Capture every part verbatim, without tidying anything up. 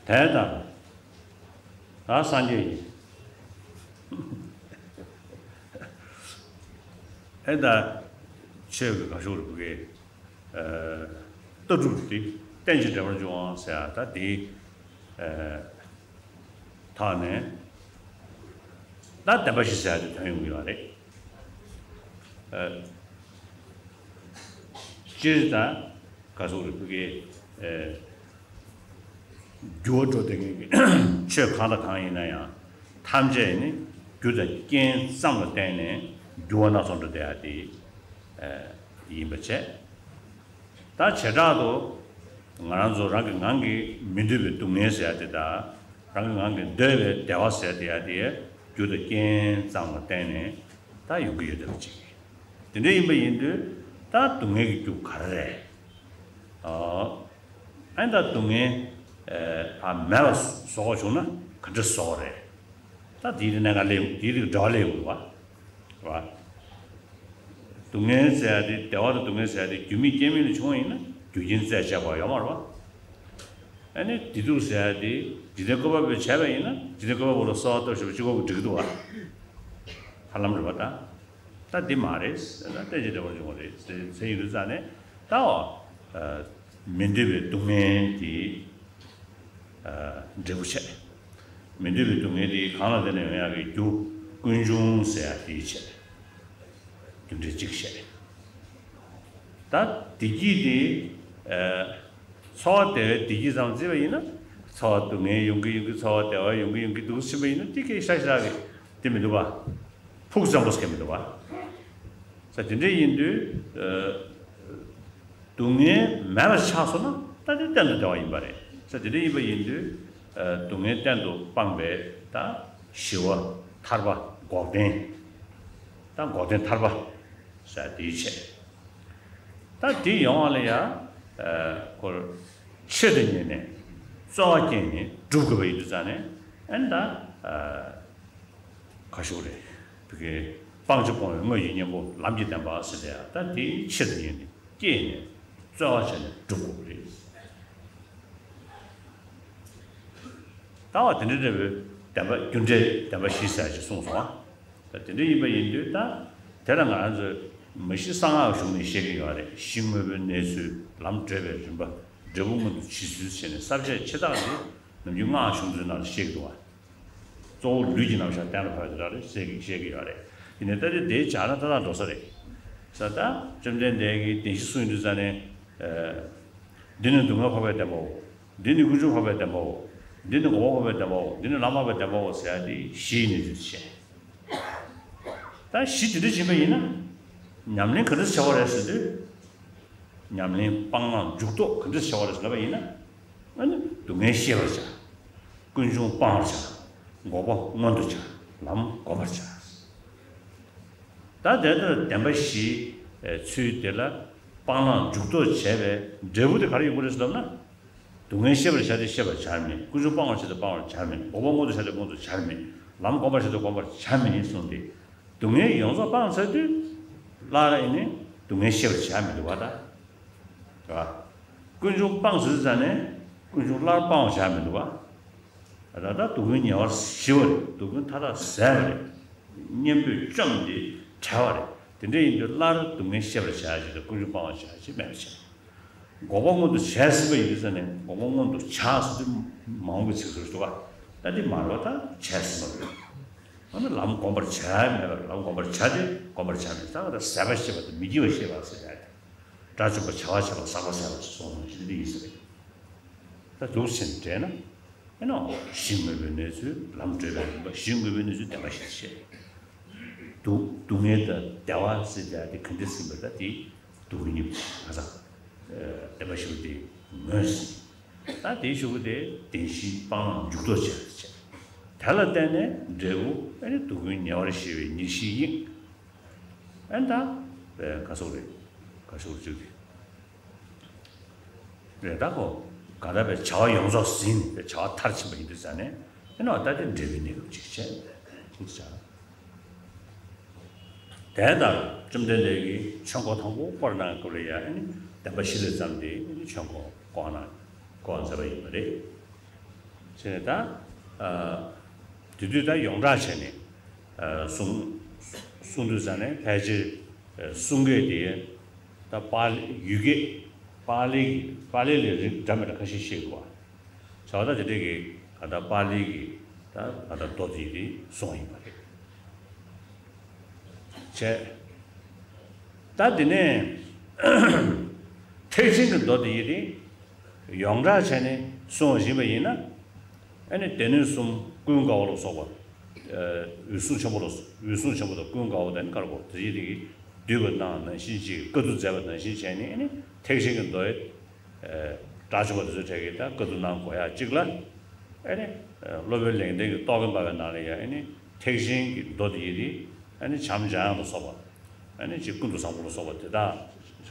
དེ་ལྟར་ད་སངས་རྒྱས་ཀྱི་ཨེ་ད་ཆོས་ཀྱི་ག་ཤོག་རེ་བུ་གའི་ལྟ་གྲུབ་དེ་རྟེན་ཅིང་འབྲེལ་བར་འབྱུང་བ་ཟེར་ཡ་ད་དེའི་ཐོག་ནས་ད་བདེན་པ་བཞི་ཟེར་ཡ་དེ་ཐོན་ཡོང་གི་ཡོད་རེད། སྤྱིར་ད་ག་ཟུག་རེ་བུ་གའི་འགྱུར་བ་འགྲོ་བསྡད་མཁན་གྱི་ཆོས་གང་དང་གང་ཡིན་ན་ཡང་ཐམས་ཅད་ནི་རྒྱུ་དང་རྐྱེན་ཙམ་ལ་བརྟེན་ནས་འགྱུར་བ་སྣ་ཚོགས་འགྲོ་བསྡད་ཡ་དེ་ཡིན་པ་བྱས། ད་བྱེ་བྲག་ཏུ་ང་རང་ཚོ་རང་གི་ངང་གིས་མི་འདོད་པའི་སྡུག་བསྔལ་ཟེར་ཡ་དེ་དང་རང་གི་ངང་གིས་འདོད་པའི་བདེ་བ་ཟེར་ཡ་དེ་ཡ་དེ་རྒྱུ་དང་རྐྱེན་ཙམ་ལ་བརྟེན་ནས་ད་ཡོང་གི་ཡོད་བསྡད་པ་ཅིག་དེ་འདྲ་ཡིན་པ་ཡིན་དུས་ད་སྡུག་བསྔལ་གྱི་རྒྱུ་ག་རེ་རེད། ཨ་ནི་ད་སྡུག་བསྔལ་ཨ་མེད་པ་བཟོ་དགོས་བྱུང་ན་ག་འདྲ་བཟོ་དགོས་རེད། ད་དེའི་རིགས་གནད་འགག་སླེབས་དེའི་རིགས་འབྲེལ་བ་སླེབས་ཡོང་གི་རེད་བ། རེད་བ། སྡུག་བསྔལ་ཟེར་ཡ་དེ་བདེ་བ་དང་སྡུག་བསྔལ་ཟེར་ཡ་དེ་རྒྱུ་མེད་རྐྱེན་མེད་ལ་བྱུང་བ་ཡིན་ན་རྒྱུ་རྐྱེན་བཙལ་བྱས་པ་ཡོད་མ་རེད་བ། ཨ་ནི་བདེ་སྡུག་ཟེར་ཡ་དེ་འཇིག་རྟེན་བཀོད་པ་པོས་བྱས་པ་ཡིན་ན་འཇིག་རྟེན་བཀོད་པ་པོ་ལ་གསོལ་བ་བཏབ་ཞུས་པ་གཅིག་པོ་འགྲིག་གི་འདུག་བ། ཧ་ལམ་རེད་བ་ད། ད་འདི་མ་རེད། ད་རྟེན་ཅིང་འབྲེལ་བར་འབྱུང་བ་རེད་ཟེར་ཡིན་དུས་ཙང་ནས་ད་འོ། མི་འདོད་པའི་སྡུག་བསྔལ་དེ་འབྲས་བུ་བྱས། མི་འདོད་པའི་སྡུག་བསྔལ་དེ་གང་ལ་བརྟེན་ནས་ཡོང་ཡག་གི་རྒྱུ་ཀུན་འབྱུང་ཟེར་ཡག་དེ་བྱས། རྒྱུ་འབྲས་གཅིག་བྱས། ད་བདེ་སྐྱིད་དེ་ཚོར་བ་བདེ་བའི་བདེ་སྐྱིད་ཙམ་བརྩིས་པ་ཡིན་ན་ཚོར་བ་སྡུག་བསྔལ་ཡོང་གི་ཡོང་གི་ཚོར་བ་བདེ་བ་ཡོང་གི་ཡོང་གི་འདུག་ཕྱིན་པ་ཡིན་ན་དེ་སྐད་ཤ་ཤ་གི་དེ་མི་འདུག་པ། ཕུགས་བཙན་པོ་ཟེར་མཁན་མི་འདུག་བ། ས་དེ་འདྲ་ཡིན་དུས། སྡུག་བསྔལ་མེད་པ་ཆགས་སོང་ན་ད་དེ་གཏན་དུ་བདེ་བ་ཡིན་པ་རེད། ས་དེ་འདྲ་ཡིན་པ་ཡིན་དུས། སྡུག་བསྔལ་གཏན་དུ་སྤངས་པའི་ད་ཞི་བ་ཐར་པ་འགོག་བདེན། ད་འགོག་བདེན་ཐར་པ་ས་དེའི་ཆེད། ད་དེ་ཡོང་བ་ལ་ཡང་ཁོ་ཆེད་དུ་གཉེར་ནས་རྩོལ་བ་བསྐྱེད་ནས་སྒྲུབ་དགོས་པ་ཡིན་དུས་ཙང་ནས་ཨན་ད། ག་ཤོག་རེད། བི་ཀའི་སྤང་བྱ་སྤོང་བའི་དངོས་ཀྱི་གཉེན་པོ་ལམ་གྱི་བདེན་པ་ཟེར་ཏེ་ཡང་ད་དེའི་ཕྱིར་དུ་ཡིན་ནས་སྐྱེས་ནས་རྩོལ་བ་བྱས་ནས་སྒྲུབ་དགོས་པ་རེད། ལྟ་བ་དེ་འདྲ་འདྲ་བའི་བདེན་པ་རྒྱུ་འབྲས་བདེན་པ་བཞི་ཟེར་ཞིག་གསུངས་སོང་ཨ། ད་དེ་འདྲ་ཡིན་པ་ཡིན་དུས་ད་དེ་ལ་ང་རང་ཚོས་མ་གཞི་གསང་སྔགས་གཞུང་ནས་བཤད་ཀྱི་ཡོད་རེད། གཞི་དངོས་པོའི་གནས་ཚུལ་ལམ་བགྲོད་པའི་རིམ་པ་འབྲས་བུ་མངོན་དུ་བྱེད་ཚུལ་བྱས་ནས་ས་བཅད་ཆེ་ཐག་འདི་ནམ་རྒྱུན་སྔགས་གཞུང་དེ་ནང་ལ་བཤད་ཀྱི་འདུག་བ། གཙོ་བོ་ལུས་ཀྱི་རྣམ་གཞག་གཏན་ལ་ཕབ་པ་དེ་འདྲ་རེད་ཟེར་གྱི་བཤད་ཀྱི་ཡོད་རེད། ཡིན་ནའི་ད་དེ་དེའི་སྦྱར་ན་ཏག་ཏག་འགྲོ་ས་རེད། ས་ད་བཅོམ་ལྡན་འདས་ཀྱིས་བདེན་བཞི་གསུངས་ཡོང་དུས་ཙ་ནས། འདི་ནི་སྡུག་བསྔལ་འཕགས་པའི་བདེན་པའོ། འདི་ནི་ཀུན་འབྱུང་འཕགས་པའི་བདེན་པའོ། འདི་ནི་འགོག་པ་འཕགས་པའི་བདེན་པའོ། འདི་ནི་ལམ་འཕགས་པའི་བདེན་པའོ་ཟེར་ཡ་དེ་བཞི་ཡིན་ནི་འདུས་བྱས། ད་བཞི་དེ་འདྲ་ཕྱིན་པ་ཡིན་ན། ཉམས་ལེན་ག་འདྲ་བྱ་བ་རེད་ཟེར་དུས། ཉམས་ལེན་སྤང་བླང་འཇུག་ལྡོག་ག་འདྲ་བྱ་བ་རེད་ཟེར་ལབ་པ་ཡིན་ན། ཨ་ནི་སྡུག་བསྔལ་ཤེས་པར་བྱ། ཀུན་འབྱུང་སྤང་བར་བྱ། འགོག་པ་མངོན་དུ་བྱ། ལམ་བསྒོམ་པར་བྱ། ད་དེ་ལྟར་བདེན་པ་བཞིའི་ཚུལ་དེ་ལ་སྤང་བླང་འཇུག་ལྡོག་བྱས་པའི་འབྲས་བུ་དེ་ག་རེ་ཡོང་གི་རེད་ཟེར་ལབ་ན། སྡུག་བསྔལ་ཤེས་པར་བྱ་སྟེ་ཤེས་པར་བྱར་མེད། ཀུན་འབྱུང་སྤང་བར་བྱ་སྟེ་སྤང་བར་བྱར་མེད། འགོག་པ་མངོན་དུ་བྱ་སྟེ་མངོན་དུ་བྱར་མེད། ལམ་བསྒོམ་པར་བྱ་སྟེ་བསྒོམ་པར་བྱར་མེད་གསུངས་ཏེ། སྡུག་བསྔལ་ཡོངས་རྫོགས་སྤངས་ཚར་དུས། སླར་ཨེ་ནི་སྡུག་བསྔལ་ཤེས་པར་བྱར་མི་འདུག་བ་ད། རེད་བ། ཀུན་འབྱུང་སྤངས་ཚར་དུས་ཙ་ནས་ཀུན་འབྱུང་སླར་སྤང་བར་བྱར་མི་འདུག་བ། ད་ལྟ་སྡུག་བསྔལ་ཉེ་བར་ཞི་བ་རེད། སྡུག་བསྔལ་མཐའ་དག་ཟད་པ་རེད། གཉེན་པོས་བཅོམ་སྟེ་བྲལ་བ་རེད། དེ་འདྲ་ཡིན་དུས་སླར་སྡུག་བསྔལ་ཤེས་པར་བྱ་ཞེས་དང་ཀུན་འབྱུང་སྤང་བར་བྱ་ཞེས་མེད་པ་བྱས། འགོག་པ་མངོན་དུ་བྱས་ཟིན་པ་ཡིན་དུས་ཙ་ནས་འགོག་པ་མངོན་དུ་བྱ་ཟེར་དུས་མ་འོངས་པའི་ཚིག་ཟུར་འདུག་བ། ད་འདི་མ་རེད་བ། ད་བྱས་ཟིན་པ་རེད། འོ་ན་ལམ་བསྒོམ་པར་བྱ་མེད་པར་ལམ་བསྒོམ་པར་བྱ་སྟེ་བསྒོམ་པར་བྱ་མེད་ཙང་ད་ཟད་པ་ཤེས་པ་དང་མི་སྐྱེ་བ་ཤེས་པ་ཟེར་ཡ་དེ། དགྲ་བཅོམ་པ་བྱ་བ་བྱས་པ་ཟག་པ་ཟད་པ་སོགས་ནང་བཞིན་འདི་ཡིན་ཟེར། ད་འདུག་ཟིན་འདྲེས་ན། ཨེ་ནོ། གཞི་དངོས་པོའི་གནས་ཚུལ་ལམ་བགྲོད་པའི་རིམ་པ་གཞི་དངོས་པོའི་གནས་ཚུལ་བདེན་པ་བཞི་བཤད། སྡུག་སྡུག་བསྔལ་དང་བདེ་བ་ཟེར་ཡ་དེ་ག་འདྲ་ཟིན་པ་ད་དེ་སྡུག་བསྔལ་གཉིས་ང་ཚང་བདེན་པ་བཞི་པོ་དེ་ངོས་ཟིན། ད་དེའི་གཞུག་གུ་དེ་བདེན་བཞིའི་སྤང་བླང་འཇུག་ལྡོག་བྱས་བྱས། དེ་ལ་བརྟེན་ནས་འབྲས་བུ་ཨེ་ནི་སྡུག་ཀུན་ཉེ་བར་ཞི་བའི་ཉེར་ཞིའི་དབྱིངས། ཨེ་ད་ག་སོགས་རེད། ག་སོགས་བཅུག་གི་རེད། ད་གོ་ག་ད་པའི་བྱ་བ་ཡོངས་རྫོགས་ཟིན་པའི་བྱ་བ་མཐར་ཕྱིན་པ་ཡིན་དུས་ཙ་ནས་ཨེ་ནི་ད་དེ་འབྲས་བུའི་གནས་སྐབས་ཅིག་བྱས་ཐུགས་ཆགས། དེ་ལྟར་བཅོམ་ལྡན་འདས་ཀྱིས་ཆོས་འཁོར་དང་པོ་བསྐོར་གནང་སྐབས་ལ་ཡང་ནི་བདེན་པ་བཞི་ལས་བརྩམས་ཏེ་ནི་ཆོས་འཁོར་བསྐོར་གནང་བསྐོར་མཛད་པ་ཡིན་པ་རེད། བྱས་ནས་ད། ཨ། དེ་དུས་ད་ཡོངས་གྲགས་བྱས་ནས། ཨ། གསུང་། གསུང་དུས་ཙ་ནས་ཕལ་ཆེར། ཨ། གསུང་སྐད་དེ། ད་པཱ་ལི་ཡུལ་སྐད། པཱ་ལི་གི་པཱ་ལི་ལས་རིགས་འདྲ་མི་འདྲ་ཁ་ཤས་ཤེས་དགོས་པ། བྱས་ཙང་དེ་འདྲས་ཀྱི་ག་ད་པཱ་ལི་གི་ད་ག་ད་མདོ་དེ་དེ་གསུངས་ཡིན་པ་རེད། བྱས། ད་དེ་ནས་ཐེག་ཆེན་གྱི་མདོ་དེ་ཡི་དེ་ཡོངས་གྲགས་བྱས་ནས་གསུངས་བཞིན་པ་ཡིན་ན། ཨ་ནི་སྡེ་སྣོད་གསུམ་ཀུན་དགའ་བོ་ལ་སོགས་པ། ཨ། འོད་སྲུང་ཆེན་པོ་ལ། འོད་སྲུང་ཆེན་པོ་དང་ཀུན་དགའ་བོ་དང་ནི་དཀར་པོ་དེ་ཡི་དེ་གི་འདུས་པ་ནང་ནང་བཞིན་ཅིག་བཀའ་བསྡུ་མཛད་པ་ནང་བཞིན་བྱས་ནས། ཨ་ནི་ཐེག་ཆེན་གྱི་མདོ་ཡི། ཨ། དགྲ་བཅོམ་པ་དེ་ཚོའི་གྲས་ཀྱིས་ད་བཀའ་བསྡུ་གནང་དགོས་ཡག་གཅིག་ལ། ཨ་ནི། ཨ། སློབ་དཔོན་ལེགས་ལྡན་གྱི་རྟོག་གེ་འབར་བའི་ནང་ལ་ཡང་། ཨ་ནི་ཐེག་ཆེན་གྱི་མདོ་དེ་ཡི་དེ། ཨ་ནི་བྱམས་འཇམ་དབྱངས་ལ་སོགས་པ། ཨ་ནི་ཅིག་ཀུན་ཏུ་བཟང་པོ་ལ་སོགས་པ་དེ་དག་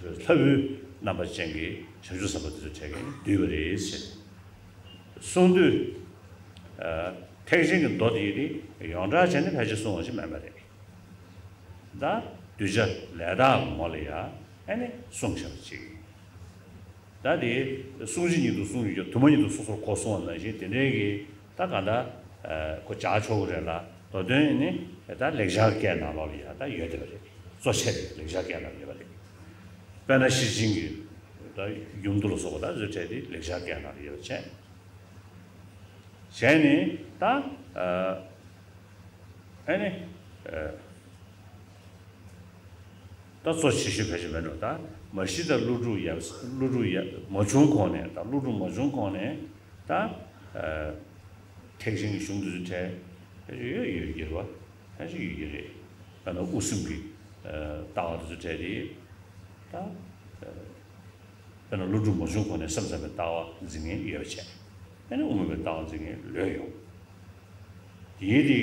ལྷ་བུའི་རྣམ་པ་ཅན་གྱི་བྱང་ཆུབ་སེམས་དཔའ་དེ་ཚོའི་གྲས་ཀྱིས་བསྡུས་པ་རེད་ཟེར་གསུངས་དུས། ཨ། ཐེག་ཆེན་གྱི་མདོ་དེ་ཡི་དེ་ཡོངས་གྲགས་བྱས་ནས་ཕལ་ཆེར་གསུངས་པ་ཞིག་མིན་པ་རེད། ད་གདུལ་བྱ་ལས་དག་གི་ངོ་ལ་ཡང་། ཨ་ནི་གསུངས་བཞག་པ་ཅིག་ད་དེ་གསུང་ཇི་ཉིད་དུ་གསུངས་ཡོད་ཀྱང་། དུ་མ་ཉིད་དུ་སོ་སོར་གོ་གསུངས་པ་ནང་བཞིན་དེ་འདྲའི་གི་ད་ག་ད། ཨ། གོ་བྱ་ཆོག་གི་རེད་ལ། མདོ་དོན་ནི་ད་ལེགས་སྦྱར་སྐད་ནང་ལོགས་ལ་ཡང་ད་ཡོད་བསྡད་པ་རེད། གཙོ་ཆེ་རེད། ལེགས་སྦྱར་སྐད་ནང་ཡོད་པ་རེད། དཔེར་ན་ཤེར་ཕྱིན་གྱི་ད་ཡུམ་དུ་ལ་སོགས་པ་ད་བཟོ་འཕྲལ་དེ་ལེགས་སྦྱར་སྐད་ནང་ལ་ཡོད་པ་བྱས། བྱས་ནས་ད། ཨ། ཨ་ནི། ཨ། ད་གཙོ་ཆེ་ཤོས་ཕལ་ཆེར་མེད་འགྲོ། ད་མ་གཞི་ད་ཀླུ་སྒྲུབ་ཡ། ཀླུ་སྒྲུབ་ཡ་མ་བྱུང་གོང་ནས། ད་ཀླུ་སྒྲུབ་མ་བྱུང་གོང་ནས་ད། ཨ། ཐེག་ཆེན་གྱི་གཞུང་དེ་ཚོའི་གྲས་ཕལ་ཆེར་ཡོད་ཡོད་ཀྱི་རེད་པ། ཕལ་ཆེར་ཡོད་ཀྱི་རེད། ད་ནི་དབུ་སེམས་ཀྱི། ཨ། ལྟ་བ་དེ་ཚོའི་གྲས་དེ་ད། ཨ། དཔེར་ན་ཀླུ་སྒྲུབ་མ་བྱུང་གོང་ནས་སེམས་ཙམ་པའི་ལྟ་བ་འཛིན་མཁན་ཡོད་པ་བྱས། ཨ་ནི་དབུ་མ་པའི་ལྟ་བ་འཛིན་མཁན་ལོས་ཡོང་། དེའི་དེ་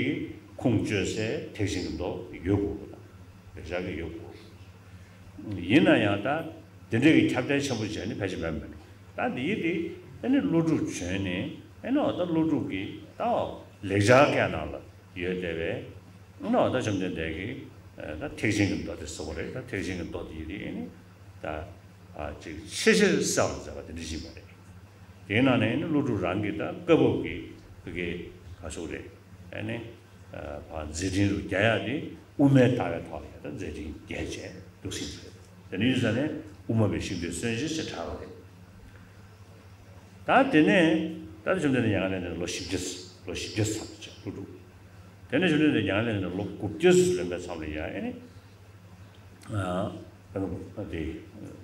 ཁུངས་བཅོལ་སའི་ཐེག་ཆེན་གྱི་མདོ་ཡོད་དགོས་པ་དང་། ལེགས་སྦྱར་གྱི་ཡོད་དགོས། ཡིན་ན་ཡང་ད་དེ་འདྲའི་གི་ཁྱབ་གདལ་ཆེན་པོ་བྱས་ནས་ཕལ་ཆེར་མེད་མེད། ད་དེའི་དེ་ཨ་ནི་ཀླུ་སྒྲུབ་བྱོན་ནས། ཨ་ནི་འོ་ད་ཀླུ་སྒྲུབ་ཀྱི་ད་ལེགས་སྦྱར་སྐད་ནང་ལ་ཡོད་བསྡད་པའི། ཨ་ནི་འོ་ད་བཅོམ་ལྡན་འདས་ཀྱིས་ད་ཐེག་ཆེན་གྱི་མདོ་དེ་ཟེར་བ་རེད། ད་ཐེག་ཆེན་གྱི་མདོ་དེ་ཡི་དེ་ཨ་ནི་ད། ཨ། ཅིག་ཆེས་ཆེར་གསལ་བར་མཛད་པ་དེ་འདྲ་ཞིག་ཡིན་པ་རེད། དེའི་ནང་ནས་ནི་ཀླུ་སྒྲུབ་རང་གིས་ད་བཀའ་བབས་ཀྱི་བོད་སྐད་ག་ཚོད་རེད། ཨ་ནི། ཨ། ཕར་མཛད་འཕྲིན་རུ་རྒྱས་ཡག་དེ་དབུ་མའི་ལྟ་བའི་ཐོག་ལ་ཡང་ད་མཛད་འཕྲིན་རྒྱས་བྱས་འདུག་ཟིན་རེད། དེ་ནས་ཡིན་ཙང་ནས་དབུ་མ་པའི་ཤིང་རྟའི་སྲོལ་འབྱེད་ཅེས་གྲགས་པ་རེད། ད་དེ་ནས་ད་བཅོམ་ལྡན་འདས་མྱ་ངན་ལས་འདས་ནས་ལོ་བཞི་བརྒྱ། ལོ་བཞི་བརྒྱ་ཙམ་བྱས་ཀླུ་སྒྲུབ། དེ་ནས་བཅོམ་ལྡན་འདས་མྱ་ངན་ལས་འདས་ནས་ལོ་དགུ་བརྒྱ་ཙམ་ལོན་པའི་མཚམས་ལ་ཡང་ཨ་ནི། ཨ། དེ་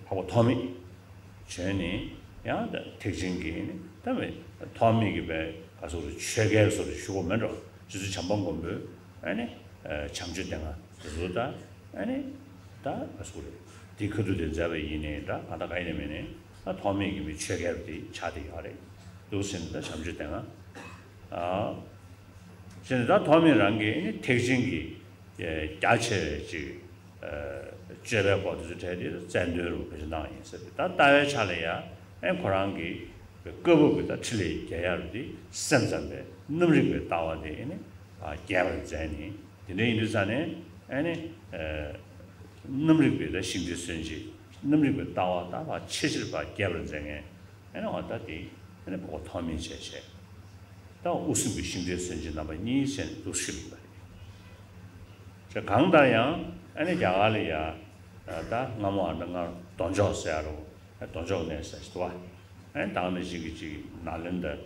འཕགས་པ་ཐོགས་མེད་བྱོན་ནས་ཡང་ད་ཐེག་ཆེན་གྱི་ནི་ད་མི་ཐོགས་མེད་ཀྱི་བའི་ག་ཚོད་རེད། ཆོས་རྒྱལ་བཟོ་འདྲ་ཞུ་དགོས་མེད་འགྲོ། རྗེ་བཙུན་བྱམས་པ་མགོན་པོས་ཨ་ནི། ཨ། བྱམས་ཆོས་སྡེ་ལྔ་དེ་ཚོ་ད་ཨ་ནི་ད་ག་ཚོད་རེད། དེ་ཁ་ཐུག་དེ་མཛད་པ་ཡིན་ནའི་འདྲ། གང་ལྟར་གང་ཡིན་ནའི་མིན་ནའི་ད་ཐོགས་མེད་ཀྱི་མི་ཆོས་རྒྱལ་དེ་ཆགས་བསྡད་ཡོད་རེད། འདུག་ཟེར་ནས་ད་བྱམས་ཆོས་སྡེ་ལྔ། ཨ། ཟེར་ནས་ད་ཐོགས་མེད་རང་གིས་ཨ་ནི་ཐེག་ཆེན་གྱི་རྒྱ་ཆེ་བའི་ཅིག་ཨ། སྤྱོད་པའི་སྐོར་དེ་ཚོའི་གྲས་དེ་རྩལ་འདོན་རུ་བེད་སྤྱོད་གནང་ཡིན་ཟེར་ཏེ། ད་ལྟ་བའི་ཆ་ལ་ཡང་ཨེ་ཁོ་རང་གི་བཀའ་བབས་ཀྱི་ད་ཕྲིན་ལས་རྒྱས་ཡག་རུ་དེ་སེམས་ཙམ་པའི་རྣམ་རིག་པའི་ལྟ་བ་དེ་ཨ་ནི། ཨ། རྒྱས་པར་མཛད་ནས། དེ་འདྲ་ཡིན་དུས་ཙ་ནས་ཨ་ནི། ཨ། རྣམ་རིག་པའི་ད་ཤིང་རྟའི་སྲོལ་འབྱེད། རྣམ་རིག་པའི་ལྟ་བ་ད་ཕར་ཆེས་ཆེར་ཕར་རྒྱས་པར་མཛད་མཁན། ཨ་ནི་འོ་ད་དེ་ཨ་ནི་འཕགས་པ་ཐོགས་མེད་བྱས་བྱས། ད་དབུ་སེམས་ཀྱི་ཤིང་རྟའི་སྲོལ་འབྱེད་རྣམ་པ་གཉིས་ཟེར་ནས་འདུག་ཞུས་པ་རེད། བྱས་གང་ལྟར་ཡང་ཨ་ནི་རྒྱ་གར་ལ་ཡ། ད་སྔ་མོ་ཨ་ནི་སྔར་རྡོ་འཇོག་ཟེར་ཡ་རུ། རྡོ་འཇོག་གནས་ཟེར་ཞིག་འདུག་པ། ཨ་ནི་ད་ག་ནང་བཞིན་གྱི་ཅིག་ནཱ་ལེནྡྲ།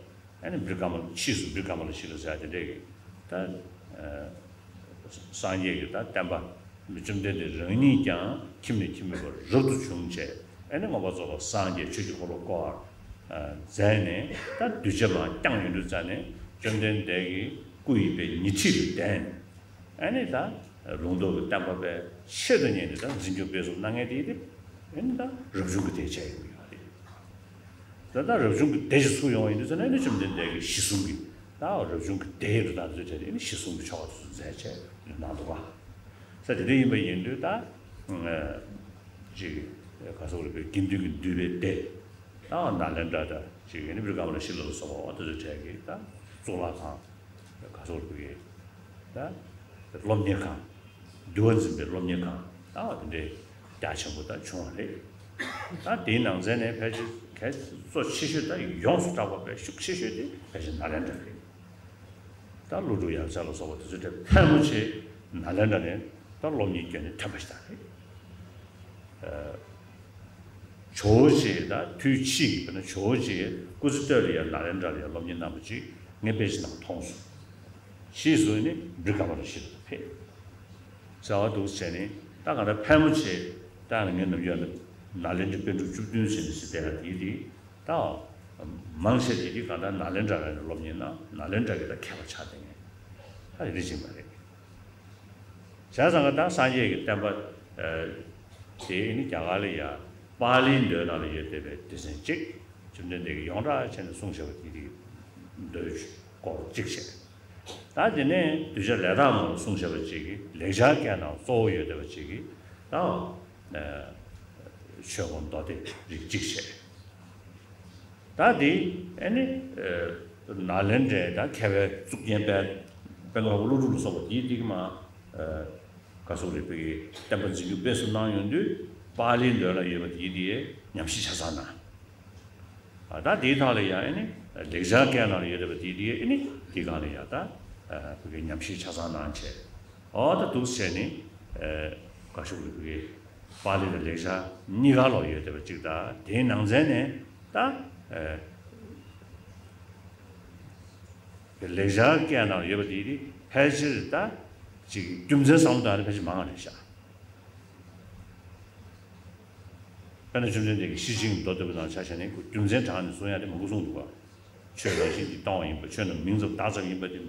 ཨ་ནི་བི་ཀྲ་མ་ལ། ཕྱིས་སུ་བི་ཀྲ་མ་ལ་ཤཱི་ལ་ཟེར་ཡ་དེ་འདྲས་ཀྱི་ད། ཨ། སངས་རྒྱས་ཀྱི་ད་བསྟན་པ་བཅོམ་ལྡན་འདས་རང་ཉིད་ཀྱང་ཁྱིམ་ནས་ཁྱིམ་མེད་པར་རབ་ཏུ་བྱུང་བྱས། ཨ་ནི་མངོན་པར་རྫོགས་པར་སངས་རྒྱས་ཆོས་ཀྱི་འཁོར་ལོ་བསྐོར་བར་མཛད་ནས། ད་གདུལ་བྱ་མར་བསྐྱངས་ཡོང་དུས་ཙ་ནས་བཅོམ་ལྡན་འདས་ཀྱི་སྐུ་ཡི་པའི་ཉི་ཁྲི་ལ་བརྟེན། ཨ་ནི་ད་ལུང་རྟོགས་ཀྱི་བསྟན་པ་པའི་ཆེད་དུ་གཉེར་ནས་ད་འཛིན་སྐྱོང་སྤེལ་གསུམ་གནང་མཁན་དེ་དེ། ཨ་ནི་ད་རབ་བྱུང་གི་སྡེ་བྱས་ཡོང་གི་ཡོད་རེད། ད་ལྟ་རབ་བྱུང་གི་སྡེ་ཞིག་ཚུགས་ཡོང་བ་ཡིན་དུས་ཙ་ནས་ནི་བཅོམ་ལྡན་འདས་ཀྱིས་གཞི་བཟུང་གི། ད་རབ་བྱུང་གི་སྡེ་རུ་ད་ཚོའི་གྲས་དེ་ནི་གཞི་བཟུང་གི་ཆོ་ག་དེ་ཚོ་མཛད་བྱས་གནང་འདུག་ག། ས་དེ་འདྲ་ཡིན་པ་ཡིན་དུས་ད། ཅིག་ག་ཟེར་དགོས་རེད། བའི་དགེ་འདུན་གྱིས་འདུས་པའི་སྡེ། ད་ནཱ་ལེནྡྲ་ད་ཅིག་ཡིན་ན་བི་ཀྲ་མ་ལ་ཤཱི་ལ་ལ་སོགས་པ་འོ་དེ་ཚོའི་གྲས་ཀྱི་ད་གཙུག་ལག་ཁང་། ག་ཟེར་དགོས་རེད། ད་སློབ་གཉེར་ཁང་། འདུལ་བ་འཛིན་པའི་སློབ་གཉེར་ཁང་། ད་དེ་འདྲའི་རྒྱ་ཆེན་པོ་ད་བྱུང་བ་རེད། ད་དེའི་ནང་ཚན་ནས་ཕལ་ཆེར་ གལ་གཙོ་ཆེ་ཤོས་དང་ཡོངས་སུ་གྲགས་པ་དཔེ་ཤུགས་ཆེ་ཤོས་དེ་ཕལ་ཆེར་ནཱ་ལེནྡྲ་རེད། ད་ཀླུ་སྒྲུབ་ཡབ་སྲས་ལ་སོགས་པ་དེ་ཚོ་དེ་ཕལ་མོ་ཆེ་ནཱ་ལེནྡྲ་ནས་ད་སློབ་གཉེར་བསྐྱོན་ནས་ཐོན་པ་ཞིག་རེད། ཇོ་བོ་རྗེ་དང་དུས་ཕྱིས་ཀྱི་དཔེར་ན་ཇོ་བོ་རྗེ་སྐུ་ཚེ་སྟོད་ལ་ཡང་ནཱ་ལེནྡྲ་ལ་ཡང་སློབ་གཉེར་གནང་བ་ཅིག་ངས་དཔེ་ཆ་ནང་མཐོང་སོང་། ཕྱིས་སུ་ནི་བྲི་ག་པ་རུ་ཤི་ལ་ཕེབས། ཟེར་བ་འདུག་བྱས་ནས་ད་ག་ད་ཕལ་མོ་ཆེ་ད་ནི་ངས་ནམ་རྒྱུན་ནི་ནཱ་ལེནྡྲའི་པཎ་གྲུབ་བཅུ་བདུན་ཟེར་ནས་ཟེར་བསྡད་ཡ་དེ་དེ་ད་མང་ཆེ་དེ་དེ་ག་ད་ནཱ་ལེནྡྲ་ལ་ནི་སློབ་གཉེར་གནང་ནཱ་ལེནྡྲ་གི་ད་མཁས་པ་ཆགས་བསྡད་མཁན་ད་དེ་འདྲ་ཅིག་མ་རེད། བྱས་ཙང་ག་ད་སངས་རྒྱས་ཀྱི་བསྟན་པ་དེ་ནི་རྒྱ་གར་ལ་ཡ་པཱ་ལིའི་མདོའི་ནང་ལ་ཡོད་བསྡད་པའི་སྡེ་ཚན་གཅིག་བཅོམ་ལྡན་འདས་ཀྱིས་ཡོངས་གྲགས་བྱས་ནས་གསུངས་བཞག་པ་དེ་དེ་མདོའི་སྐོར་གཅིག་བྱས། ད་དེ་ནས་གདུལ་བྱ་ལས་དག་མང་ལ་གསུངས་བཞག་པ་ཅིག་གིས་ལེགས་སྦྱར་སྐད་ནང་གཙོ་བོ་ཡོད་བསྡད་པ་ཅིག་གིས་ད་ཆོས་སྐོར་མདོ་སྡེ་རིགས་གཅིག་བྱས། ད་དེ་ཨེ་ནི་ནཱ་ལེནྡྲའི་ད་མཁས་པའི་གཙུག་རྒྱན་དཔལ་དཔལ་མགོན་ཀླུ་སྒྲུབ་ལ་སོགས་པ་དེའི་དེ་གི་མ་ག་སོགས་རིག་པའི་བསྟན་པ་འཛིན་སྐྱོང་སྤེལ་གསུམ་གནང་ཡོང་དུས་པཱ་ལིའི་མདོ་ལ་ཡོད་པ་དེའི་དེ་ཉམས་ཞིབ་ཆ་ཚང་གནང་། ད་དེའི་ཐོག་ལ་ཡང་ཨེ་ནི་ལེགས་སྦྱར་སྐད་ནང་ལ་ཡོད་པ་དེ་དེ་ཨེ་ནི་དེའི་སྒང་ལ་ཡང་ད་བོད་སྐད་ཉམས་ཞིབ་ཆ་ཚང་གནང་བྱས། ཨོ་ད་འདུག་བྱས་ནི་ག་ཤུག་ལ་བོད་སྐད་པཱ་ལི་དང་ལེགས་སྦྱར་གཉིས་ཀ་ལོག་ཡོད་བསྡད་པ་གཅིག་དང་དེའི་ནང་ཚན་ནས་ད་ལེགས་སྦྱར་སྐད་ནང་ཡོད་པ་དེ་དེ་ཕལ་ཆེར་ད་ཅིག་རྒྱུ་མཚན་བསམ་བློ་བཏང་ན་ཕལ་ཆེར་མང་བ་རེད་ཤག་དཔེར་ན་བཅོམ་ལྡན་འདས་ཀྱིས་ཤེར་ཕྱིན་མདོ་སྡུད་པའི་ནང་ཆ་བཞག་ནས་ཁོ་རྒྱུ་མཚན་དྲངས་ནས་གསུང་ཡ་དེ་མང་པོ་གསུངས་འདུག་ག་ཆོས་རང་བཞིན་གྱིས་སྟོང་བ་ཡིན་པ་ཆོས་རྣམས་མིང་ཙམ་བཏགས་ཙམ་ཡིན་པ་དེ་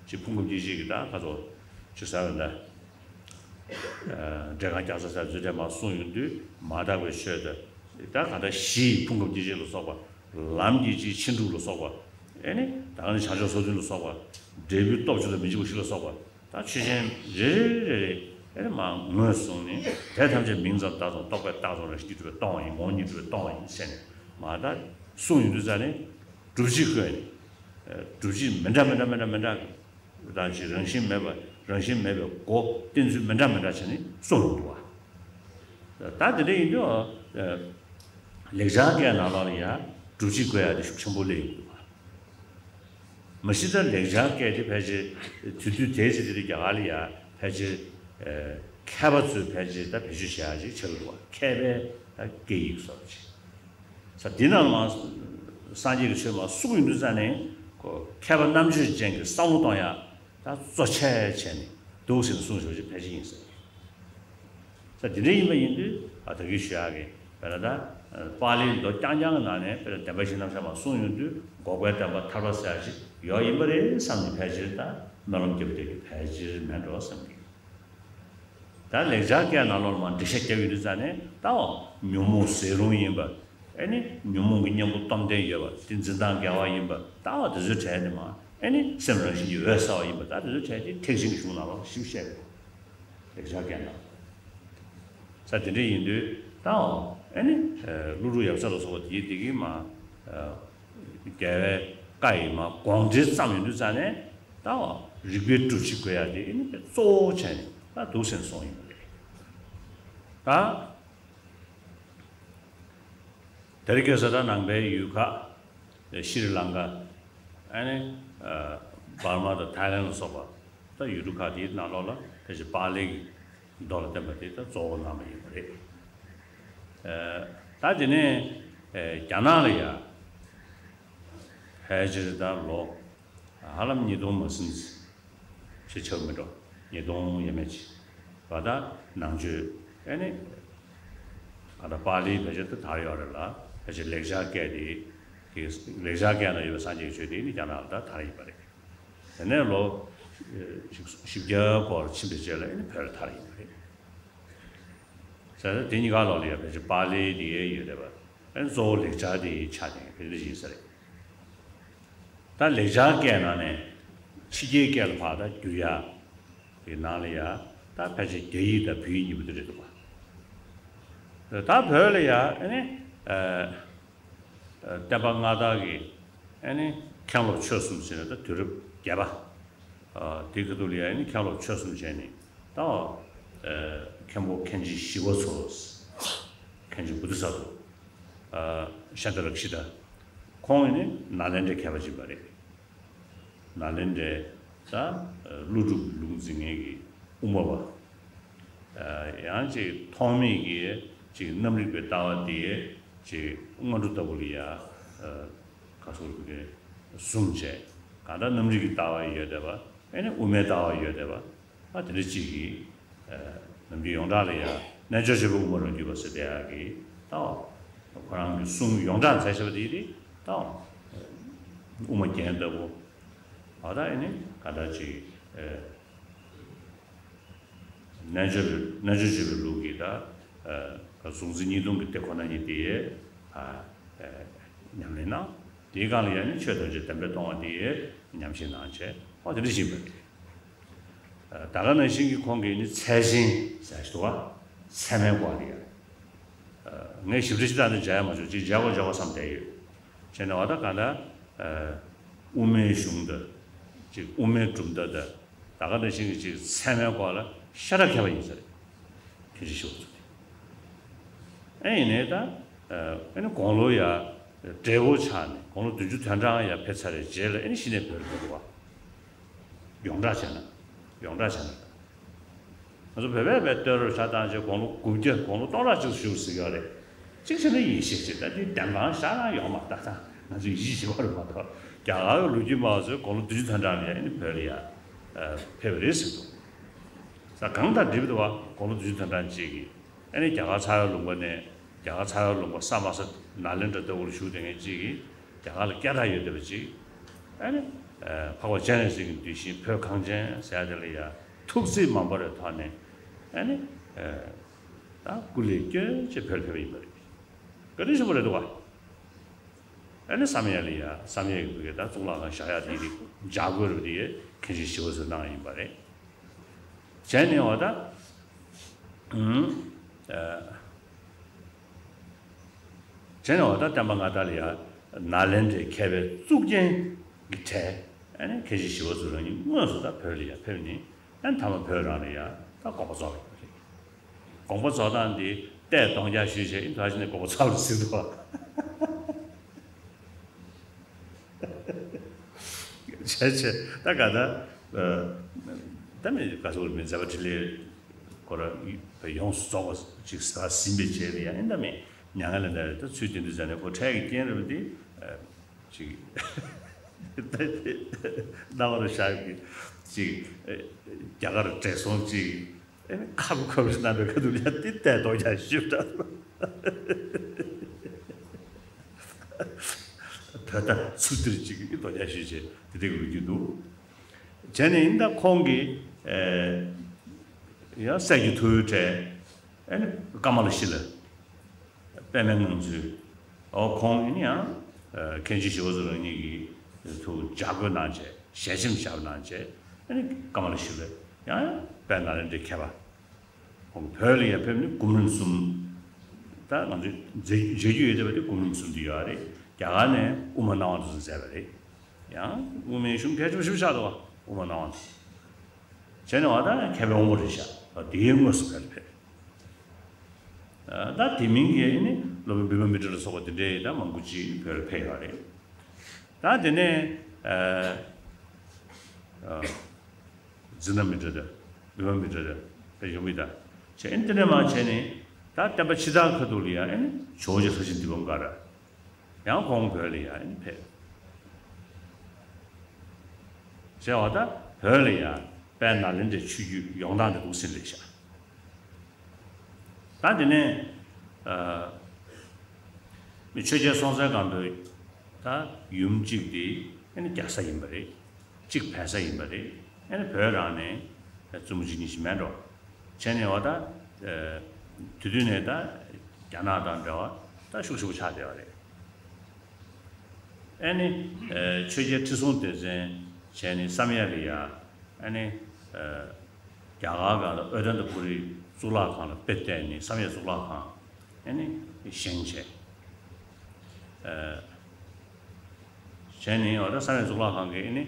ཅིག་ཕུང་ཁམས་སྐྱེ་མཆེད་ཀྱི་ད་ཁ་ཚོ་ཆོས་ཟེར་བ་འདྲ། འབྲས་གང་རྒྱ་ཚ་ཟེར་ཚུལ་དེ་མར་གསུངས་ཡོང་དུས་མ་དག་པའི་ཆོས་དང་ད་གང་ལྟར་གཞི་ཡི་ཕུང་ཁམས་སྐྱེ་མཆེད་ལ་སོགས་པ་ལམ་གྱི་སྤྱི་ཕྱིན་དྲུག་ལ་སོགས་པ་ཨེ་ནི་ད་ག་ནི་བྱང་ཕྱོགས་སོ་བདུན་ལ་སོགས་པ་འབྲས་བུའི་སྟོབས་བཅུ་དང་མི་འཇིགས་པ་བཞི་ལ་སོགས་པ། ད་ཆོས་ཅན་རེ་རེ་རེ་རེ་ཨེ་ནི་མར་ངོས་བཟུང་ནས་དེ་ཐམས་ཅད་མིང་ཙམ་བཏགས་ཙམ་རྟོག་པས་བཏགས་ཙམ་རང་བཞིན་གྱིས་གྲུབ་པས་སྟོང་བ་ཡིན་ངོ་བོ་ཉིད་གྲུབ་པས་སྟོང་བ་ཡིན་ཟེར་ནས་མར་ད་གསུངས་ཡོང་དུས་ཙ་ནས་སྒྲུབ་བྱེད་བཀོད་ནས་སྒྲུབ་བྱེད་མི་འདྲ་མི་འདྲ་མི་འདྲ་མི་འདྲ་དང་ཅིག་རང་བཞིན་མེད་པ་རང་བཞིན་མེད་པའི་སྒོ་བསྟན་ཚུལ་མི་འདྲ་མི་འདྲ་བྱས་ནས་གསུངས་ཡོང་འདུག་བ། ད་དེ་འདྲ་ཡིན་དུས་ལེགས་སྦྱར་སྐད་ནང་ལོགས་ལ་ཡང་སྒྲུབ་བྱེད་བཀོད་ཡ་དེ་ཤུགས་ཆེན་པོ་སླེབས་ཡོང་འདུག་བ། མ་གཞི་ད་ལེགས་སྦྱར་སྐད་དེ་ཕལ་ཆེར་དེ་དུས་དེའི་ཚེ་དེ་དུས་རྒྱ་གར་ལ་ཡང་ཕལ་ཆེར་མཁས་པ་ཚོས་ཕལ་ཆེར་ད་བེད་སྤྱོད་བྱེད་ཡ་ཅིག་ཆགས་ཀྱི་འདུག་བ། མཁས་པའི་ད་སྐད་ཡིག་བཟོ་འདྲ་ཅིག་ས་འདི་ནང་ལ་སངས་རྒྱས་ཀྱི་ཆོས་མར་གསུངས་ཡོང་དུས་ཙ་ནས་ཁོ་མཁས་པ་རྣམ་དཔྱོད་ཅན་གྱི་བསམ་བློ་གཏོང་ཡ་ད་གཙོ་ཆེ་བྱས་ནས་འདུག་ཟེར་ནས་གསུངས་ཞོར་ཅིག་ཕལ་ཆེར་ཡིན་ཟེར། ས་འདི་འདྲ་ཡིན་པ་ཡིན་དུས་ཨ་ད་གིན་ཞུ་ཡག་གི་བས་ན་ད་པཱ་ལིའི་མདོ་རྐྱང་རྐྱང་གི་ནང་ནས་བས་ན་བདེན་པ་བཞི་རྣམ་གཞག་མར་གསུངས་ཡོང་དུས་འགོག་པའི་བདེན་པ་ཐར་པ་ཟེར་ཡག་ཅིག་ཡོག་ཡིན་པ་རེད་བསམ་ནས་ཕལ་ཆེར་ད་སྨོན་ལམ་རྒྱབ་བསྡད་རྒྱུ་ཕལ་ཆེར་མེད་འགྲོ་བསམ་གི། ད་ལེགས་སྦྱར་སྐད་ནང་ལོགས་ལ་མར་འགྲེལ་བཤད་རྒྱབ་ཡོང་དུས་ཙ་ནས་ད་འོ་ཉོན་མོངས་ཟད་རུང་ཡིན་པ། ཨེ་ནི་ཉོན་མོངས་ཀྱི་གཉེན་པོ་སྟོབས་ལྡན་ཡོད་པ་དེ་འཛིན་སྟངས་འགལ་བ་ཡིན་པ་ད་འོ་དེ་ཚོའི་གྲས་ནས་མར་ཨེ་ནི་སེམས་རང་བཞིན་གྱིས་འོད་གསལ་བ་ཡིན་པ་ད་དེ་ཚོའི་གྲས་དེ་ཐེག་ཆེན་གྱི་གཞུང་ནང་ལོགས་ཞིབ་བཤད་དགོས། ལེགས་སྦྱར་སྐད་ནང་། ས་དེ་འདྲ་ཡིན་དུས་ད་འོ་ཨེ་ནི་ཀླུ་སྒྲུབ་ཡབ་སྲས་ལ་སོགས་པ་དེའི་དེ་གི་མར་རྒྱལ་བའི་བཀའ་ཡི་མར་དགོངས་འགྲེལ་བརྩམས་ཡོང་དུས་ཙ་ནས། ད་བ་རིགས་པའི་སྒྲུབ་བྱེད་དགོས་ཡ་དེ་ཨེ་ནི་དཔེ་གཙོ་བོ་བྱས་ནས་ད་འདུག་སེ་གསུངས་ཡོང་གི་རེད། ད་དེ་རིང་ཁ་སང་ད་ནང་པའི་ཡུལ་ཁག་ཤྲི་ལང་ཀ་ཨེ་ནི་འབར་མ་དང་ཐའི་ལན་ལ་སོགས་པ་ད་ཡུལ་གྲུ་ཁག་དེའི་ནང་ལོགས་ལ་ཕལ་ཆེར་པཱ་ལིའི་མདོ་ལ་བསྟན་པ་དེ་ད་གཙོ་བོ་གནང་བ་ཡིན་པ་རེད། ད་དེ་ནས་རྒྱ་ནག་ལ་ཡ་ཕལ་ཆེར་ད་ལོ་ཧ་ལམ་ཉིས་སྟོང་མ་ཟིན་ཞེས་ཆགས་མི་འགྲོ། ཉིས་སྟོང་ཡས་མས་ཅིག་བ་ད་ནང་ཆོས་ཨེ་ནི་ཨ་ད་པཱ་ལིའི་ཕལ་ཆེར་ད་དར་ཡོད་རེད་ལ་ཕལ་ཆེར་ལེགས་སྦྱར་སྐད་དེ་གི་ལེགས་སྦྱར་སྐད་ན་ཡོད་པའི་སངས་རྒྱས་ཀྱི་ཆོས་དེ་ནི་རྒྱ་ནག་ལ་ད་དར་ཡིན་པ་རེད། དེ་ནས་ལོ་བཞི་བརྒྱ་སྐོར་ཕྱིན་པའི་རྗེས་ལ་ཨེ་ནི་བོད་ལ་དར་ཡིན་པ་རེད། ས་ད་དེ་གཉིས་ཀ་ལོགས་ལ་ཡོད་པའི་པཱ་ལིའི་དེ་ཡོད་རེད་པ། ཨེ་ནི་གཙོ་བོ་ལེགས་སྦྱར་དེ་ཆགས་ནས་བོད་ལ་ཡིན་ས་རེད། ད་ལེགས་སྦྱར་སྐད་ནང་ནས་ཕྱི་རྒྱལ་སྐད་ལ་ཕར་ད་བསྒྱུར་ཡ་གི་ནང་ལ་ཡ་ད་ཕལ་ཆེར་རྒྱ་ཡིག་དང་བོད་ཡིག་གཉིས་པོ་དེ་རེད་འདུག་ག་ད་བོད་ལ་ཡ་ཨེ་ནི་བསྟན་པ་སྔ་དར་གྱི་ཨེ་ནི་མཁན་སློབ་ཆོས་གསུམ་ཟེར་ནས་ད་དུས་རབས་བརྒྱད་པ་དེ་གི་ཐོག་ལ་ཡ་ཨེ་ནི་མཁན་སློབ་ཆོས་གསུམ་བྱས་ནས་ད་མཁན་པོ་མཁན་ཆེན་ཞི་བ་འཚོ་མཁན་ཆེན་བོ་དྷི་ས་ཏྭ། ཤཱནྟ་རཀྵི་ཏ། ཁོང་ནི་ནཱ་ལེནྡྲའི་མཁས་པ་ཅིག་ཡིན་པ་རེད། ནཱ་ལེནྡྲའི་ད་ཀླུ་སྒྲུབ་ལུགས་འཛིན་མཁན་གྱི་དབུ་མ་པ། ཡང་ཅིག་ཐོགས་མེད་ཀྱི་ཅིག་རྣམ་རིག་པའི་ལྟ་བ་དེ་ཅིག་སྔོན་འགྲོ་ལྟ་བུ་ལ་ཡ་ག་ཚོད་ཀྱི་བཟུང་བྱས། གང་ལྟར་རྣམ་རིག་གི་ལྟ་བ་ཡོད་བསྡད་པ། ཨེ་ནི་དབུ་མའི་ལྟ་བ་ཡོད་བསྡད་པ། ཨ་དེ་འདྲ་གཅིག་གིས། ནམ་རྒྱུན་ཡོངས་གྲགས་ལ་ཡང་རྣལ་འབྱོར་སྤྱོད་པའི་དབུ་མ་རང་རྒྱུད་པ་ཟེར་བསྡད་ཡག་གི་ལྟ་བ། ཁོ་རང་གི་གསུང་ཡོངས་གྲགས་མཛད་བཞག་པ་དེ་རེད་ལྟ་བ། དབུ་མ་རྒྱན་ལྟ་བུ། ཨ་ད་ཨེ་ནི་ག་འདྲ་ཅིག་རྣལ་འབྱོར་རྣལ་འབྱོར་སྤྱོད་པའི་ལུགས་ཀྱི་ད་གཟུང་འཛིན་གཉིས་སྟོང་གི་དེ་ཁོ་ན་ཉིད་དེ་ཉམས་ལེན་གནང་། དེའི་སྒང་ལ་ཡང་ནི་ཆོས་ཐམས་ཅད་བདེན་པས་སྟོང་བ་དེ་ཉམས་བཞེས་གནང་བྱས། ཨོ་དེ་འདྲ་ཞིག་ཡིན་པ་རེད། ད་ག་ནང་བཞིན་གྱི་ཁོང་གིས་ནི་ཚད་ཆེན་ཟེར་ཞིག་འདུག་བ། ཚད་མའི་སྐོར་ལ་ཡང་། ངས་ཞིབ་ཕྲ་ཞིག་ད་ནི་མཇལ་ཡ་མ་བྱུང་། ཅིག་མཇལ་དགོས་མཇལ་དགོས་བསམ་བསྡད་ཡོད། བྱས་ནས་འོ་ད་ག་ད། དབུ་མའི་གཞུང་དང་། ཅིག་དབུ་མའི་གྲུབ་མཐའ་དང་། ད་ག་ནང་བཞིན་གྱི་ཅིག་ཚད་མའི་སྐོར་ལ་ཤ་སྟག་མཁས་པ་ཡིན་ས་རེད། མཁན་ཆེན་ཞི་བ་འཚོ་དེ། ཨེ་ཡིན་ནའི་ད། ཨེ་ནི་དགུང་ལོ་ཡ། བགྲེས་པོ་ཆགས་ནས་དགུང་ལོ་བདུན་ཅུ་དོན་གྲངས་ཡ་ཕེབས་ཚར་བའི་རྗེས་ལ་ཨེ་ནི་གཞི་ནས་བོད་ལ་འགྲོ་འདུག་བ། ཡོངས་གྲགས་བྱས་ན། ཡོངས་གྲགས་བྱས་ན། ང་ཚོ་བོད་པས་བལྟས་རོགས་ཆ་བཏང་བྱས་དགུང་ལོ་དགུ་བརྒྱ་དགུང་ལོ་སྟོང་ཕྲག་གཅིག་བཞུགས་ཟེར་གྱི་ཡོད་རེད། གཅིག་བྱས་ན་ཡིད་ཆེས་བྱེད། ད་དེ་བདེན་དཔང་བཞག་ན་ཡོང་མ་ད་ད་ང་ཚོ་ཡིད་ཆེས་བྱེད་པ་རེད་མ་གཏོགས། རྒྱ་གར་གྱི་ལོ་རྒྱུས་སྨྲ་བ་ཚོས་དགུང་ལོ་བདུན་ཅུ་དོན་གྲངས་ནས་ཨེ་ནི་བོད་ལ་ཡ། ཕེབས་པ་རེད་ཟེར་འདུག་ས་གང་དང་འགྲིག་པ་འདུག་བ། དགུང་ལོ་བདུན་ཅུ་དོན་གྲངས་གཅིག་གིས། ཨ་ནི་རྒྱ་གར་ཚ་བའི་ལུང་པ་ནས། རྒྱ་གར་ཚ་བའི་ལུང་པ་ས་མ་ས་ནཱ་ལེནྡྲ་ལྟ་བུར་བཞུགས་བསྡད་མཁན་གཅིག་གིས་རྒྱ་གར་ལ་སྐད་གྲགས་ཡོད་བསྡད་པ་གཅིག་ཨ་ནི། འཕགས་པ་སྤྱན་རས་གཟིགས་ཀྱི་གདུལ་ཞིང་བོད་གངས་ཅན་ཟེར་ཡ་དེ་ལ་ཡ་ཐུགས་བརྩེ་མ་འབོར་བའི་ཐོག་ནས། ཨ་ནི། ད་སྐུ་ལས་བསྐྱོན་བྱས་བོད་ལ་ཕེབས་པ་ཡིན་པ་རེད། བཀའ་དྲིན་ཆེན་པོ་རེད་འདུག་བ། ཨ་ནི་བསམ་ཡས་ལ་ཡ། བསམ་ཡས་ཀྱི་བུ་གའི་ད་གཙུག་ལག་ཁང་བཞག་ཡ་དེ་རིགས་འཇག་དགོས་རུ་དེ་མཁན་ཆེན་ཞི་བ་འཚོས་གནང་ཡིན་པ་རེད། བྱས་ནས་འོ་ད། ཨུམ། ཨ། བྱས་ནས་འོ་ད་བསྟན་པ་སྔ་དར་ལ་ཡ་ནཱ་ལེནྡྲའི་མཁས་པའི་གཙུག་རྒྱན་གྱི་གྲས་ཨ་ནི་མཁན་ཆེན་ཞི་བ་འཚོ་རང་ཉིད་དངོས་སུ་ད་བོད་ལ་ཡ་ཕེབས་ནས། ཨ་ནི་མཐའ་མ་བོད་རང་ལ་ཡ་ད་དགོངས་པ་རྫོགས་པ་རེད། དགོངས་པ་རྫོགས་སྟངས་འདི་ལྟས་གདོང་བརྒྱབ་ཞུས་བྱས་ཨིན་ད་ཅི་ནས་དགོངས་པ་རྫོགས་པ་ཟེར་འདུག་བ། བྱས་བྱས་ད་ག་ད། ད་མི་ག་ཚོད་མི་མཛད་པ་འཕྲིན་ལས་ཁོ་ར་ཡོངས་སུ་རྫོགས་པ་ཅིག་ཟ་ཟིན་པའི་རྗེས་ལ་ཡང་ཨིན་ད་མི་མྱ་ངན་ལས་འདས་ད་ཚུལ་དེ་འདྲ་མཛད་ནས་ཁོ་འཕྲལ་གྱི་རྐྱེན་རེད་པ་འདི། ཅིག་རྣ་བ་རུ་བཞག་གི་ཅིག་རྒྱ་གར་བགྲེས་སོང་ཅིག་ཨེ་ཁབ་ཁབ་རེ་གནང་བའི་ཁ་ཐུག་ལ་དེ་ལྟས་རྡོ་རྒྱག་ཞིབ་འདྲ། བོད་ད་ཚུར་དེར་ཅིག་རྡོ་རྒྱག་ཞིབ་བྱས་དེ་དེ་གི་ལོ་རྒྱུས་འདུག་བྱས་ནས་ཡིན་ད་ཁོང་གིས་ཨེ་ཡང་སྲས་ཀྱི་ཐུ་བོའི་གྲས་ཨེ་ནི་ཀ་མ་ལ་ཤི་ལ། པདྨའི་ངང་ཚུལ། ཨོ་ཁོང་ཡིན་ཡང་། མཁན་ཆེན་ཞི་བ་འཚོ་རང་ཉིད་ཀྱིས་ཐུགས་ལྗགས་བཀོད་གནང་བྱས་ཞལ་ཆེམས་བཞག་གནང་བྱས་ཨ་ནི་ཀ་མ་ལ་ཤི་ལ་ཡང་དཔལ་ནཱ་ལེནྡྲའི་མཁས་པ། ཁོང་བོད་ལ་ཡང་ཕེབས་ནས་སྒོམ་རིམ་གསུམ། ད་ང་ཚོས་མཇལ་མཇལ་རྒྱུ་ཡོད་བསྡད་པ་དེ་སྒོམ་རིམ་གསུམ་དེ་ཡོད་རེད། རྒྱ་གར་ནས་དབུ་མ་སྣང་བ་དེ་ཚོ་མཛད་པ་རེད། ཡང་དབུ་མའི་གཞུང་གལ་ཆེན་པོ་ཞིག་ཆགས་འདུག་བ་དབུ་མ་སྣང་བ་དེ། བྱས་ནས་བ་ད་མཁས་པའི་དབང་པོ་རེད་ཤག་ད་དེའི་དངོས་སུ་བོད་ལ་ཕེབས། ད་དེ་མིན་གྱི་ནི་སློབ་དཔོན་བི་མ་མི་ཏྲ་ལ་སོགས་པ་དེ་འདྲའི་ད་མང་པོ་ཅིག་བོད་ལ་ཕེབས་ཡོད་རེད། ད་དེ་ནས་འཛིན་བདག་མི་ཏྲ་དང་བི་མ་མི་ཏྲ་དང་ད་ཡོང་མི་ད་བྱས་ཨེ་དེ་ནས་མར་བྱས་ནས་ད་བསྟན་པ་ཕྱི་དར་ཁ་ཐུག་ལ་ཡ་ཨེ་ནི་ཇོ་བོ་རྗེ་ལྷ་ཆེན་དི་པཾ་ཀ་ར། ཡང་ཁོང་བོད་ལ་ཡ་ཨེ་ནི་ཕེབས། ཟེར་བ་ད་བོད་ལ་ཡ་དཔལ་ནཱ་ལེནྡྲའི་ཆོས་བརྒྱུད་ཡོང་སྟངས་དེ་འདུག་ཟིན་རེད་ཤག་ད་དེ་ནས་མི་ཆོས་རྒྱལ་སྲོང་བཙན་སྒམ་པོའི་ད་ཡུམ་གཅིག་དེ་ཨེ་ནི་རྒྱ་བཟའ་ཡིན་པ་རེད། གཅིག་བལ་བཟའ་ཡིན་པ་རེད། ཨེ་ནི་བོད་རང་ནས་བཙུན་མོ་གཅིག་གཉིས་ཤིག་མེད་འགྲོ། བྱས་ནས་བ་ད། དེ་དུས་ནས་ད་རྒྱ་ནག་དང་འབྲེལ་བ་ད་ཤུགས་ཆེན་པོ་ཆགས་བསྡད་པ་རེད། ཨེ་ནི། ཆོས་རྒྱལ་ཁྲི་སྲོང་ལྡེ་བཙན་བྱས་ནས་བསམ་ཡས་ལ་ཡ། ཨེ་ནི། རྒྱ་གར་སྒང་ལ་ཨོ་དན་དྷ་པུ་རི་གཙུག་ལག་ཁང་ལ་དཔེ་བལྟས་ནས་བསམ་ཡས་གཙུག་ལག་ཁང་ཨེ་ནི་བཞེངས་བྱས། བྱས་ནས་འོ་ད་བསམ་ཡས་གཙུག་ལག་ཁང་གི་ཨེ་ནི།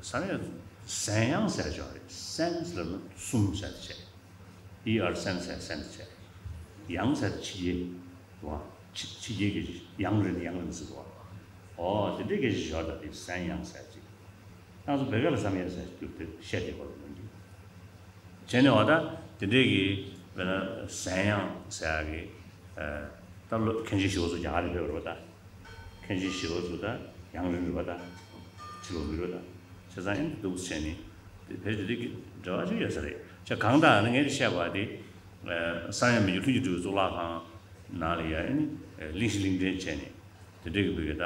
བསམ་ཡས་གཟན་དབྱངས་ཟེར་ཅིག་ཡོད་རེད། གཟན་ཟེར་ན་གསུམ་ཟེར་བྱས། ཨི་ཨར་སན་ཟེར་སན་བྱས། ཡང་ཟེར་ཕྱི་རྒྱལ་བ། ཕྱི་ཕྱི་རྒྱལ་གྱི་ཡང་རིན་ཡང་རིན་ཟེར་བ། ཨོ་དེ་འདྲའི་སྐད་ཆ་ཞོར་དང་དེ་སན་ཡང་ཟེར་ཅིག་ང་ཚོ་བོད་སྐད་ལ་བསམ་ཡས་ཟེར་རྒྱུ་དེ་བཤད་དེ་བར་མི་འདུག་བྱས་ནས་འོ་ད་དེ་འདྲའི་གི་དཔེར་ན་ཟན་ཡང་ཟེར་ཡག་གི་ད་ལོ་མཁན་ཆེན་ཞི་བ་འཚོ་རྒྱ་གར་ལ་ཕེབས་རེད་པ། ད་མཁན་ཆེན་ཞི་བ་འཚོ་ད་ཡང་རིང་རེད་པ། ད་ཕྱི་ལོགས་མི་རེད་པ། ད་བྱས་ཙང་ཨེ་འདུག་བྱས་ནས་དེ་བོད་དེ་འདྲའི་གི་འབྲེལ་བ་ཅིག་ཡོད་ས་རེད། བྱས་གང་ལྟར་ངས་བཤད་པ་དེ་བསམ་ཡས་མི་འགྱུར་ལྷུན་གྱིས་གྲུབ་པའི་གཙུག་ལག་ཁང་ནང་ལ་ཡ་ཨེ་ནི་གླེང་གཞི་གླེང་ཕྲན་བྱས་ནས། དེ་འདྲའི་གི་བོད་ཀྱི་ད་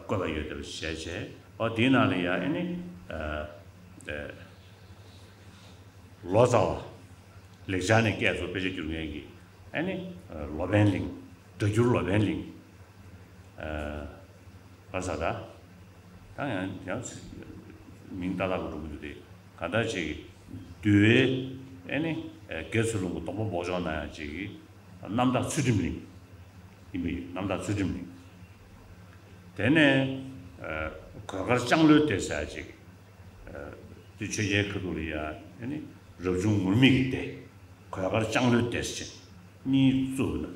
བཀོད་པ་ཡོད་དེ་བྱས་བྱས་ཨོ་དེའི་ནང་ལ་ཡ་ཨེ་ནི་ལོ་ཙཱ་བ་ལེགས་སྦྱར་ནས་སྐད་ཚུར་དཔེ་ཆ་བསྒྱུར་མཁན་གྱི་ཨེ་ནི་ལོ་པཎ་གླིང་། སྒྲ་བསྒྱུར་ལོ་པཎ་གླིང་། ཨ་ས་ད་ད་ཡང་ཡང་མིང་ཏག་ཏག་གི་འགྲོ་གི་འདུག་སྟེ། ག་ད་ཅིག་འདུལ་བའི་ཨེ་ནི་དགེ་ཚུལ་སློང་གི་སྡོམ་པ་འབོགས་ཆོག་ན་ཡང་ཅིག་རྣམ་དག་ཚུལ་ཁྲིམས་གླིང་ཡིན་པ་ཡིན། རྣམ་དག་ཚུལ་ཁྲིམས་གླིང་། དེ་ནས་གོས་དཀར་ལྕང་ལོའི་སྡེ་ཟེར་ཅིག་དེ་ཆོས་རྒྱལ་ཁ་ཐུག་ལ་ཡ་ཨེ་ནི་རབ་བྱུང་ངུར་སྨྲིག་གི་སྡེ། གོས་དཀར་ལྕང་ལོའི་སྡེ་ཟེར་གཉིས་བཙུགས་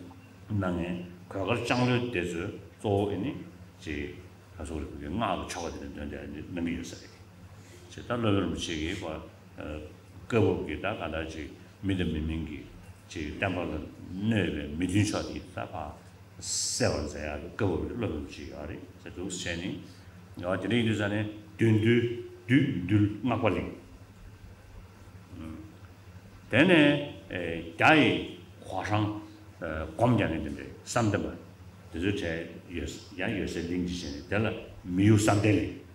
གནང་ངས། གོས་དཀར་ལྕང་ལོའི་སྡེ་ཚོས་གཙོ་བོ་ཨེ་ནི་ཅིག་ག་སོག་རིག་པའི་སྔགས་ཀྱི་ཆོ་ག་དེ་འདྲ་འདོན་ཏེ་གནང་གི་ཡོད་ས་རེད། ཅེས་ད་སློབ་དཔོན་རིན་པོ་ཆེ་གིས་བཀའ་བབས་ཀྱི་ད་ག་འདྲ་ཅིག་མི་དང་མི་མིན་གྱི་ཅིག་བསྟན་པ་ལ་གནོད་པའི་མི་མཐུན་ཕྱོགས་དེ་ད་ཕར་སེལ་བར་མཛད་ཡག་གི་བཀའ་བབས་ཀྱི་སློབ་དཔོན་རིན་པོ་ཆེ་ཡོད་རེད་ཟེར་འདུག་བྱས་ནས། ཡང་དེ་འདྲ་ཡིན་དུས་ཙང་ནས་བདུད་འདུལ་བདུད་འདུལ་སྔགས་པ་གླིང་། དེ་ནས་རྒྱ་ཡི་ཧྭ་ཤང་སྒོམ་རྒྱག་མཁན་དེ་འདྲའི་བསམ་གཏན་པ་དེ་ཚོའི་གྲས་ཡོད་ཡང་ཡོད་སའི་གླིང་ཅིག་བྱས་ནས་དེ་ལ་མི་གཡོ་བསམ་གཏན་གླིང་།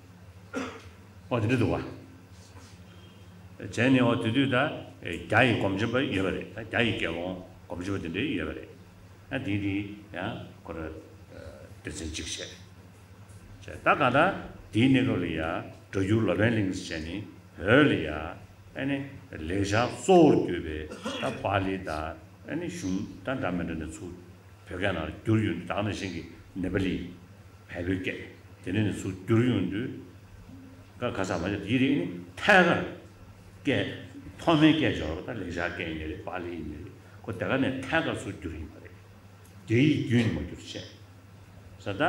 ཨོ་དེ་འདྲ་འདུག་བ། བྱས་ནས་ཨོ་དེ་དུས་ད་རྒྱ་ཡི་སྒོམ་ཆེན་པ་ཡོད་པ་རེད། ད་རྒྱ་ཡི་དགེ་སློང་སྒོམ་ཆེན་པ་དེ་འདྲའི་ཡོད་པ་རེད། ཨ་དེ་དེ་ཡང་ཁོ་ར་སྡེ་ཚན་གཅིག་བྱས། བྱས་ད་ག་ད་དེའི་གནས་སྐབས་ལ་ཡང་སྒྲ་བསྒྱུར་ལོ་པཎ་གླིང་ཟེར་བྱས་ནས་བོད་ལ་ཡང་ཨ་ནི་ལེགས་སྦྱར་གཙོ་བོར་གྱུར་པའི་ད་པཱ་ལི་དང་ཨ་ནི་གཞུང་ད་འདྲ་མི་འདྲ་ནས་ཚུར་བོད་སྐད་ནང་ལ་བསྒྱུར་ཡོང་དུས་ད་ག་ནང་བཞིན་གྱི་ནེ་པ་ལི། བལ་པོའི་སྐད་དེ་འདྲ་ནས་ཚུར་བསྒྱུར་ཡོང་དུས་ཀ་ཁ་ས་མ་ཆ་དེའི་རིགས་ནི་ཐད་ཀར་སྐད་ཐོག་མའི་སྐད་སྦྱོར་བ་ད་ལེགས་སྦྱར་སྐད་ཡིན་ནི་རེད། པཱ་ལི་ཡིན་ནི་རེད། ཁོ་དེ་ག་ནས་ཐད་ཀར་ཚུར་བསྒྱུར་ཡིན་པ་རེད། རྒྱ་ཡིག་བརྒྱུད་ནས་མ་བསྒྱུར་བྱས། ས་ད་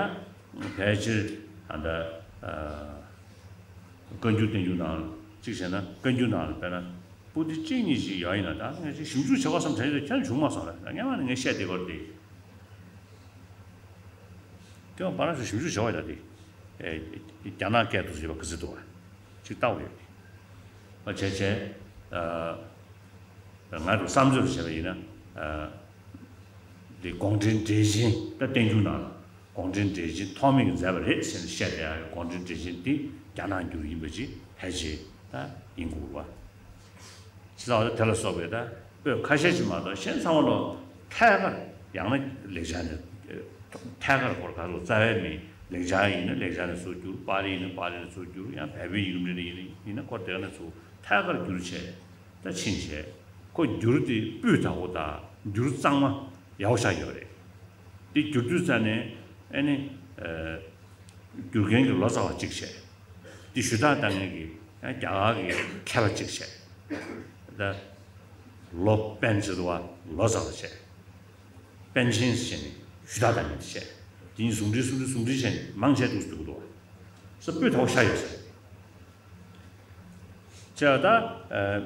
ཕལ་ཆེར་ཨ་ད་བཀའ་འགྱུར་བསྟན་འགྱུར་ནང་གཅིག་བྱས་ན་བཀའ་འགྱུར་ནང་ལ་དཔེར་ན་པོ་ཏི་གཅིག་གཉིས་ཤིག་ཡོད་ཡིན་ན་ད་ངས་ཅིག་ཞིབ་འཇུག་བྱེད་དགོས་བསམ་དྲན་རྒྱུ་ཁྱོན་བྱུང་མ་སོང་ལ། ད་སྔན་མ་ནས་ངས་བཤད་བསྡད་ཀྱི་ཡོད་རེད་དེ། དེ་བ་པ་ར་ཞིག་ཞིབ་འཇུག་བྱེད་དགོས་ཡོད་ད་དེ། རྒྱ་ནག་སྐད་དུ་བྱས་པ་ག་ཚོད་འདུག་བ། ཅིག་ལྟ་དགོས་ཡོད་དེ། བྱས་བྱས། ང་ཚོ་བསམ་ཚོད་བྱས་པ་ཡིན་ན། འདི་དགོངས་འགྲེལ་འགྲེལ་ཆེན་ད་བསྟན་འགྱུར་ནང་ལ་དགོངས་འགྲེལ་འགྲེལ་ཆེན་ཐོགས་མེད་ཀྱིས་མཛད་པ་རེད་ཟེར་ནས་བཤད་བསྡད་ཡ་ཡོད། དགོངས་འགྲེལ་འགྲེལ་ཆེན་འདི་རྒྱ་ནག་འགྱུར་ཡིན་པ་ཅིག་ཕལ་ཆེར་ད་ཡིན་དགོས་པ། ཇི་ལྟ་བ་དེ་ལ་སོགས་པའི་ད་པོད་ཁ་ཤས་ཅིག་མ་གཏོགས་གཞན་ཚང་མ་ལོ་ཐད་ཀར་ཡང་ན་ལེགས་སྦྱར་ནས་ཐད་ཀར་སྐོར་ག་ལོ་རྩ་བའི་མིང་ལེགས་སྦྱར་ཡིན་ན་ལེགས་སྦྱར་ནས་ཚུར་བསྒྱུར། པཱ་ལི་ཡིན་ན་པཱ་ལི་ནས་ཚུར་བསྒྱུར། ཡང་བལ་པོའི་ཡིག་རིགས་ཡིན་ན་ཡིན་ན་སྐོར་དེ་ག་ནས་ཚུར་ཐད་ཀར་བསྒྱུར་བྱས། ད་ཕྱིན་བྱས་ཁོ་བསྒྱུར་དེ་སྤུས་དག་པོ་དང་བསྒྱུར་གཙང་མ་ཡག་པོ་ཆགས་ཡོད་རེད། དེ་བསྒྱུར་དུས་ཙ་ནས་ཨ་ནི་བསྒྱུར་མཁན་གྱི་ལོ་ཙཱ་བ་གཅིག་བྱས། དེ་ཞུ་དག་བཏང་མཁན་གྱི་ཡང་རྒྱ་གར་གྱི་མཁས་པ་གཅིག་བྱས། ད་ལོ་པཎ་ཟེར་བ་ལོ་ཙཱ་བ་བྱས། པཎ་ཆེན་ཟེར་ནས་ཞུ་དག་བཏང་མཁན་བྱས། དེ་གཉིས་ཟུང་འབྲེལ་ཟུང་འབྲེལ་ཟུང་འབྲེལ་བྱས་ནས་མང་ཆེ་འདུག་འདུག་འདུག་བ། ས་སྤུས་དག་པོ་ཆགས་ཡོད་ས་རེད། བྱས་ད་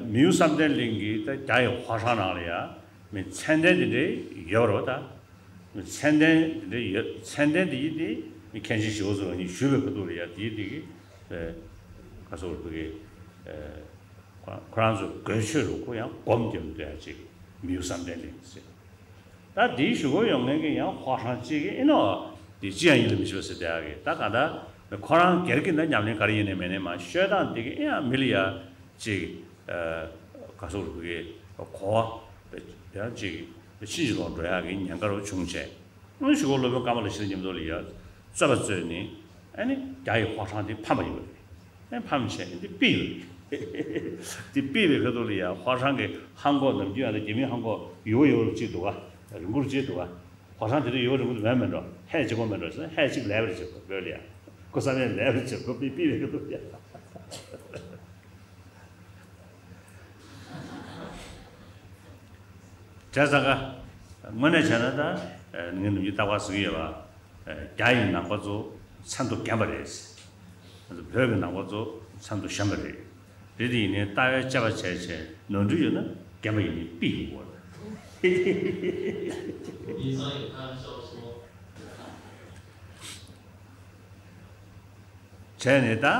མི་གཡོ་བསམ་གཏན་གླིང་གི་ད་རྒྱ་ཡི་ཧྭ་ཤང་ནང་ལ་ཡ་མི་མཚན་ལྡན་དེ་འདྲའི་ཡོད་རེད་བ། ད་མི་མཚན་ལྡན་དེ་འདྲའི་ཡོད། མཚན་ལྡན་དེ་ཡིན་དེ་མི་མཁན་ཆེན་ཞི་བ་འཚོ་ལ་ནི་ཞུས་པའི་ཁ་ཐུག་ལ་ཡ་དེ་ཡིན་དེ་གི་ག་ཚོད་རེད་གི་ཁོ་རང་ཚོ་དགོས་ཆོས་རུ་ཁོ་ཡང་སྒོམ་རྒྱབ་འདོད་ཡ་ཅིག་མི་གཡོ་བསམ་གཏན་གླིང་ཟེར། ད་དེའི་ཞུ་སྒོ་ཡོང་མཁན་གྱི་ཡང་ཧྭ་ཤང་གཅིག་གི་ཨེ་ནོ་དེ་ཅི་ཡང་ཡིད་ལ་མི་བྱེད་པ་ཟེར་བསྡད་ཡག་གི། ད་ག་ད་ཁོ་རང་སྒེར་གྱི་ད་ཉམས་ལེན་ག་རེ་ཡིན་ནའི་མེད་ནའི་མ་ཤོད་སྟངས་དེ་གི་ཨེ་ཡང་མི་ལ་ཡ་ཅིག་ག་སོག་རུ་གི་གོ་བ་ཡང་ཅིག་ཕྱིན་ཅི་ལོག་འགྲོ་ཡག་གི་ཉེན་ཁ་རུ་བྱུང་བྱས། ཨ་ཞུ་སྒོ་སློབ་དཔོན་ཀ་མ་ལ་ཤཱི་ལ་མཉམ་དུ་ལ་ཡ་རྩོད་པ་རྩོད་ནས་ཨ་ནི་རྒྱ་ཡི་ཧྭ་ཤང་དེ་ཕམ་པ་ཡིན་པ་རེད། ཨེ་ཕམ་བྱས་ནས་འདི་ཕུད་ཡོད་རེད། འདི་ཕུད་པའི་ཁ་ཐུག་ལ་ཡ་ཧྭ་ཤང་གི་ཧང་གོ་ནམ་རྒྱུན་ཡང་ན་རྒྱ་མིའི་ཧང་གོ་ཡོ་ཡོ་རུ་གཅིག་འདུག་ག་རིང་པོ་རུ་གཅིག་འདུག་ག་ཧྭ་ཤང་དེ་འདྲ་ཡོ་རིང་པོ་དུ་མེད་མེད་འགྲོ། ཧད་གཅིག་པོ་མེད་འགྲོ་ཟེར་ན་ཧད་གཅིག་ལས་པར་བྱེད་དགོས་བོད་ལ་ཡ་ཁོ་བསམ་ཡས་ལས་པར་བྱེད་དགོས་ཕུད་ཕུད་པའི་ཁ་ཐུག་ལ་ཡ། བྱས་ཙང་ཀ་དངོས་གནས་བྱས་ན་ད་ངས་ནམ་རྒྱུན་རྟག་པར་ཟེར་གྱི་ཡོད་པ། རྒྱ་ཡི་ནང་པ་ཚོ་མཚན་དུ་བརྒྱན་པ་རེད། བོད་ཀྱི་ནང་པ་ཚོ་མཚན་དུ་བཞེངས་པ་རེད། རེད་དེ་ཡིན་ནའི་ལྟ་བའི་དཔྱད་པ་བྱས་བྱས་ནོར་འཁྲུལ་ཡོད་ན་རྒན་པ་ཡིན་ནའི་ཕུད་ཡོང་གི་རེད། བྱས་ནས་ད།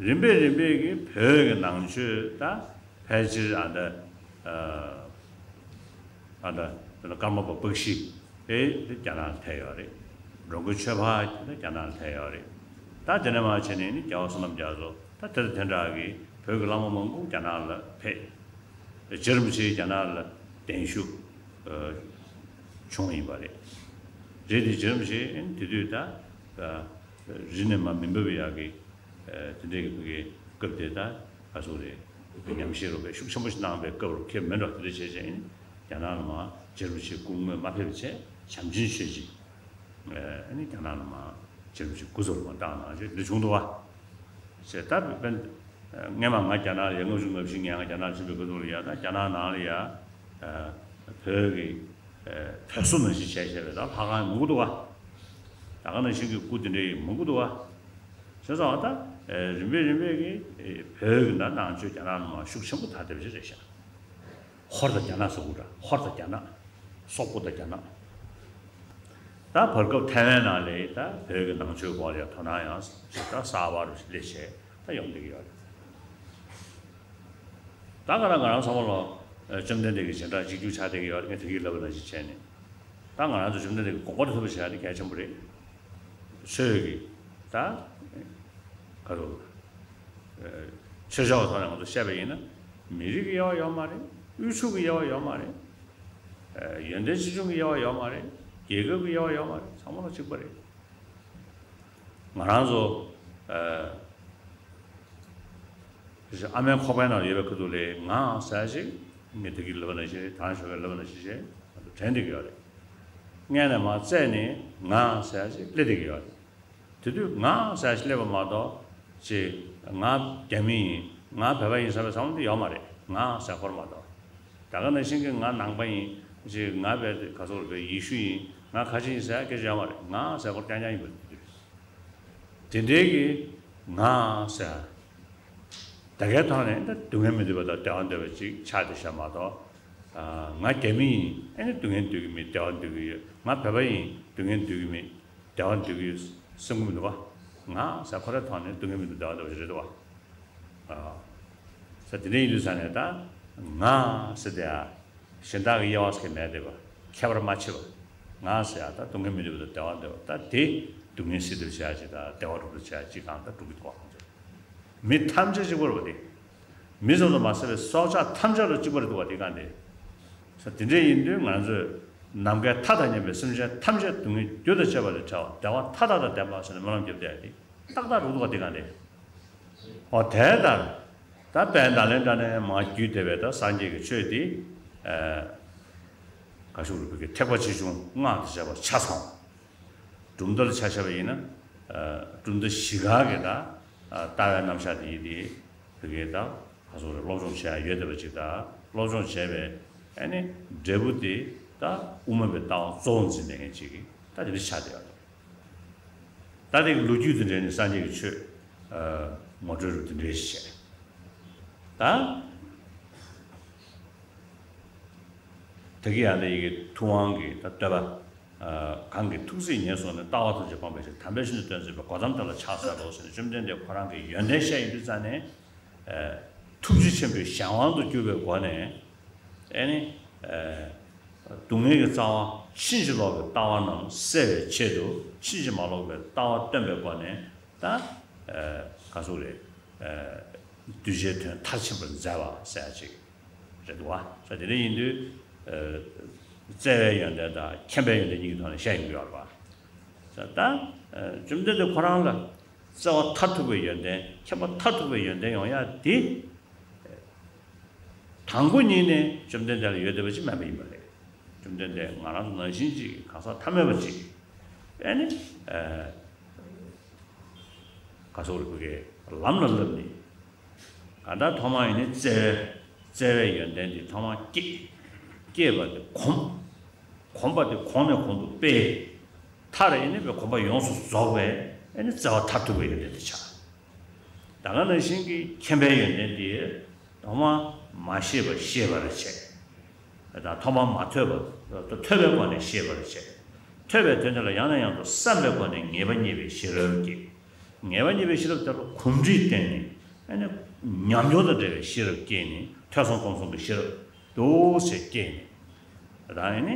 རིམ་པས་རིམ་པས་ཀྱི་བོད་ཀྱི་ནང་ཆོས་ད་ཕལ་ཆེར་ཨ་འདྲ། ཨ་འདྲ་དེ་ལ་ཀརྨ་པ་པཀྵི་དེ་རྒྱ་ནག་ལ་ཐེབས་ཡོད་རེད། འགྲོ་མགོན་ཆོས་འཕགས་དེ་རྒྱ་ནག་ལ་ཐེབས་ཡོད་རེད། ད་དེ་ནས་མར་བྱས་ནས་ནི་རྒྱལ་བ་བསོད་ནམས་རྒྱ་མཚོ་ད་དེ་དང་དེ་འདྲ་གི་བོད་ཀྱི་བླ་མ་མང་པོ་རྒྱ་ནག་ལ་ཕེབས། རྗེ་རིན་པོ་ཆེ་རྒྱ་ནག་ལ་གདན་ཞུ་བྱུང་ཡིན་པ་རེད། རེད་དེ་རྗེ་རིན་པོ་ཆེ་དེ་དུས་ད་རི་ནས་མར་མི་འབབ་ཡག་གི་དེ་འདྲའི་གི་སྐབས་དེ་ད་ག་ཚོད་རེད། ཉམས་ཞིབ་རོགས་པས་ཤུགས་ཆེན་པོ་ཞིག་གནང་བའི་སྐབས་རུ་ཁེལ་མེད་འགྲོ། དེ་འདྲ་བྱས་བྱས་རྒྱ་ནག་ལ་མར་རྗེ་རིན་པོ་ཆེ་སྐུ་ངོ་མ་ཕེབས་བྱས་བྱམས་ཆེན་ཆོས་རྗེ་ཨ་ནི་རྒྱ་ནག་ལ་མར་རྗེ་རིན་པོ་ཆེ་སྐུ་ཚབ་ལ་མར་བཏང་གནང་བྱས་འདི་བྱུང་འདུག་བ། ཞེས་ད་དཔེར་ན། སྔས་མ་ང་རྒྱ་ནག་ལ་ཡ་ལྔ་བཅུ་ང་བཞི་ནས་ང་རྒྱ་ནག་ལ་ཕྱིན་པའི་སྐབས་དུས་ལ་ཡ་ད་རྒྱ་ནག་ནང་ལ་ཡ། བོད་ཀྱི་བོད་སོ་ནང་བཞིན་བྱས་བྱས་པའི་ད་ལྷ་ཁང་མང་པོ་འདུག་བ། ད་ག་ནང་བཞིན་གྱི་སྐུ་དེ་འདྲའི་མང་པོ་འདུག་བ། བྱས་ཙང་ད་རིམ་པས་རིམ་པས་ཀྱི་བོད་ཀྱི་ད་ནང་ཆོས་རྒྱ་ནག་ནང་མར་ཤུགས་ཆེན་པོ་དར་བསྡད་པ་ཞིག་རེད་ཤག་ཧོར་དང་རྒྱ་ནག་ཟེར་དགོས་འདྲ། ཧོར་དང་རྒྱ་ནག་སོག་པོ་དང་རྒྱ་ནག་ད་བར་སྐབས་ཐའེ་ཝན་ནང་ལ་ད་བོད་ཀྱི་ནང་ཆོས་སྐོར་ལ་ཡང་དོ་སྣང་ཡང་ཞིག་ད་གསར་པ་རུ་སླེབས་བྱས་ད་ཡོང་བསྡད་ཀྱི་ཡོད་རེད། ད་ག་རང་ང་རང་ཚང་མ་ལ་བཅོམ་ལྡན་འདས་ཀྱི་བྱེ་བྲག་གཅིག་གྱུར་ཆགས་བསྡད་ཀྱི་ཡོད་རེད། ངས་ད་གིན་ལབ་པ་ནང་བཞིན་བྱས་ནས་ད་ང་རང་ཚོ་བཅོམ་ལྡན་འདས་ཀྱི་དགོངས་པ་ཐོས་པ་བྱས་ཏེ་གལ་ཆེན་པོ་རེད། ཆོས་ཀྱི་ད་ག་རུ། ཆོས་བྱ་བ་ཐོག་ནས་ང་ཚོ་བཤད་པ་ཡིན་ན། མི་རིགས་ཀྱི་དབྱེ་བ་ཡོད་མ་རེད། དབུལ་ཕྱུག་གི་དབྱེ་བ་ཡོད་མ་རེད། ཡོན་ཏན་ཆེ་ཆུང་གི་དབྱེ་བ་ཡོད་མ་རེད། རྒྱལ་ཁབ་ཀྱི་དབྱེ་བ་ཡོད་མ་རེད། ཚང་མ་ལ་གཅིག་པ་རེད། ང་རང་ཚོ་ཨ་མའི་ཁོག་པའི་ནང་ཡོད་པའི་ཁ་ཐུག་ལས་ང་ཟེར་ཞིག་ངས་ད་གིན་ལབ་པ་ནང་བཞིན་དྲན་ཤོར་བའི་ལབ་པ་ནང་བཞིན་བྱས་དྲན་བསྡད་ཀྱི་ཡོད་རེད། སྔས་ནས་མར་བཙལ་ནས་ང་ཟེར་ཞིག་སླེབས་བསྡད་ཀྱི་ཡོད་རེད། དེ་དུས་ང་ཟེར་ཞིག་སླེབས་པ་མ་གཏོགས་ཅིག་ང་རྒྱ་མི་ཡིན། ང་བོད་པ་ཡིན་ཟེར་བའི་བསམ་བློ་དེ་ཡོད་མ་རེད། ང་ཟེར་ཁོ་རང་མ་གཏོགས། ད་ག་ནང་བཞིན་གྱི་ང་ནང་པ་ཡིན། ཅིག་ང་བས་ག་ཚོད་རེད། ཡེ་ཤུ་ཡིན། ང་ཁ་ཆེ་ཡིན་ཟེར་སྐད་ཆ་ཡོད་མ་རེད། ང་ཟེར་ཁོ་རང་རྐྱང་རྐྱང་ཡིན་པ་རེད། དེ་དུས་དེ་འདྲའི་གི་ང་ཟེར་ད་གའི་ཐོག་ནས་ད་སྡུག་བསྔལ་མི་འདོད་པ་དང་བདེ་བ་འདོད་པ་ཅིག་ཆགས་བསྡད་ཤག་མ་གཏོགས། ང་རྒྱ་མི་ཡིན། ཨ་ནི་སྡུག་བསྔལ་འདོད་ཀྱི་མེད། བདེ་བ་འདོད་ཀྱི་ཡོད། ང་བོད་པ་ཡིན། སྡུག་བསྔལ་འདོད་ཀྱི་མེད། བདེ་བ་འདོད་ཀྱི་ཡོད་བསམ་གྱི་མི་འདུག་བ། ང་ཟེར་ཁོ་རའི་ཐོག་ནས་སྡུག་བསྔལ་མི་འདོད་བདེ་བ་འདོད་པ་ཞིག་རེད་འདུག་བ། ས་དེ་འདྲ་ཡིན་དུས་ས་ནས་ད་ང་ཟེར་དེ་ཨ་གཞན་དག་གི་དབྱེ་བ་ཟེར་མེད་དེ་བ། ཁྱད་པར་མ་ཕྱེ་བ། ང་ཟེར་ཨ་ད་སྡུག་བསྔལ་མི་འདོད་པ་དང་བདེ་བ་འདོད་པ། ད་དེ་སྡུག་བསྔལ་སེལ་ཐབས་བྱ་ཅིག་དང་བདེ་བ་སྒྲུབ་ཐབས་བྱ་ཅིག་གང་ལྟར་སྒྲུབ་ཀྱི་འདུག་བ། མི་ཐམས་ཅད་གཅིག་པ་རེད་བ་དེ། མི་ཙམ་དུ་མ་ཟད་པའི་སྲོག་ཆགས་ཐམས་ཅད་ལ་གཅིག་པ་རེད་འདུག་བ་དེ་གང་དེ། ས་དེ་འདྲ་ཡིན་དུས་ང་ཚོས་ནམ་མཁའི་མཐའ་དང་མཉམ་པའི་སེམས་ཅན་ཐམས་ཅད་སྡུག་བསྔལ་རྒྱུ་དང་བཅས་པ་ལས་བྲལ་བ་བདེ་བ་མཐའ་དག་དང་ལྡན་པ་ཟེར་ནས་སྨོན་ལམ་རྒྱབ་བསྡད་ཡ་དེ་ཏག་ཏག་རེད་འདུག་བ་དེ་གང་དེ། འོ་དེ་ལྟར་ད་དཔལ་ནཱ་ལེནྡྲ་ནས་མར་བརྒྱུད་བསྡད་པའི་ད་སངས་རྒྱས་ཀྱི་ཆོས་དེ་ག་ཞུ་རུ་བོད་ཀྱི་ཐེག་པ་ཆེ་ཆུང་སྔགས་དང་བཅས་པ་ཆ་ཚང་། གྲུབ་མཐའ་ལ་ཆ་བཞག་པ་ཡིན་ན། གྲུབ་མཐའ་བཞི་ཀ་གི་ད་ལྟ་བའི་རྣམ་གཞག་དེ་ཡིན་ཏེ། བོད་ཀྱི་ད་ག་ཚོད་རེད། སློབ་སྦྱོང་བྱེད་ཡ་ཡོད་བསྡད་པ་ཅིག་ད་སློབ་སྦྱོང་བྱས་པའི་ཨ་ནི་འབྲས་བུ་དེ་ད་དབུ་མ་པའི་ལྟ་བ་གཙོ་བོ་འཛིན་པའི་མཁན་ཅིག་གིས་ད་དེ་འདྲ་ཆགས་བསྡད་ཡོད་རེད། ད་དེ་གི་ལོ་རྒྱུས་དེ་འདྲ་ནི་སངས་རྒྱས་ཀྱི་ཆོས་ངོ་སྤྲོད་རུ་དེ་འདྲ་ཞིག་བྱས། ད་ད་གི་ཡང་ད་ཡི་གེ་ཐུབ་དབང་གི་ད་བསྟོད་པ། གང་གི་ཐུགས་བརྩེས་ཉེར་བཟུང་ནས། ལྟ་བ་ཐམས་ཅད་སྤངས་པའི་ཕྱིར། དམ་པའི་ཆོས་འདི་སྟོན་མཛད་པའི། གོ་ཏམ་དེ་ལ་ཕྱག་འཚལ་ལོ་ཟེར་ནས་བཅོམ་ལྡན་འདས་ཁོ་རང་གི་ཡོན་ཏན་བཤད་ཡོང་དུས་ཙ་ནས། ཐུགས་རྗེ་ཆེན་པོའི་གཞན་དབང་དུ་གྱུར་པའི་སྒོ་ནས། ཨེ་ནི། སྡུག་བསྔལ་གྱི་རྩ་བ་ཕྱིན་ཅི་ལོག་གི་ལྟ་བ་རྣམས་སེལ་བའི་ཆེད་དུ་ཕྱིན་ཅི་མ་ལོག་པའི་ལྟ་བ་སྟོན་པའི་སྒོ་ནས་ད། ག་ཟེར་རེད། གདུལ་བྱའི་དོན་མཐར་ཕྱིན་པར་མཛད་པ་ཟེར་ཡ་ཅིག་རེད་འདུག་བ། ས་དེ་འདྲ་ཡིན་དུས། བརྩེ་བའི་ཡོན་ཏན་དང་མཁྱེན་པའི་ཡོན་ཏན་གཉིས་ཀྱི་ཐོག་ནས་བཤད་ཡོང་གི་ཡོད་རེད་བ། ས་ད། བཅོམ་ལྡན་འདས་ཁོ་རང་ལ་བརྩེ་བ་མཐར་ཐུག་པའི་ཡོན་ཏན། མཁྱེན་པ་མཐར་ཐུག་པའི་ཡོན་ཏན་ཡོང་ཡ་དེ། དང་པོ་ཉིད་ནས་བཅོམ་ལྡན་འདས་ལ་ཡོད་བསྡད་པ་ཅིག་མིན་པ་ཡིན་པ་རེད། བཅོམ་ལྡན་འདས་ང་རང་ཚོ་ནང་བཞིན་ཅིག་གང་ཟག་ཐ་མལ་པ་ཅིག་ཨེ་ནི། ག་ཟེར་རེད། བོད་སྐད་ལམ་ལ་བསླབས་ནས། གང་ལྟར་ཐོག་མར་ཡིན་ནའི་བརྩེ་བའི་ བརྩེ་བའི་ཡོན་ཏན་དེ་ཐོག་མར་སྐྱེས། སྐྱེས་པ་དེ་གོམས། གོམས་པ་དེ་གོང་ནས་གོང་དུ་སྤེལ། མཐར་ཨེ་ནི་བའི་གོམས་པ་ཡོངས་སུ་རྫོགས་པའི་ཨེ་ནི་བརྩེ་བ་མཐར་ཐུག་པའི་ཡོན་ཏན་དེ་ཆགས། ད་ག་ནང་བཞིན་གྱི་མཁྱེན་པའི་ཡོན་ཏན་དེ་ཐོག་མར་མ་ཤེས་པ་ཤེས་པར་བྱས། དང་ཐོག་མར་མ་ཐོས་པ་ཐོས་པའི་སྒོ་ནས་ཤེས་པར་བྱས། ཐོས་པའི་དོན་དེ་ལ་ཡང་ནས་ཡང་དུ་བསམ་པའི་སྒོ་ནས་ངེས་པ་རྙེད་པའི་ཤེས་རབ་སྐྱེས། ངེས་པ་རྙེད་པའི་ཤེས་རབ་དེ་ལ་གོམས་འདྲིས་བསྟེན་ནས་ཨ་ནི་ཉམས་མྱོང་དང་འབྲེལ་བའི་ཤེས་རབ་སྐྱེས་ནས་ཐོས་བསམ་སྒོམ་གསུམ་གྱི་ཤེས་རབ་འདུག་སེ་སྐྱེས་ནས། ད་ཨ་ནི་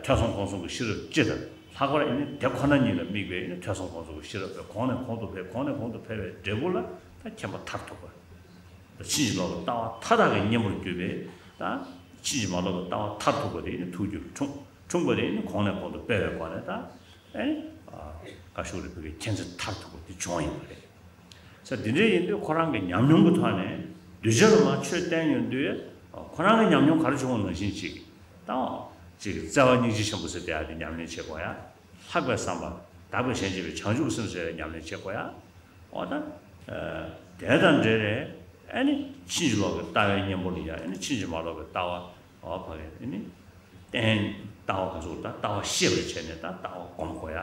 ཐོས་བསམ་སྒོམ་གསུམ་གྱི་ཤེས་རབ་སྤྱི་དང་ལྷག་པར་ཨ་ནི་དེ་ཁོ་ན་ཉིད་ལ་དམིགས་པའི་ཨ་ནི་ཐོས་བསམ་སྒོམ་གསུམ་གྱི་ཤེས་རབ་དེ་གོང་ནས་གོང་དུ་འཕེལ། གོང་ནས་གོང་དུ་འཕེལ་བའི་འབྲས་བུ་ལ་ད་མཁྱེན་པ་མཐར་ཐུག་པ། ཕྱིན་ཅི་ལོག་གི་ལྟ་བ་མཐའ་དག་གི་གཉེན་པོར་གྱུར་པའི་ད་ཕྱིན་ཅི་མ་ལོག་གི་ལྟ་བ་མཐར་ཐུག་པ་དེ་ནི་ཐུགས་རྒྱུད་འཁྲུངས། འཁྲུངས་པ་དེ་ནི་གོང་ནས་གོང་དུ་སྤེལ་བའི་སྒོ་ནས་ད་ཨེ་ནི་ཨ་བཀའ་ཤོག་རིག་པའི་མཁྱེན་བརྩེ་མཐར་ཐུག་པ་དེ་བྱུང་ཡིན་པ་རེད། ས་དེ་འདྲ་ཡིན་དུས་ཁོ་རང་གི་ཉམས་མྱོང་གི་ཐོག་ནས་གདུལ་བྱ་ལ་མར་ཆོས་བསྟན་ཡོང་དུས་ཁོ་རང་གི་ཉམས་མྱོང་ག་རེ་བྱུང་བ་ནང་བཞིན་ཅིག་ད་ཅིག་བརྩེ་བ་སྙིང་རྗེ་ཆེན་པོ་ཟེར་དེ་ཡང་དེ་ཉམས་ལེན་བྱེད་དགོས་ཡ། ལྷག་པའི་བསམ་པ་དག་པའི་ཞེན་བྱེད་པའི་བྱང་ཆུབ་སེམས་ཟེར་ཡ་ཉམས་ལེན་བྱེད་དགོས་ཡ། འོ་ད། དེ་དང་འབྲེལ་རེད། ཨ་ནི་ཕྱིན་ཅི་ལོག་གི་ལྟ་བའི་གཉེན་པོ་ལ་ཡ་ཨ་ནི་ཕྱིན་ཅི་མ་ལོག་གི་ལྟ་བ། འོ་ཕ་གི་ཨ་ནི། བསྟན། ལྟ་བ་ག་ཚོད་ད་ལྟ་བ་ཤེས་པར་བྱས་ནས་ད་ལྟ་བ་སྒོམ་དགོས་ཡ།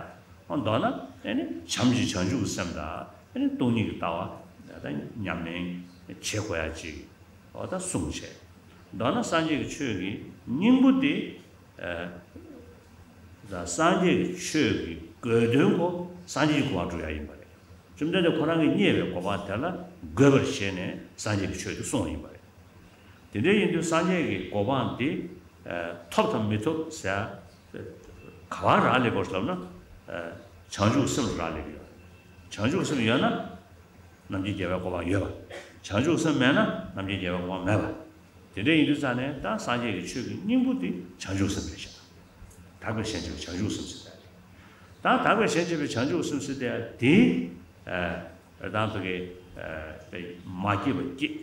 འོ་མདོར་ན་ཨ་ནི་བྱམས་ཀྱི་བྱང་ཆུབ་སེམས་དང་ཨ་ནི་སྟོང་ཉིད་ཀྱི་ལྟ་བ་ད་ཉམས་ལེན་བྱེད་དགོས་ཡ་ཅིག་འོ་ད་གསུངས་བྱས། མདོར་ན་སངས་རྒྱས་ཀྱི་ཆོས་ཀྱི་སྙིང་པོ་དེ། ཨ། ད་སངས་རྒྱས་ཀྱི་ཆོས་ཀྱི་དགོས་དོན་གོ་སངས་རྒྱས་ཀྱི་གོ་འཕང་སྒྲུབ་ཡ་ཡིན་པ་རེད། བཅོམ་ལྡན་འདས་ཁོ་རང་གིས་རྙེད་པའི་གོ་འཕང་དེ་ལ་འགོད་པར་བྱས་ནས་སངས་རྒྱས་ཀྱི་ཆོས་དེ་གསུངས་པ་ཡིན་པ་རེད། དེ་འདྲ་ཡིན་དུས་སངས་རྒྱས་ཀྱི་གོ་འཕང་དེ་ཐོབ་དང་མི་ཐོབ་ཟེར་ག་པར་རག་ལས་དགོས་ལབ་ན། བྱང་ཆུབ་སེམས་ལ་རག་ལས་ཀྱི་ཡོད། བྱང་ཆུབ་སེམས་ཡོད་ན། རྣམ་མཁྱེན་རྒྱལ་བའི་གོ་འཕང་ཡོད་པ། བྱང་ཆུབ་སེམས་མེད་ན་རྣམ་མཁྱེན་རྒྱལ་བའི་གོ་འཕང་མེད་པ། དེ་འདྲ་ཡིན་དུས་ཙང་ནས་ད་སངས་རྒྱས་ཀྱི་ཆོས་ཀྱི་སྙིང་པོ་དེ་བྱང་ཆུབ་སེམས་རེད་ཤག་དག་པའི་ཞེན་བྱེད་པའི་བྱང་ཆུབ་སེམས་ཟེར་ཏེ། ད་དག་པའི་ཞེན་བྱེད་པའི་བྱང་ཆུབ་སེམས་ཟེར་ཏེ་དེ། ཨ། རེད་དང་དེ་གའི། ཨ། མ་སྐྱེས་པ་སྐྱེས།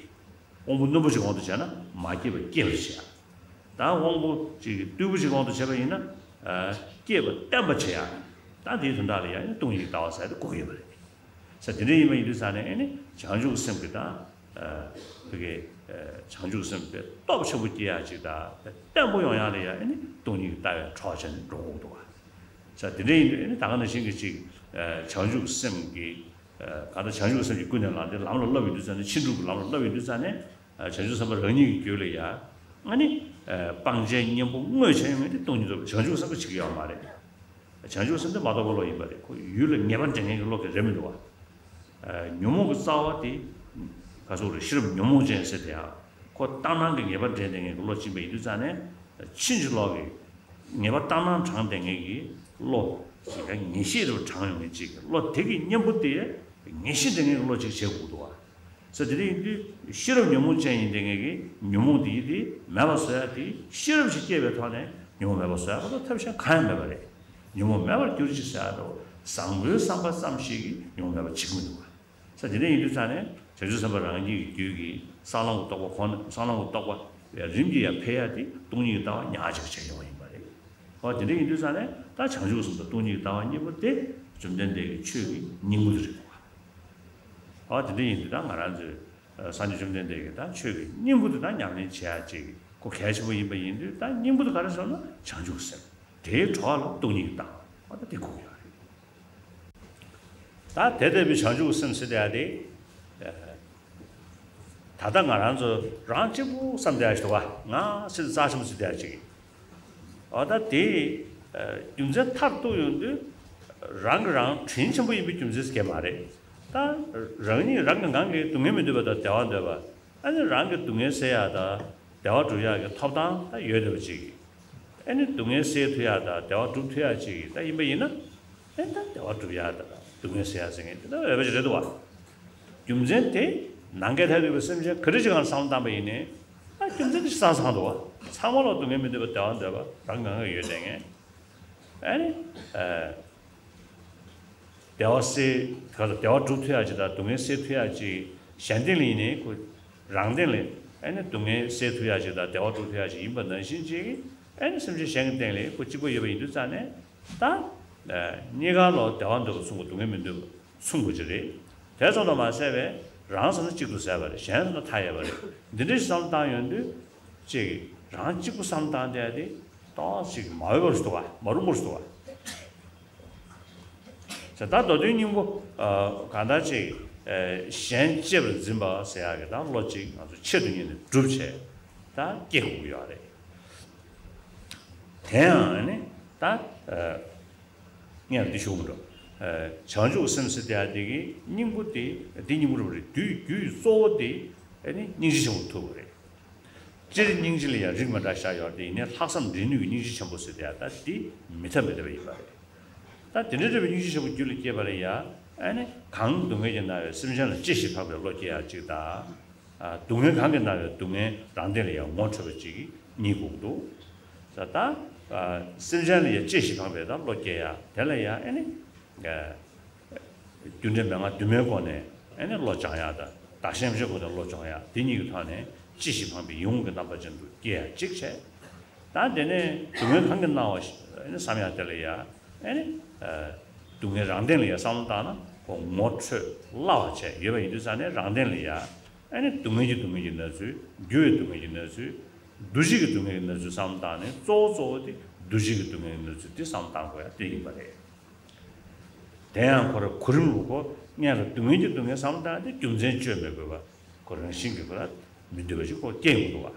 དབང་པོ་རྣོན་པོ་ཞིག་དབང་དུ་བྱས་ན་མ་སྐྱེས་པ་སྐྱེས་པར་བྱེད། ད་དབང་པོ་ཅིག་རྟུལ་པོ་ཞིག་དབང་དུ་བྱས་པ་ཡིན་ན། ཨ། སྐྱེས་པ་བརྟན་པར་བྱེད་ཡ། ད་དེའི་དོན་དག་ལ་ཡང་སྟོང་ཉིད་ཀྱི་ལྟ་བ་ཟེར་ཡ་དེ་དགོས་ཀྱི་ཡོད་པ་རེད། ས་དེ་འདྲ་ཡིན་པ་ཡིན་དུས་ཙང་ནས་ཨེ་ནི་བྱང་ཆུབ་སེམས་ཀྱི་དང་། ཨ། བོད་ཀྱི། ཨ། བྱང་ཆུབ་སེམས་དཔེ་སྟོབས་ཆེན་པོ་སྐྱེ་ཡག་ཅིག་དང་བརྟན་པོ་ཡོང་ཡག་ལ་ཡང་ཨེ་ནི་སྟོང་ཉིད་ཀྱི་ལྟ་བའི་གྲོགས་བྱས་ནས་འགྲོ་དགོས་འདུག་བ། ས་དེ་འདྲ་ཡིན་དུས་ཨེ་ནི་ད་ག་ནང་བཞིན་གྱི་ཅིག་ཨ། བྱང་ཆུབ་སེམས་ཀྱི། ཨ། གང་ལྟར་བྱང་ཆུབ་སེམས་ཀྱིས་ཀུན་ནས་བསླངས་ཏེ་ལམ་ལ་བསླབ་ཡོང་དུས་ཙང་ནས་ཕྱིན་དྲུག་གི་ལམ་ལ་བསླབ་ཡོང་དུས་ཙང་ནས། ཨ། བྱང་ཆུབ་སེམས་དཔའ་རང་ཉིད་ཀྱི་རྒྱུད་ལ་ཡང་། ཨ་ནི། ཨ། སྤང་བྱའི་གཉེན་པོ་དངོས་ཆེན་ཡོང་མཁན་དེ་སྟོང་ཉིད་རྟོགས་པའི་བྱང་ཆུབ་སེམས་དཔའ་ཅིག་ཡོད་མ་རེད། བྱང་ཆུབ་སེམས་དེ་མ་རྟོགས་པའི་བློ་ཡིན་པ་རེད། ཁོ་ཡུལ་ལ་ངེས་པ་འདྲེན་མཁན་གྱི་བློ་ག་རེ་མི་འདུག་བ། ཨ། ཉོན་མོངས་ཀྱི་རྩ་བ་དེ། ག་ཚོད་རེད། ཤེས་རབ་ཉོན་མོངས་ཅན་ཟེར་དེ་ཡང་ཁོ་ལྟར་སྣང་གི་ངེས་པ་འདྲེན་བསྡད་མཁན་གྱི་བློ་ཅིག་ཡིན་པ་ཡིན་དུས་ཙང་ནས། ཕྱིན་ཅི་ལོག་གི་ངེས་པ་ལྟར་སྣང་དྲངས་བསྡད་མཁན་གྱི་བློ་ཞིག་ངེས་ཤེས་རུ་དྲངས་ཡོང་མཁན་ཅིག་གི་བློ་དེ་གི་གཉེན་པོ་དེ་ངེས་ཤེས་འདྲེན་མཁན་གྱི་བློ་ཅིག་བྱེད་དགོས་འདུག་བ། ས་དེ་འདྲ་ཡིན་དུས་ཤེས་རབ་ཉོན་མོངས་ཅན་ཡིན་བསྡད་མཁན་གྱི་ཉོན་མོངས་དེ་ཡིན་དེ་མེད་པ་བཟོ་ཡ་དེ་ཤེས་རབ་ཅིག་སྐྱེས་པའི་ཐོག་ནས་ཉོན་མོངས་མེད་པ་བཟོ་ཡ་ཁོ་ཐབས་གཞན་གང་ཡང་མེད་པ་རེད། ཉོན་མོངས་མེད་པར་གྱུར་ཅིག་ཟེར་ཡ་དེ་བཟང་པོའི་བསམ་པ་ཙམ་ཞིག་གིས་ཉོན་མོངས་མེད་པ་བྱེད་ཀྱི་མི་འདུག་བ། ས་དེ་འདྲ་ཡིན་དུས་ཙང་ནས་བྱང་ཆུབ་སེམས་དཔའ་རང་ཉིད་ཀྱི་རྒྱུད་ཀྱི་གསང་ལམ་གྱི་རྟོགས་པ་ཁོ་ན། གསང་ལམ་གྱི་རྟོགས་པ་རིམ་གྱིས་ཡར་འཕེལ་ཡ་དེ་སྟོང་ཉིད་ཀྱི་ལྟ་བ་ཉག་གཅིག་བྱས་ཡོང་བ་ཡིན་པ་རེད། འོ་དེ་འདྲ་ཡིན་དུས་ཙང་ནས་ད་བྱང་ཆུབ་སེམས་དང་སྟོང་ཉིད་ཀྱི་ལྟ་བ་གཉིས་པོ་དེ་བཅོམ་ལྡན་འདས་ཀྱི་ཆོས་ཀྱི་སྙིང་པོ་དེ་རེད་འདུག་བ། འོ་དེ་འདྲ་ཡིན་དུས་ད་ང་རང་ཚོས་སངས་རྒྱས་བཅོམ་ལྡན་འདས་ཀྱི་ད་ཆོས་ཀྱི་སྙིང་པོ་དེ་ད་ཉམས་ལེན་བྱེད་ཡ་ཅིག་ཁོ་གལ་ཆེན་པོ་ཡིན་པ་ཡིན་དུས། ད་སྙིང་པོ་དེ་ག་རེ་ཟེར་ན་བྱང་ཆུབ་སེམས་དེའི་གྲོགས་ལ་སྟོང་ཉིད་ཀྱི་ལྟ་བ། འོ་ད་དེ་དགོས་ཀྱི་ཡོད་རེད། ད་དེ་ལྟ་བུའི་བྱང་ཆུབ་སེམས་ཟེར་ཡ་དེ། ད་ལྟ་ང་རང་ཚོ་རང་གཅིག་པུ་བསམ་བསྡད་ཡ་ཞིག་འདུག་བ། ང་སེམས་རྩ་ཆེན་པོ་བརྩི་བསྡད་ཡ་ཅིག་འོ་ད་དེ་རྒྱུ་མཚན་མཐར་གཏུགས་ཡོང་དུས་རང་གི་རང་དྲིན་ཆེན་པོ་ཡིན་པའི་རྒྱུ་མཚན་ཟེར་གྱི་མ་རེད། ད་རང་ཉིད་རང་གི་ངང་གིས་སྡུག་བསྔལ་མི་འདོད་པ་དང་བདེ་བ་འདོད་པ། ཨ་ནི་རང་གི་སྡུག་བསྔལ་སེལ་ཡ་དང་བདེ་བ་སྒྲུབ་ཡ་གི་ཐོབ་ཐང་ད་ཡོད་བསྡད་པ་ཅིག་ཨ་ནི་སྡུག་བསྔལ་སེལ་ཐུབ་ཡ་དང་བདེ་བ་སྒྲུབ་ཐུབ་ཡ་ཅིག་ད་ཡིན་པ་ཡིན་ན། ཨེ་ད་བདེ་བ་སྒྲུབ་ཡ་དང་སྡུག་བསྔལ་སེལ་ཡ་ཟེར་མཁན་དེ་ད་འོས་པ་ཅིག་རེད་འདུག་བ། རྒྱུ་མཚན་དེ་ནམ་མཁའི་མཐས་གཏུགས་པའི་སེམས་ཅན་ག་རེ་ཅིག་སྒང་བསམ་བློ་བཏང་པ་ཡིན་ནའི། ཨ་རྒྱུ་མཚན་དེ་ཆ་ཚང་ཚང་འདུག་བ། ཚང་མ་ལ་སྡུག་བསྔལ་མི་འདོད་པ་བདེ་བ་འདོད་པ་རང་གང་ག་ཡོད་བསྡད་མཁན། ཨ་ནི། ཨ། བདེ་བ་སེལ། ག་ལ་བདེ་བ་སྒྲུབ་ཐུབ་ཡ་ཅིག་དང་སྡུག་བསྔལ་སེལ་ཐུབ་ཡ་ཅིག་གཞན་སྟེང་ལ་ཡིན་ནའི་ཁོ། རང་སྟེང་ལ་ཨ་ནི་སྡུག་བསྔལ་སེལ་ཐུབ་ཡ་ཅིག་དང་བདེ་བ་སྒྲུབ་ཐུབ་ཡ་ཅིག་ཡིན་པ་ནང་བཞིན་ཅིག་ཨ་ནི་སེམས་ཅན་གཞན་གྱི་སྟེང་ལ་ཁོ་གཅིག་པ་ཡོད་པ་ཡིན་དུས་ཙང་ནས་ད། ཨ། གཉིས་ཀ་ལ་བདེ་བ་འདོད་པ་མཚུངས་པ་སྡུག་བསྔལ་མི་འདོད་པ་མཚུངས་པ་ཅིག་རེད། དེ་ཙམ་དུ་མ་ཟད་པའི་ རང་བསམ་ན་གཅིག་ཏུ་ཟད་པ་རེད། གཞན་བསམ་ན་མཐའ་ཡས་པ་རེད། འདི་འདྲ་ཞིག་བསམ་བཏང་ཡོང་དུས་ཅིག་རང་གཅིག་པུ་བསམ་བཏང་བསྡད་དེ་ཏོག་ཅིག་མ་འོས་པ་ཞིག་འདུག་བ། མ་རུང་པ་ཞིག་འདུག་བ། ཟེར་ད་མདོ་དོན་སྙིང་པོ་གང་ལྟར་ཅིག་གཞན་གཅེས་པར་འཛིན་པ་ཟེར་ཡག་གི་ད་བློ་གཅིག་ང་ཚོ་ཆེད་དུ་གཉེར་ནས་སྒྲུབ་བྱས་ད་སྐྱེ་དགོས་ཀྱི་ཡོད་རེད། དེ་ཡང་ནི་ད་ངས་འདི་ཞུ་མི་འགྲོ། བྱང་ཆུབ་སེམས་ཟེར་དེ་ཡང་དེ་གི་སྙིང་པོ་དེ་འདི་སྙིང་པོ་རུ་རེད། རྒྱུ་རྒྱུ་ཡི་གཙོ་བོ་དེ་ནི་སྙིང་རྗེ་ཆེན་པོ་ཐུག་པ་རེད། སྤྱིར་སྙིང་རྗེ་ལ་ཡང་རིགས་མི་འདྲ་བཞག་ཡོད་དེ་ཡིན་ནའི་ལྷག་བསམ་སྒྲིམ་ནུས་ཀྱི་སྙིང་རྗེ་ཆེན་པོ་ཟེར་དེ་ཡང་ད་འདི་མི་ཐབས་མི་འདོད་པ་ཡིན་པ་རེད། ད་དེ་འདྲ་འདྲ་བའི་སྙིང་རྗེ་ཆེན་པོ་རྒྱུད་ལ་སྐྱེས་པ་ལ་ཡང་ཨ་ནི་གང་སྡུག་བསྔལ་གྱིས་མནར་བའི་སེམས་ཅན་ལ་གཅེས་ཤིང་འཕགས་པའི་བློ་སྐྱེ་ཡག་ཅིག་དང་། སྡུག་བསྔལ་གང་གིས་མནར་བའི་སྡུག་བསྔལ་རང་སྟེང་ལ་ཡང་ངོ་འཕྲོད་པ་ཅིག་གཉིས་དགོས་འདུག་ད་ལྟ་སེམས་ཅན་ལ་ཡང་གཅེས་ཤིང་འཕགས་པའི་ད་བློ་སྐྱེ་ཡག་དེ་ལ་ཡང་ཨ་ནི། རྒྱུ་འབྲས་མན་ངག་བདུན་མའི་སྒོ་ནས་ཨ་ནི་བློ་སྦྱང་ཡག་དང་བདག་གཞན་སྒོ་ནས་བློ་སྦྱོང་ཡག་དེ་གཉིས་ཀྱི་ཐོག་ནས་གཅེས་ཤིང་འཕགས་པའི་ཡིད་འོང་གི་རྣམ་པ་ཅན་དུ་སྐྱེ་ཡག་གཅིག་བྱས། ད་དེ་ནས་སྡུག་བསྔལ་གང་གིས་མནར་བ་ཨ་ནི་བསམ་ཡག་དེ་ལ་ཡང་ཨ་ནི་སྡུག་བསྔལ་རང་སྟེང་ལ་ཡང་བསམ་བློ་བཏང་ན་ཁོ་ངོ་འཕྲོད་སླ་བ་བྱས་ཡོད་པ་ཡིན་དུས་ཙང་ནས་རང་སྟེང་ལ་ཡང་ཨ་ནི་སྡུག་བསྔལ་གྱི་སྡུག་བསྔལ་གྱི་གནས་ཚུལ། འགྱུར་བའི་སྡུག་བསྔལ་གྱི་གནས་ཚུལ། འདུ་བྱེད་ཀྱི་སྡུག་བསྔལ་གྱི་གནས་ཚུལ་བསམ་བློ་བཏང་ནས་གཙོ་བོ་གཙོ་བོ་དེ་འདུ་བྱེད་ཀྱི་སྡུག་བསྔལ་གྱི་གནས་ཚུལ་དེ་བསམ་བློ་བཏང་དགོས་ཡག་དེ་ཡིན་པ་རེད། དེ་ཡང་ཁོ་རང་གོ་རིམ་ལུགས་ཁོ་སྔོན་ལ་སྡུག་བསྔལ་གྱི་སྡུག་བསྔལ་བསམ་བློ་བཏང་སྟེ་རྒྱུ་མཚན་བརྗོད་མི་དགོས་པ་ཁོ་རང་བཞིན་གྱིས་ཁོ་རང་མི་འདོད་པ་ཞིག་ཁོ་སྐྱེ་ཡོང་འདུག་བ།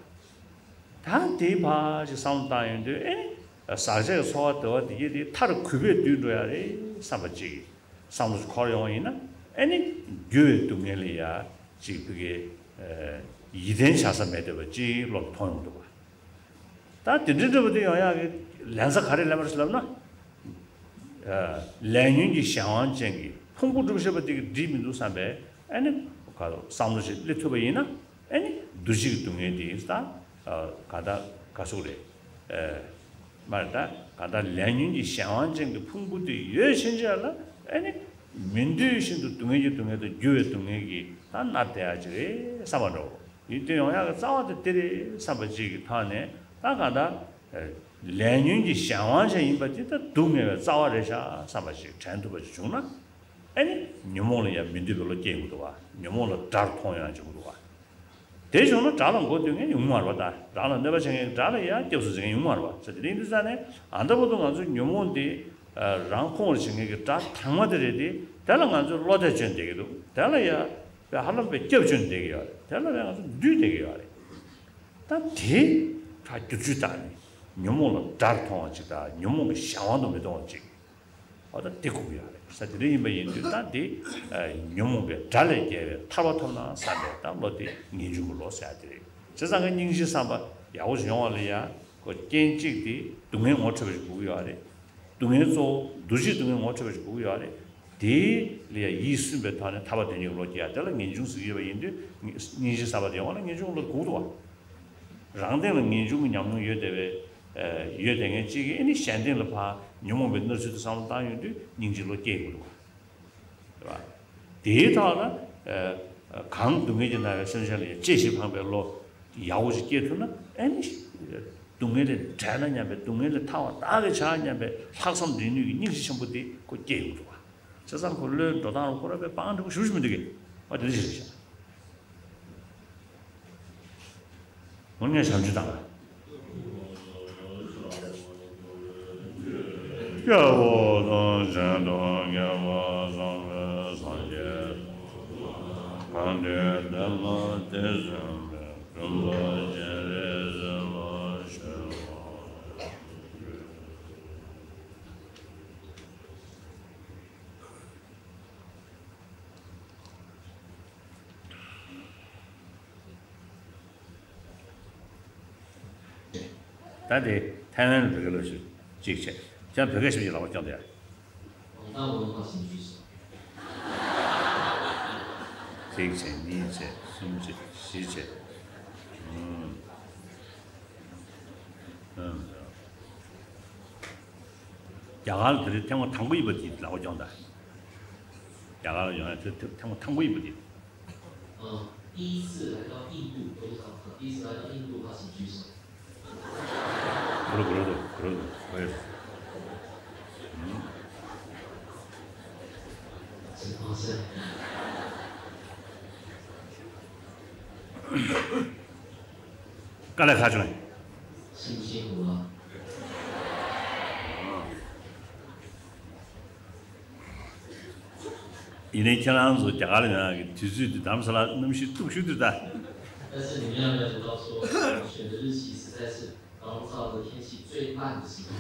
ད་དེའི་ཕར་ཞིག་བསམ་བློ་བཏང་ཡོང་དུས་ཨེ་ནི་ཟག་བཅས་ཀྱི་ཚོར་བ་དེ་བ་དེ་གྱད་དེ་མཐར་གུད་པས་བསྡུས་འགྲོ་ཡག་རེད་བསམ་པ་ཅིག་བསམ་བློ་ཞིག་འཁོར་ཡོང་བ་ཡིན་ན་ཨེ་ནི་འགྱུར་བའི་སྡུག་བསྔལ་ལ་ཡ་ཅིག་ཕ་གི་ཡིད་བརྟན་བྱ་ས་མེད་བསྡད་པ་ཅིག་བློ་ལ་མཐོང་ཡོང་འདུག་བ། ད་དེ་འདྲའི་འདྲ་པོ་དེ་ཡོང་ཡག་གི་ལན་ས་ག་རེ་ལེན་པ་རེད་ལབ་ན། ལས་ཉོན་གྱི་གཞན་དབང་ཅན་གྱི་ཕུང་པོ་སྒྲུབ་བྱེད་པ་དེ་གི་འགྲིག་མི་འདུག་བསམ་པས་ཨ་ནི་ག་བསམ་བློ་ཞིག་སླེབས་ཐུབ་པ་ཡིན་ན་ཨ་ནི་འདུ་བྱེད་ཀྱི་སྡུག་བསྔལ་དེ་ད་ག་ད་ག་ཟུག་རེད། མ་རེད་ད་ག་ད་ལས་ཉོན་གྱི་གཞན་དབང་ཅན་གྱི་ཕུང་པོ་དེ་ཡོད་ཕྱིན་ཆད་ལ་ཨ་ནི་མི་འདོད་བཞིན་དུ་སྡུག་བསྔལ་གྱི་སྡུག་བསྔལ་དང་འགྱུར་བའི་སྡུག་བསྔལ་གྱིས་ད་མནར་བསྡད་ཡག་ཅིག་རེད་བསམ་པ་འདྲ་བོ། ཡིན་དུས་ཡོང་ཡག་གི་རྩ་བ་དེ་དེ་རེད་བསམ་པ་ཅིག་གི་ཐོག་ནས་ད་གང་ལྟར་ལས་ཉོན་གྱི་གཞན་དབང་ཅན་ཡིན་པ་དེ་ད་སྡུག་བསྔལ་བའི་རྩ་བ་རེད་ཤག་བསམ་པ་ཞིག་དྲན་ཐུབ་པ་ཞིག་བྱུང་ན་ཨ་ནི་ཉོན་མོངས་ལ་ཡང་མི་འདོད་པའི་བློ་སྐྱེ་ཡོང་གི་འདུག་བ། ཉོན་མོངས་ལ་དགྲར་མཐོང་ཡང་བྱུང་གི་འདུག་བ། དེ་བྱུང་ན་དགྲ་ལ་མགོ་སྟོན་མཁན་ཡོང་གི་མ་རེད་བ། ད་དགྲ་ལ་གནོད་པ་བྱེད་མཁན་དགྲ་ལ་ཡང་སྐྱབས་སུ་འཛིན་མཁན་ཡོང་གི་མ་རེད་བ། ཟེར་དེ་ཡིན་དུས་ཙང་ནས་ཨ་ད་བར་དུ་ང་ཚོ་ཉོན་མོངས་དེ་རང་ཁོང་རུ་བྱེད་མཁན་གྱི་དགྲ་དང་མ་དེ་རེད་དེ། དེ་ལ་ང་ཚོས་བློ་གཏད་བཅོལ་བསྡད་ཀྱི་འདུག་དེ་ལ་ཡང་དཔེ་ཧ་ལམ་པའི་སྐྱབས་བཅོལ་བསྡད་ཀྱི་ཡོད་རེད། དེ་ལ་ཡང་ང་ཚོ་འདུས་བསྡད་ཀྱི་ཡོད་རེད། ད་དེ་ཕར་བསྒྱུར་བཅོས་བཏང་ནས་ཉོན་མོངས་ལ་དགྲར་མཐོང་བ་ཅིག་དང་ཉོན་མོངས་ཀྱི་གཞན་དབང་དུ་མི་གཏོང་བ་ཅིག་འོ་ད་དེ་དགོས་ཀྱི་ཡོད་རེད། ས་དེ་འདྲ་ཡིན་པ་ཡིན་དུས་ད་དེ་ཉོན་མོངས་པའི་དགྲ་ལས་རྒྱལ་བའི་ཐར་པ་ཐོབ་ན་བསམ་པའི་ད་བློ་དེ་ངེས་འབྱུང་གི་བློ་ཟེར་ཡ་དེ་རེད། བྱས་ཙང་ཀ་སྙིང་རྗེ་བསམ་པ་ཡག་པོ་ཞིག་ཡོང་བ་ལ་ཡ་ཁོ་རྐྱེན་གཅིག་དེ་སྡུག་བསྔལ་ངོ་འཕྲོད་པ་ཞིག་དགོས་ཀྱི་ཡོད་རེད། སྡུག་བསྔལ་གཙོ་བོ་འདུ་བྱེད་སྡུག་བསྔལ་ངོ་འཕྲོད་པ་ཞིག་དགོས་ཀྱི་ཡོད་རེད། དེ་ལ་ཡ་ཡིད་སུན་པའི་ཐོག་ནས་ཐར་པ་དོན་གཉེར་གྱི་བློ་སྐྱེ་ཡ་དེ་ལ་ངེས་འབྱུང་ཟེར་གྱི་ཡོད་པ་ཡིན་དུས་སྙིང་རྗེ་བསམ་པ་དེ་ཡོང་བ་ལ་ངེས་འབྱུང་གི་བློ་དགོས་འདུག་བ། རང་སྟེང་ལ་ངེས་འབྱུང་གི་ཉམས་མྱོང་ཡོད་བསྡད་པའི་ཡོད་བསྡད་མཁན་གཅིག་གིས་ཨ་ནི་གཞན་སྟེང་ལ་ཕར་ཉོན་མོངས་པའི་གནས་ཚུལ་དེ་བསམ་བློ་བཏང་ཡོང་དུས་སྙིང་རྗེའི་བློ་སྐྱེ་དགོས་འདུག་བ། རེད་བ། དེའི་ཐོག་ལ་གང་སྡུག་བསྔལ་གྱིས་མནར་བའི་སེམས་ཅན་ལ་ཡང་གཅེས་ཤིང་འཕངས་པའི་བློ་ཡག་པོ་ཞིག་སྐྱེ་ཐུབ་ན་ཨ་ནི་སྡུག་བསྔལ་ལས་བྲལ་ན་སྙམ་པའི་སྡུག་བསྔལ་ལས་ཐར་བ་བདག་གིས་བྱ་སྙམ་པའི་ལྷག་བསམ་སྒྲིམ་ནུས་ཀྱི་སྙིང་རྗེ་ཆེན་པོ་དེ་ཁོ་སྐྱེ་ཡོང་འདུག་བ། བྱས་ཙང་ཁོ་བློའི་འགྲོ་སྟངས་རུ་ཁོ་ར་པའི་སྤང་འགྲིག་པོ་ཞུ་ཞུ་མི་འདུག་གི། ཨ་དེ་འདྲ་ཞིག་རེད་ཤག་འོ་ངས་བྱམས་ཆུ་དང་། སྐྱེ་བོ་དང་གཞན་དང་སྐལ་བ་བཟང་པོའི་སངས་རྒྱས་གང་དུ་བདེ་ལ་དེ་བཟུང་བའི་སྤྲུལ་པ་སྤྱན་རས་གཟིགས་ལ་ཞུ་བ། ད་དེ་ཐའེ་ཝན་ལ་བོད་སྐད་སློབ་ཞུ་གཅིག་བྱས། ཁྱེད་རང་བོད་སྐད་ཞིབ་ཅིག་ལག་པ་བརྐྱངས་དེ། གཅིག་བྱས་གཉིས་བྱས་གསུམ་བྱས་བཞི་བྱས། ཨུམ། ཨུམ། རྒྱ་གར་ལ་དེ་རིང་ཐེངས་མ་དང་པོ་ཡིན་པ་དེ་ལག་པ་བརྐྱངས་དང་། རྒྱ་གར་ལ་ཡོང་ཡ་དེ་ཐེངས་མ་དང་པོ་ཡིན་པ་དེ། 嗯，第一次来到印度，我就想说第一次来到印度发生居所。그렇-, 그렇-, 그렇-, 그렇-, 음. 情况是， དཀའ་ལས་ཁག་བྱུང་། 辛不辛苦啊？ ཡིན་ནའི་ཁྱེད་རང་ཚོ་རྒྱ་གར་ལ་ཡོང་ཡག་གི་དུས་ཚོད་དེ་རྡ་རམ་ས་ལ་གནམ་གཤིས་སྡུག་ཤོས་དེ་རེད་ད། 但是你们要了解到说，我们选的日期是在是 当造的天气最烂的时候。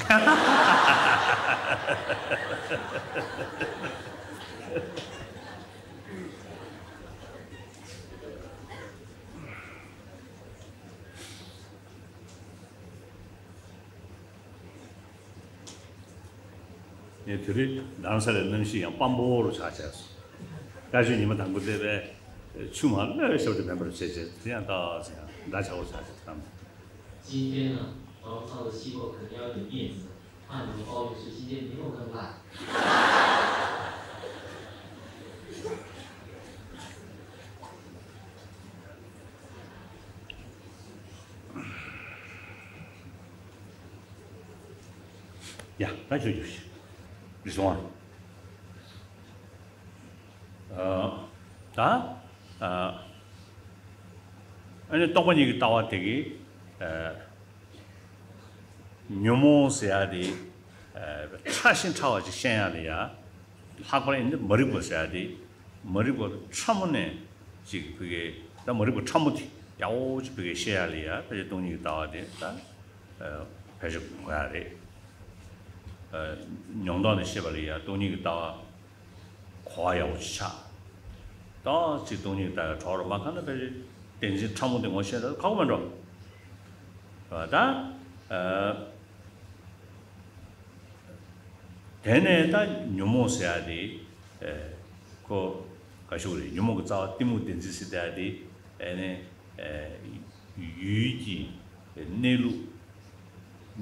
ངས་དེ་རིང་རྡ་རམ་ས་ལའི་གནམ་གཤིས་ཡང་སྤམ་པོ་རུ་ཆགས་བྱས་སོང་། ཀ་ཤོད་ཉི་མ་དང་པོ་དེ་བས་ཆུ་མ་གློད་ཤོར་དེ་མེད་པར་བྱས་བྱས་དེ་ཡང་ཏོག་ཙམ་ཡང་འདྲ་ཆགས་པོ་ཆགས་བྱས་ཐམ། 今天呢，防fall的气候肯定要有点面子，怕你们抱怨说今天没有那么烂。 ཡ། ད་ཆོས་རྒྱུ་ཞིག་རེད་སོང་ཨ། ད་ཨ་ནི་རྟོག་པ་གཉིས་ཀྱི་ལྟ་བ་དེ་གིས་ཨ་ཉོན་མོངས་ཟེར་ཡ་དེ་ཨ་ཕྲ་ཞིང་ཕྲ་བ་ཅིག་ཤེས་ཡ་ལ་ཡ། ལྷག་པར་ཡིན་ན་མ་རིག་པ་ཟེར་ཡ་དེ་མ་རིག་པ་ཕྲ་མོ་ནས་ཅིག་ཕ་གི་ད་མ་རིག་པ་ཕྲ་མོ་དེ་ཡག་པོ་ཅིག་ཕ་གི་ཤེས་ཡ་ལ་ཡ་ཕལ་ཆེར་སྟོང་ཉིད་ཀྱི་ལྟ་བ་དེ་ད་ཕལ་ཆེར་དགོས་ཡ་རེད། ཨ་མྱོང་སྟངས་ནས་བཤད་པ་ལ་ཡ་སྟོང་ཉིད་ཀྱི་ལྟ་བ་གོ་བ་ཡག་པོ་ཅིག་ཆགས། ཏོག་ཙམ་སྟོང་ཉིད་ལྟ་བའི་གྲོགས་རོགས་མ་གང་ན་ཕལ་ཆེར་བདེན་འཛིན་ཕྲ་མོ་དེ་ངོ་ཤེས་ན་ཁག་པོ་མེད་འགྲོ། ད་ཨ་དེ་ནས་ད་ཉོན་མོངས་ཟེར་ཡ་དེ་ཨ་ཁོ་ག་ཤུག་རེད། ཉོན་མོངས་ཀྱི་རྩ་བ་གཏི་མུག་བདེན་འཛིན་ཟེར་ཡ་དེ་ཨ་ནི་ཨ་ཡུལ་གྱི་གནས་ལུགས།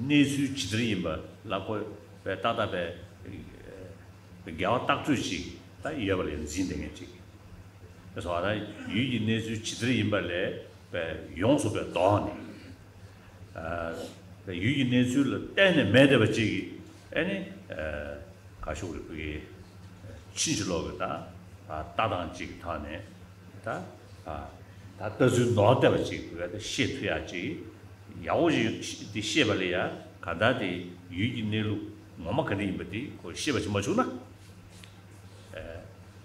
གནས་ཚུལ་ཇི་ལྟར་ཡིན་པ་ལ་ཁོ་པའི་ཏག་ཏག་པའི་འགལ་བ་བཏགས་ཚོད་ཅིག་ད་ཡོད་པ་ལ་འཛིན་བསྡད་མཁན་ཅིག་སོ། ད་ཡུལ་གྱི་གནས་ཚུལ་ཇི་ལྟར་ཡིན་པ་ལས་པའི་ཡོངས་སུ་པའི་ལྡོག་ནས་ཡུལ་གྱི་གནས་ཚུལ་ལ་བརྟེན་ནས་མེད་བསྡད་པ་ཅིག་གིས་ཨ་ནི་ག་ཤུག་རེད་བུ་གི་ཕྱིན་ཅི་ལོག་གི་ད་ལྟ་སྟངས་ཅིག་གི་ཐོག་ནས་ད་ད་ལྟ་ཚུལ་ནོར་བསྡད་པ་ཅིག་བུ་ག་ད་ཤེས་ཐུབ་ཡག་ཅིག་ཡག་པོ་ཞིག་དེ་ཤེས་པ་ལ་ཡ་ག་ད་དེ་ཡུལ་གྱི་གནས་ལུགས་ངོ་མ་ག་འདྲ་ཡིན་པ་དེ་ཁོ་ཤེས་པ་ཅིག་མ་བྱུང་ན།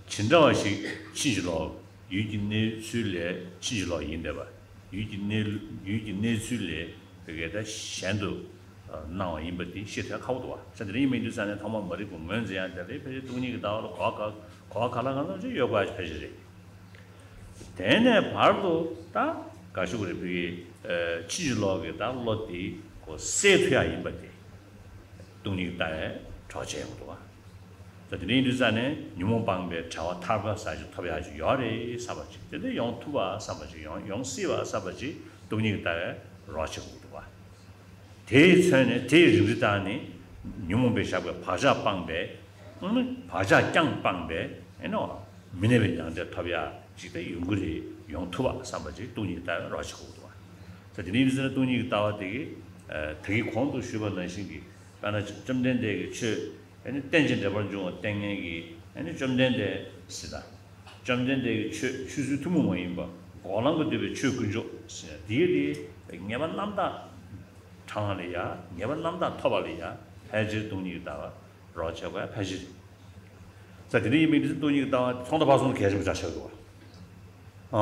ཇི་འདྲ་བ་ཞིག་ཕྱིན་ཅི་ལོག་ཡུལ་གྱི་གནས་ཚུལ་ལས་ཕྱིན་ཅི་ལོག་ཡིན་བསྡད་པ། ཡུལ་གྱི་གནས་ཡུལ་གྱི་གནས་ཚུལ་ལས་བུ་ག་ད་གཞན་དུ་སྣང་བ་ཡིན་པ་དེ་ཤེས་ཐུབ་ཡག་ཁག་པོ་འདུག་བ། ས་དེ་རིང་མི་འདུག་ས་ནས་ཐོག་མར་མ་རིག་པ་ངོས་འཛིན་ཡག་དེ་ལས་ཕལ་ཆེར་སྟོང་ཉིད་ཀྱི་ལྟ་བ་ལ་གོ་བ་ག་གོ་བ་ག་ལ་གང་འཚམ་ཅིག་ཡོད་དགོས་ཡག་ཕལ་ཆེར་རེད། དེ་ནས་བར་དུ་ད་ག་ཤུག་རེད་བུ་གི་ཕྱིན་ཅི་ལོག་གི་ད་བློ་དེ་གོ་སད་ཐུབ་ཡག་ཡིན་པ་དེ་སྟོང་ཉིད་ཀྱི་ལྟ་བའི་གྲོགས་བྱས་ཡོང་འདུག་བ། ད་དེ་འདྲ་ཡིན་དུས་ཙ་ནས་ཉོན་མོངས་སྤངས་པའི་བྲལ་བ་ཐར་པ་ཟེར་ཅིག་ཐོབ་ཡག་ཅིག་ཡོད་རེད་བསམ་པ་ཅིག་དེ་འདྲ་ཡོང་ཐུབ་པ་བསམ་པ་ཅིག་ཡོང་ཡོང་སྲིད་པ་བསམ་པ་ཅིག་སྟོང་ཉིད་ཀྱི་ལྟ་བའི་རོགས་བྱེད་དགོས་འདུག་བ། དེས་མཚོན་ནས་དེའི་རིམ་གྲོ་བཏང་ནས་ཉོན་མོངས་པས་བཞག་པའི་བག་ཆགས་སྤངས་པས་ཨ་ནི་བག་ཆགས་རྐྱང་སྤངས་པས་ཨེ་ནོ་མི་གནས་པའི་མྱང་འདས་ཐོབ་ཡག་ཅིག་ད་ཡོང་གི་རེད། ཡོང་ཐུབ་པ་བསམ་པ་ཅིག་སྟོང་ཉིད་ཀྱི་ལྟ་བའི་རོགས་བྱེད་དགོས་འདུག་བ། ད་དེ་འདྲ་ཡིན་ཟེར་ན་སྟོང་ཉིད་ཀྱི་ལྟ་བ་དེ་གིས་ད་གིན་གོང་དུ་ཞུས་པ་ནང་བཞིན་གྱི་དཔེར་ན་བཅོམ་ལྡན་འདས་ཀྱི་ཆོས། ཨ་ནི་རྟེན་ཅིང་འབྲེལ་པར་འབྱུང་བ་ལྟས་ངན་གྱིས་ཨ་ནི་བཅོམ་ལྡན་འདས་ཟེར་ད། བཅོམ་ལྡན་འདས་ཀྱི་ཆོས་ཆོས་ཚུལ་ཐུན་མོང་མ་ཡིན་པ་འགོག་ལམ་གྱིས་བསྡུས་པའི་ཆོས་དཀོན་མཆོག་ཟེར་ན་དེའི་དེ་ངེས་པ་རྣམ་དག་དྲངས་ལ་ཡ་ངེས་པ་རྣམ་དག་ཐོབ་པ་ལ་ཡ་ཕལ་ཆེར་སྟོང་ཉིད་ཀྱི་ལྟ་བ་རོགས་བྱེད་དགོས་ཡ་ཕལ་ཆེར་རེད། ས་དེ་འདྲ་ཡིན་མིན་དེ་སྟོང་ཉིད་ཀྱི་ལྟ་བ་ཚོགས་མཐའ་བར་གསུམ་གལ་ཆེན་པོ་ཆགས་ཆགས་འདུག་བ།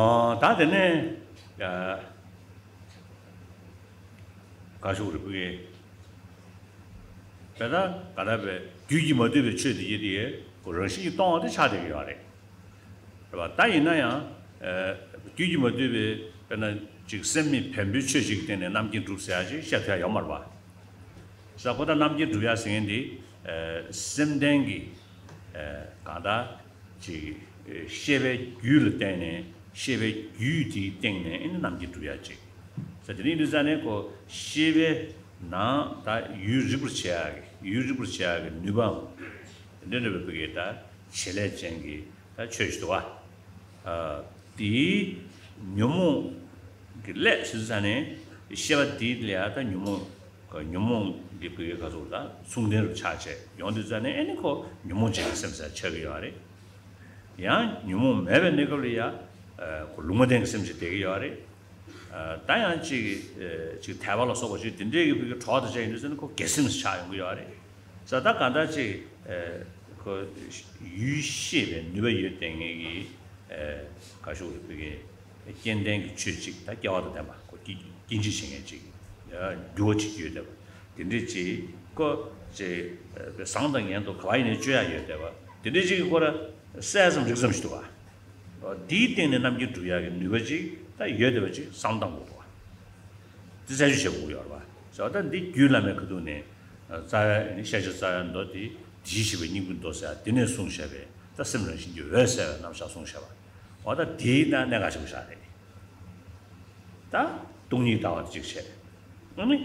ད་དེ་ནས་ཡ། ག་ཤུག་རེད་བུ་གི། དེ་ལྟར་ག་ལ་བའི་རྒྱུད་ཀྱིས་མ་བསྡུས་པའི་ཆོས་འདི་ཡིན་ཏེ། རང་བཞིན་གྱིས་སྟོང་བ་དེ་ཆགས་བསྡད་ཀྱི་ཡོད་རེད། རེད་པ། ད་ཡིན་ན་ཡང་རྒྱུད་ཀྱིས་མ་བསྡུས་པའི་དཔེར་ན་ཅིག་སེམས་མེད་བེམ་པོའི་ཆོས་ཅིག་གི་སྟེང་ནས་རྣམ་མཁྱེན་གྲུབ་ཟེར་ཡ་ཅིག་བཤད་ཐུབ་ཡ་ཡོད་མ་རེད་པ། ས་ཁོ་ད་རྣམ་མཁྱེན་གྲུབ་ཡ་ཟེར་མཁན་འདི་སེམས་ལྡན་གྱི་གང་ལྟར། ཅིག་ཤེས་པའི་རྒྱུད་ལ་བརྟེན་ནས་ཤེས་པའི་རྒྱུད་དེའི་སྟེང་ནས་ཨེ་ནི་རྣམ་མཁྱེན་གྲུབ་ཡ་ཅིག་ས་དེ་རིང་འདི་ས་ནས་ཁོ་ཤེས་པའི་ནང་ད་ཡུལ་རིག་པར་བྱེད་ཡ་གི་ཡུལ་རིག་པར་བྱེད་ཡ་གི་ནུས་པའམ། དེ་འདྲ་འདྲ་བའི་བུ་གའི་ད་བྱེད་ལས་ཅན་གྱི་ད་ཆོས་ཤིག་འདུག་བ། དེའི་ཉོན་མོངས་ཀྱི་ལས་ཟེར་ས་ནས་ཤེས་པ་དེའི་ལས་ད་ཉོན་མོངས། ཉོན་མོངས་འདི་བུ་གའི་ག་ཚོད་ད་མཚུངས་ལྡན་རུ་ཆགས་བྱས་ཡོང་དུས་ཙ་ནས་ཨེ་ནི་ཁོ་ཉོན་མོངས་ཅན་གྱི་སེམས་ཟེར་ཆགས་ཀྱི་ཡོད་རེད། ཡང་ཉོན་མོངས་མེད་པའི་གནས་སྐབས་ལ་ཡ། ཁོ་ལུང་མ་བསྟན་གྱི་སེམས་ཅིག་བསྡད་ཀྱི་ཡོད་རེད། ད་ཡང་ཅིག་ཅིག་དད་པ་ལ་སོགས་པ་ཅིག་དེ་འདྲའི་གི་བུ་གི་གྲོགས་དང་བཅས་ཡིན་དུས་ཙམ་ན་ཁོ་དགེ་སེམས་ཆགས་ཡོང་གི་ཡོད་རེད། ས་ད་གང་ལྟར་ཅིག་ཁོ་ཡུལ་ཤེས་པའི་ནུས་པ་ཡོད་དེ་ངེས་ཀྱི་ག་ཤུག་རེད་བུ་གི་སྐྱེ་ལྡན་གྱི་ཆོས་ཅིག་ད་སྐལ་བ་དང་ལྡན་པ་ཁོ་སྐྱེ་སྐྱེ་འཇིག་བྱེད་མཁན་ཅིག་འགྱུར་བ་ཅིག་ཡོད་བསྡད་པ་དེ་འདྲའི་ཅིག་ཁོ་ཅིག་བཟང་དང་ངན་དུ་ག་བ་ཡིན་ནའི་སྤྱོད་ཡ་ཡོད་བསྡད་པ་དེ་འདྲའི་ཅིག་གི་ཁོ་ར་གསལ་ཙམ་རིག་ཙམ་ཞིག་འདུག་བ། འདིའི་སྟེང་ནས་རྣམ་མཁྱེན་སྒྲུབ་ཡག་གི་ནུས་པ་ཅིག་ད་ཡོད་བསྡད་པ་ཅིག་བསམ་བློ་བཏང་དགོས་འདུག་བ། འདི་རྩད་གཅོད་བྱེད་དགོས་ཀྱི་ཡོད་རེད་བ། ཟེར་བ་ད་འདི་རྒྱུད་བླ་མའི་ཁ་ཐུག་ནས་རྩ་བའི་ཤེས་བྱ་རྩ་བའི་མདོ་དེ་དེ་བཞིན་གཤེགས་པའི་སྙིང་པོའི་མདོ་ཟེར་ཡ་དེ་ནས་གསུངས་བཞག་པའི་ད་སེམས་རང་བཞིན་གྱིས་འོད་གསལ་བའི་རྣམ་གཞག་གསུངས་བཞག་པ། འོ་ད་དེའི་ནང་གནད་འགག་ཆེན་པོ་ཞིག་རེད། ད་སྟོང་ཉིད་ལྟ་བ་དེ་གཅིག་བྱས། ཨ་ནི་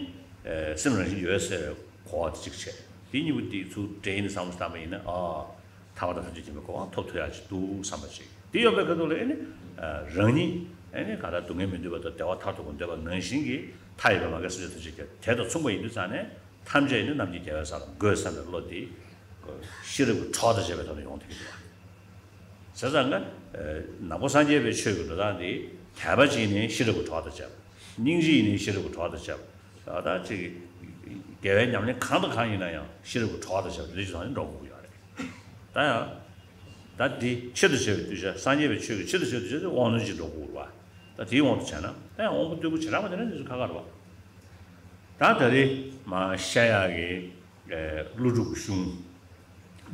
སེམས་རང་བཞིན་གྱིས་འོད་གསལ་བའི་གོ་བ་དེ་གཅིག་བྱས། དེ་གཉིས་པོ་དེ་ཚུར་འདྲེས་ནས་བསམ་བློ་བཏང་པ་ཡིན་ན་ཨ། ཐར་པ་དང་ཐམས་ཅད་མཁྱེན་པའི་གོ་འཕང་ཐོབ་ཐུབ་ཡག་ཅིག་འདུག་བསམ་པ་ཅིག་དེ་ཡོད་པའི་ཁ་ཐུག་ལ་ཨེ་ནི། རང་ཉིད་ཨེ་ནི་ག་ལ་སྡུག་བསྔལ་མི་འདོད་པ་དང་བདེ་བ་ཐར་ཐུབ་པར་འདོད་པ་ནང་བཞིན་གྱི་མཐའ་ཡས་པའི་ལམ་ཁའི་བསམ་བྱ་ཐམས་ཅད་ཀྱང་དེ་དང་མཚུངས་པ་ཡིན་དུས་ཙང་ནས་ཐམས་ཅད་ནི་རྣམ་མཁྱེན་རྒྱལ་བའི་ས་ལ་འགོད་བསམ་པའི་བློ་དེ། ཤེས་རབ་ཀྱི་གྲོགས་དང་བཅས་པའི་ཐོག་ནས་ཡོང་ཐུབ་ཀྱི་འདུག་བ། བྱས་ཙང་ང་། ནང་པ་སངས་རྒྱས་པའི་ཆོས་ཀྱི་འགྲོ་སྟངས་དེ་དད་པ་ཅིག་ནི་ཤེས་རབ་ཀྱི་གྲོགས་དང་བཅས་པ། སྙིང་རྗེ་ཡིན་ནི་ཤེས་རབ་ཀྱི་གྲོགས་དང་བཅས་པ། ད་ཅིག་དགེ་བའི་ཉམས་ལེན་གང་དང་གང་ཡིན་ན་ཡང་ཤེས་རབ་ཀྱི་གྲོགས་དང་བཅས་པ་དེ་ཚོ་ནི་འགྲོ་དགོས་ཀྱི་ཡོད་རེད། ད་ཡང་། ད་འདི་ཆེད་དུ་བྱས་པའི་གདུལ་བྱ་སངས་རྒྱས་པའི་ཆོས་ཀྱི་ཆེད་དུ་བྱས་པའི་གདུལ་བྱ་དེ་དབང་རྣོན་ཅིག་འགྲོ་དགོས་རེད་བ། ད་དེའི་དབང་དུ་བྱས་ན་ད་ཡང་དབང་པོ་རྟུལ་པོ་བྱེ་བྲག་པ་དེ་འདྲ་འདི་ཚོ་ཁག་ཁག་རེད་བ། ད་ད་རེས་མ་བཤད་ཡག་གི་ཀླུ་སྒྲུབ་ཀྱི་གཞུང་།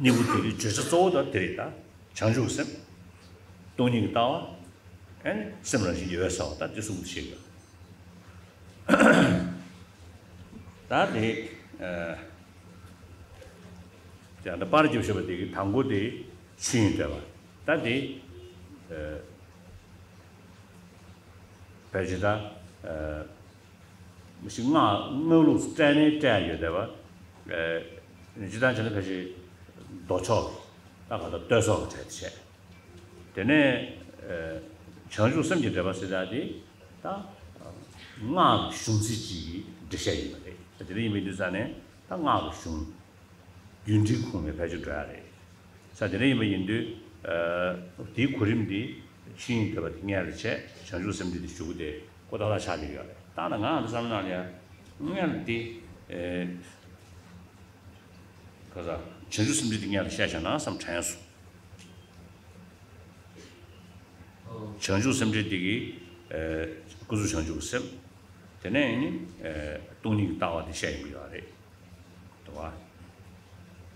གཉིས་པོ་དེ་གི་བརྗོད་བྱ་གཙོ་བོ་ད་དེ་རེད་ད། བྱང་ཆུབ་སེམས། སྟོང་ཉིད་ཀྱི་ལྟ་བ། ཨེ་ནི་སེམས་རང་བཞིན་གྱིས་འོད་གསལ་བ་ད་དེ་གསུམ་དེ་བཤད་ཡོད། ད་དེ། ཡང་ད་པར་རྒྱབ་ཤོད་པ་དེ་གི་དང་པོ་དེ་ཆོས་དབྱིངས་བསྟོད་པ། ད་དེ། ཕལ་ཆེར་ད། མི་ཞིག་སྔགས་སྔགས་ལུགས་སུ་བཀྲལ་ནས་བཀྲལ་ཡོད་བསྡད་པ། སྤྱིར་བཏང་བྱས་ན་ཕལ་ཆེར་མདོ་ཕྱོགས་ད་ག་ད་བསྟོད་ཚོགས་ཀྱི་གྲས་དེ་བྱས། དེ་ནས་བྱང་ཆུབ་སེམས་ཀྱི་འགྲེལ་པ་ཟེར་ཡག་དེ་ད་སྔགས་ཀྱི་གཞུང་ཚིག་ཅིག་གི་འགྲེལ་བཤད་ཡིན་པ་རེད། དེ་འདྲ་ཡིན་པའི་དུས་ཙང་ནས་ད་སྔགས་ཀྱི་གཞུང་། རྒྱུད་འགྲེལ་ཁུངས་ནས་ཕལ་ཆེར་འགྲོ་ཡག་རེད། ས་དེ་འདྲ་ཡིན་པ་ཡིན་དུས། དེའི་གོ་རིམ་འདི་ཆོས་དབྱིངས་བསྟོད་པ་དེ་སྔོན་ལ་བྱས་བྱང་ཆུབ་སེམས་འགྲེལ་དེ་མཇུག་དེ་ཀོ་ཏག་ཏག་ཆགས་ཀྱི་ཡོད་རེད། ད་ལྟ་ང་ཨ་འདྲ་བསམ་ན་ཡང་སྔོན་ལ་དེ། ག་ས། བྱང་ཆུབ་སེམས་འགྲེལ་དེ་སྔོན་ལ་བཤད་བཞག་ན་བསམ་དྲན་སོང་། བྱང་ཆུབ་སེམས་འགྲེལ་དེ་གི། སྐུ་གཟུགས་བྱང་ཆུབ་ཀྱི་སེམས། དེ་ནས་ནི། སྟོང་ཉིད་ཀྱི་ལྟ་བ་དེ་བཤད་ཡོང་གི་ཡོད་རེད། འདུག་བ།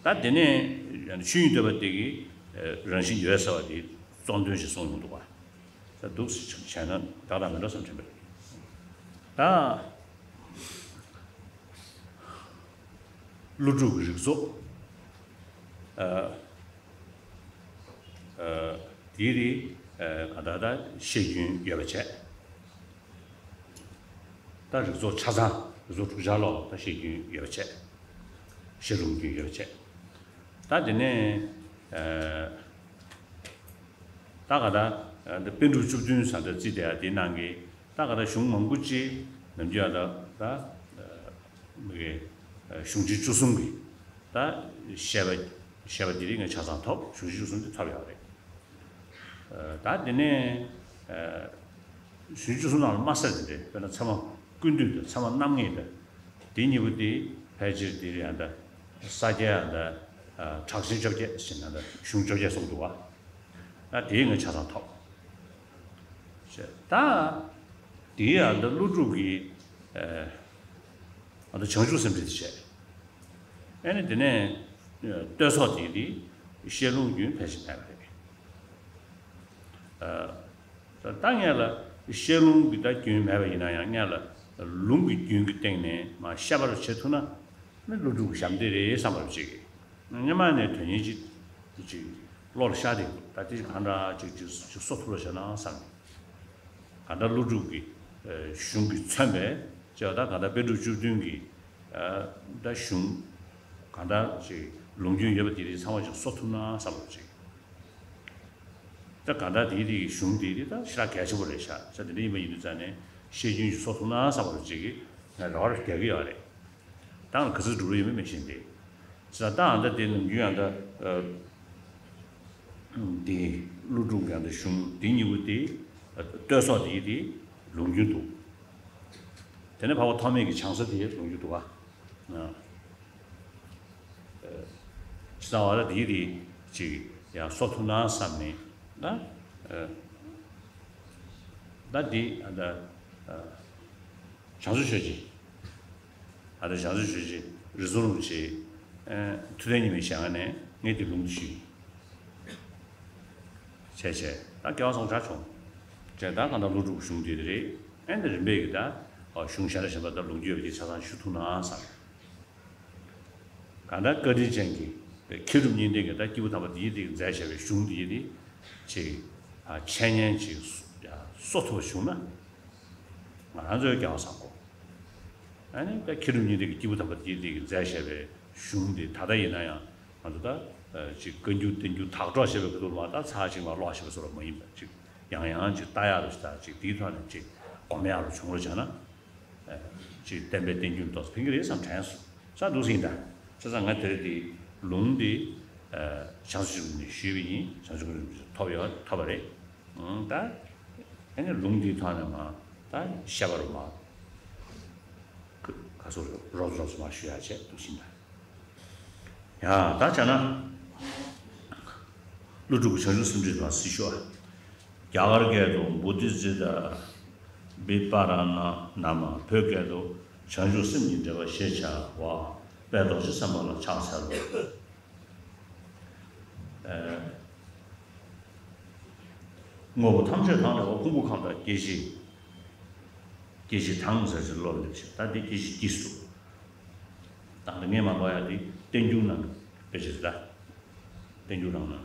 ད་དེ་ནས་ཆོས་དབྱིངས་བསྟོད་པ་དེ་གི་རང་བཞིན་འོད་གསལ་བ་དེ་གཙོ་དོན་ཞིག་གསུངས་ཡོང་འདུག་བ། ད་འདུག་སེ་བྱས་ན་དག་དང་མི་འདྲ་བསམ་དྲན་པ་རེད། ད་ཀླུ་སྒྲུབ་ཀྱི་རིགས་ཚོགས། དེའི་རིགས་ག་ད་ད་བཤད་རྒྱུན་ཡོད་པ་བྱས། ད་རིགས་ཚོགས་ཆ་ཚང་རིགས་ཚོགས་དྲུག་ཆ་ལོག་ད་བཤད་རྒྱུན་ཡོད་པ་བྱས། བཤད་ལུང་རྒྱུན་ཡོད་པ་བྱས། ད་དེ་ནས་ད་ག་ད་ད་པཎ་གྲུབ་བཅུ་བདུན་ཟེར་ད་རྩིས་དེ་དེའི་ནང་གི་ད་ག་ད་གཞུང་མང་པོ་ཅིག་ནམ་རྒྱུན་ད་ད་མི་གི་གཞུང་ཆེན་བཅུ་གསུམ་གི་ད་བཤད་པ་བཤད་པ་དེ་རིགས་ངས་ཆ་ཚང་ཐོབ། གཞུང་ཆེན་བཅུ་གསུམ་དེ་ཐོབ་ཡོད་རེད། ད་དེ་ནས་གཞུང་བཅུ་གསུམ་ནང་ལ་དམའ་ས་དེ་འདྲ་དཔེར་ན་ཚད་མ་ཀུན་བཏུས་དང་ཚད་མ་རྣམ་ངེས་དང་དེ་གཉིས་པོ་དེ་ཕལ་ཆེར་དེ་རེད་ཡང་ད་ས་སྐྱ་ཡང་ད་གྲགས་ཆེན་བཅོ་བརྒྱད་ཟེར་ན་ད་གཞུང་བཅོ་བརྒྱད་གསུངས་འདུག་བ། ད་དེའི་ངས་ཆ་ཚང་ཐོབ། ད་དེའི་ཡང་ད་ཀླུ་སྒྲུབ་ཀྱི་ཨ་ད་བྱང་ཆུབ་སེམས་འགྲེལ་དེ་བྱས། ཨ་ནི་དེ་ནས་བསྟོད་ཚོགས་དེ་དེ་བཤད་ལུང་རྒྱུན་ཕལ་ཆེར་མེད་པ་རེད། ད་སྔོན་ལ་བཤད་ལུང་གི་ད་རྒྱུན་མེད་པ་ཡིན་ན་ཡང་སྔོན་ལ་ལུང་གི་རྒྱུན་གྱི་སྟེང་ནས་མ་བཤད་པར་བྱེད་ཐུབ་ན་ནི་ཀླུ་སྒྲུབ་ཀྱི་ཞབས་འདེགས་རེད་བསམ་པར་བྱེད་ཀྱི། སྔོན་མ་ནས་དོན་གཉེར་ཅིག་ཅིག་བློ་ལ་ཤར་བསྡད་འདུག་ད་དེ་གང་འདྲ་ཅིག་ཅིག་ཅིག་གསོ་ཐུབ་ལ་བྱས་ན་བསམ་ནས། གང་ལྟར་ཀླུ་སྒྲུབ་ཀྱི་གཞུང་གིས་མཚོན་པའི་ཅེས་པ་ད་གང་ལྟར་པཎ་གྲུབ་བཅུ་བདུན་གྱི་ད་གཞུང་གང་ལྟར་ཅིག་ལུང་རྒྱུན་ཡོད་པ་དེ་རིགས་ཚང་མ་ཅིག་གསོ་ཐུབ་ན་བསམ་པ་ཅིག་ད་གང་ལྟར་དེའི་རིགས་ཀྱི་གཞུང་དེའི་རིགས་ད་ཞེ་དྲག་གལ་ཆེན་པོ་རེད་ཤག་ས་དེ་འདྲ་ཡིན་པ་ཡིན་དུས་ཙང་ནས་བཤད་རྒྱུན་ཞིག་གསོ་ཐུབ་ན་བསམ་པ་ཅིག་གིས་ང་རེ་བ་རྒྱག་གི་ཡོད་རེད། ད་ག་ཚོད་འགྲོ་གི་ཡོད་མེད་མི་ཤེས་ཏེ། ས་ད་ཨ་ད་དེ་ནམ་རྒྱུན་ཨ་ད་དེ་ཀླུ་སྒྲུབ་ཀྱི་ཨ་ད་གཞུང་དེ་གཉིས་པོ་དེ་བསྟོད་ཚོགས་དེ་དེ་ལུང་རྒྱུན་འདུག་དེ་ནས་འཕགས་པ་ཐོགས་མེད་ཀྱི་བྱང་ས་དེ་ལོངས་རྒྱུ་འདུག་ག། ཨ། ཅི་ཙམ་བ་ད་དེའི་དེ་ཅིག་ཡང་གསོ་ཐུབ་ན་བསམ་ནས་ད། ཨ། ད་དེ་ཨ་ད། ཨ། བྱང་ཆུབ་ཆོས་རྗེ། ཨ་ད་བྱང་ཆུབ་ཆོས་རྗེ་རི་ཟུར་རིན་པོ་ཆེ། ཨ། ཐུབ་བསྟན་ཉི་མའི་ཞལ་སྔ་ནས་ངས་དེ་ལུང་དུ་ཞུས། བྱས་བྱས་ད་སྐལ་བ་བཟང་དྲག་བྱུང་། བྱས་ད་གང་ལྟར་ཀླུ་སྒྲུབ་གཞུང་འདི་རེད། ཨེ་འདི་རིམ་པས་ཀྱི་ད་གཞུང་གཞན་ལ་གཞན་པ་ད་ལུང་རྒྱུད་ཀྱི་ཆ་ཚང་ཞུ་ཐུབ་ན་བསམ། གང་ལྟར་བཀའ་དྲིན་ཅན་གྱི་མཁས་གྲུབ་གཉིས་ལྡན་གྱི་ད་སྐྱེས་བུ་དམ་པ་འདིའི་སྟེང་མཛད་བྱ་བའི་གཞུང་འདི་ཡི་ཅིག་འཆད་ཉན་ཅིག་གསོ་ཐུབ་པ་བྱུང་ན་ང་རང་ཚོའི་སྐལ་བ་བཟང་པོ། ཨ་ནི་ད་མཁས་གྲུབ་གཉིས་ལྡན་གྱི་སྐྱེས་བུ་དམ་པ་དེའི་སྟེང་གི་མཛད་བཞག་པའི་གཞུང་དེ་ད་ལྟ་ཡིན་ན་ཡང་ང་ཚོ་ད་ཅིག་བཀའ་འགྱུར་བསྟན་འགྱུར་དག་སྒྲོག་བྱེད་པའི་ཁུལ་དུ་མ་ད་ཚར་གཅིག་མ་ཀློག་བྱེད་པ་སོགས་ལ་མ་ཡིན་པ་ཅིག་ཡང་ཡང་ཅིག་ལྟ་ཡག་རུ་ཞིག་དང་ཅིག་དེའི་ཐོག་ནས་ཅིག་སྒོམ་ཡག་རུ་བྱུང་རུ་བྱས་ན། ཅིག་བསྟན་པའི་བསྟན་འགྱུར་ཏོག་ཙམ་ཕན་གྱི་རེད་བསམ་དྲན་སོང་། ས་འདུག་ཟིན་ད། ས་ས་ང་དེ་རེད་དེ་ལུང་དེ་བྱང་ཆུབ་ནས་ཞུས་པ་ཡིན། བྱང་ཆུབ་ཀྱི་ཐོབ་ཡོད་ཐོབ་པ་རེད། ད་ཨ་ནི་ལུང་འདིའི་ཐོག་ནས་མ་ད་བཤད་པ་རུ་མ་ག་སོ་རོབ་རོབ་མ་ཞུ་ཡ་བྱས་འདུག་ཕྱིན་པ། ཡ་ད་བྱས་ན་ཀླུ་སྒྲུབ་ཀྱི་བྱང་ཆུབ་སེམས་འགྲེལ་མ་སྲིད་ཤོག་རྒྱ་གར་སྐད་དུ་བོ་དྷི་ཛི་ཏ་བི་པཱ་ར་ཎ་ན་མ། བོད་སྐད་དུ་བྱང་ཆུབ་སེམས་ཀྱི་འགྲེལ་པ་ཞེས་བྱ་བ་དཔལ་རྡོ་རྗེ་སེམས་དཔའ་ལ་ཕྱག་འཚལ་ལོ། དངོས་པོ་ཐམས་ཅད་དང་འདྲ་བ་ཕུང་པོ་ཁམས་དང་སྐྱེ་མཆེད། སྐྱེ་མཆེད་དང་ཟེར་ཞིག་ཀློག་ལེགས་ཤིག་ད་འདི་སྐྱེ་མཆེད་ཀྱིས་སུ། ད་འདི་ངས་མ་ཀློག་ཡ་འདི་བསྟན་འགྱུར་ནང་དཔེ་ཆ་ཟེར་ད། བསྟན་འགྱུར་ནང་ན།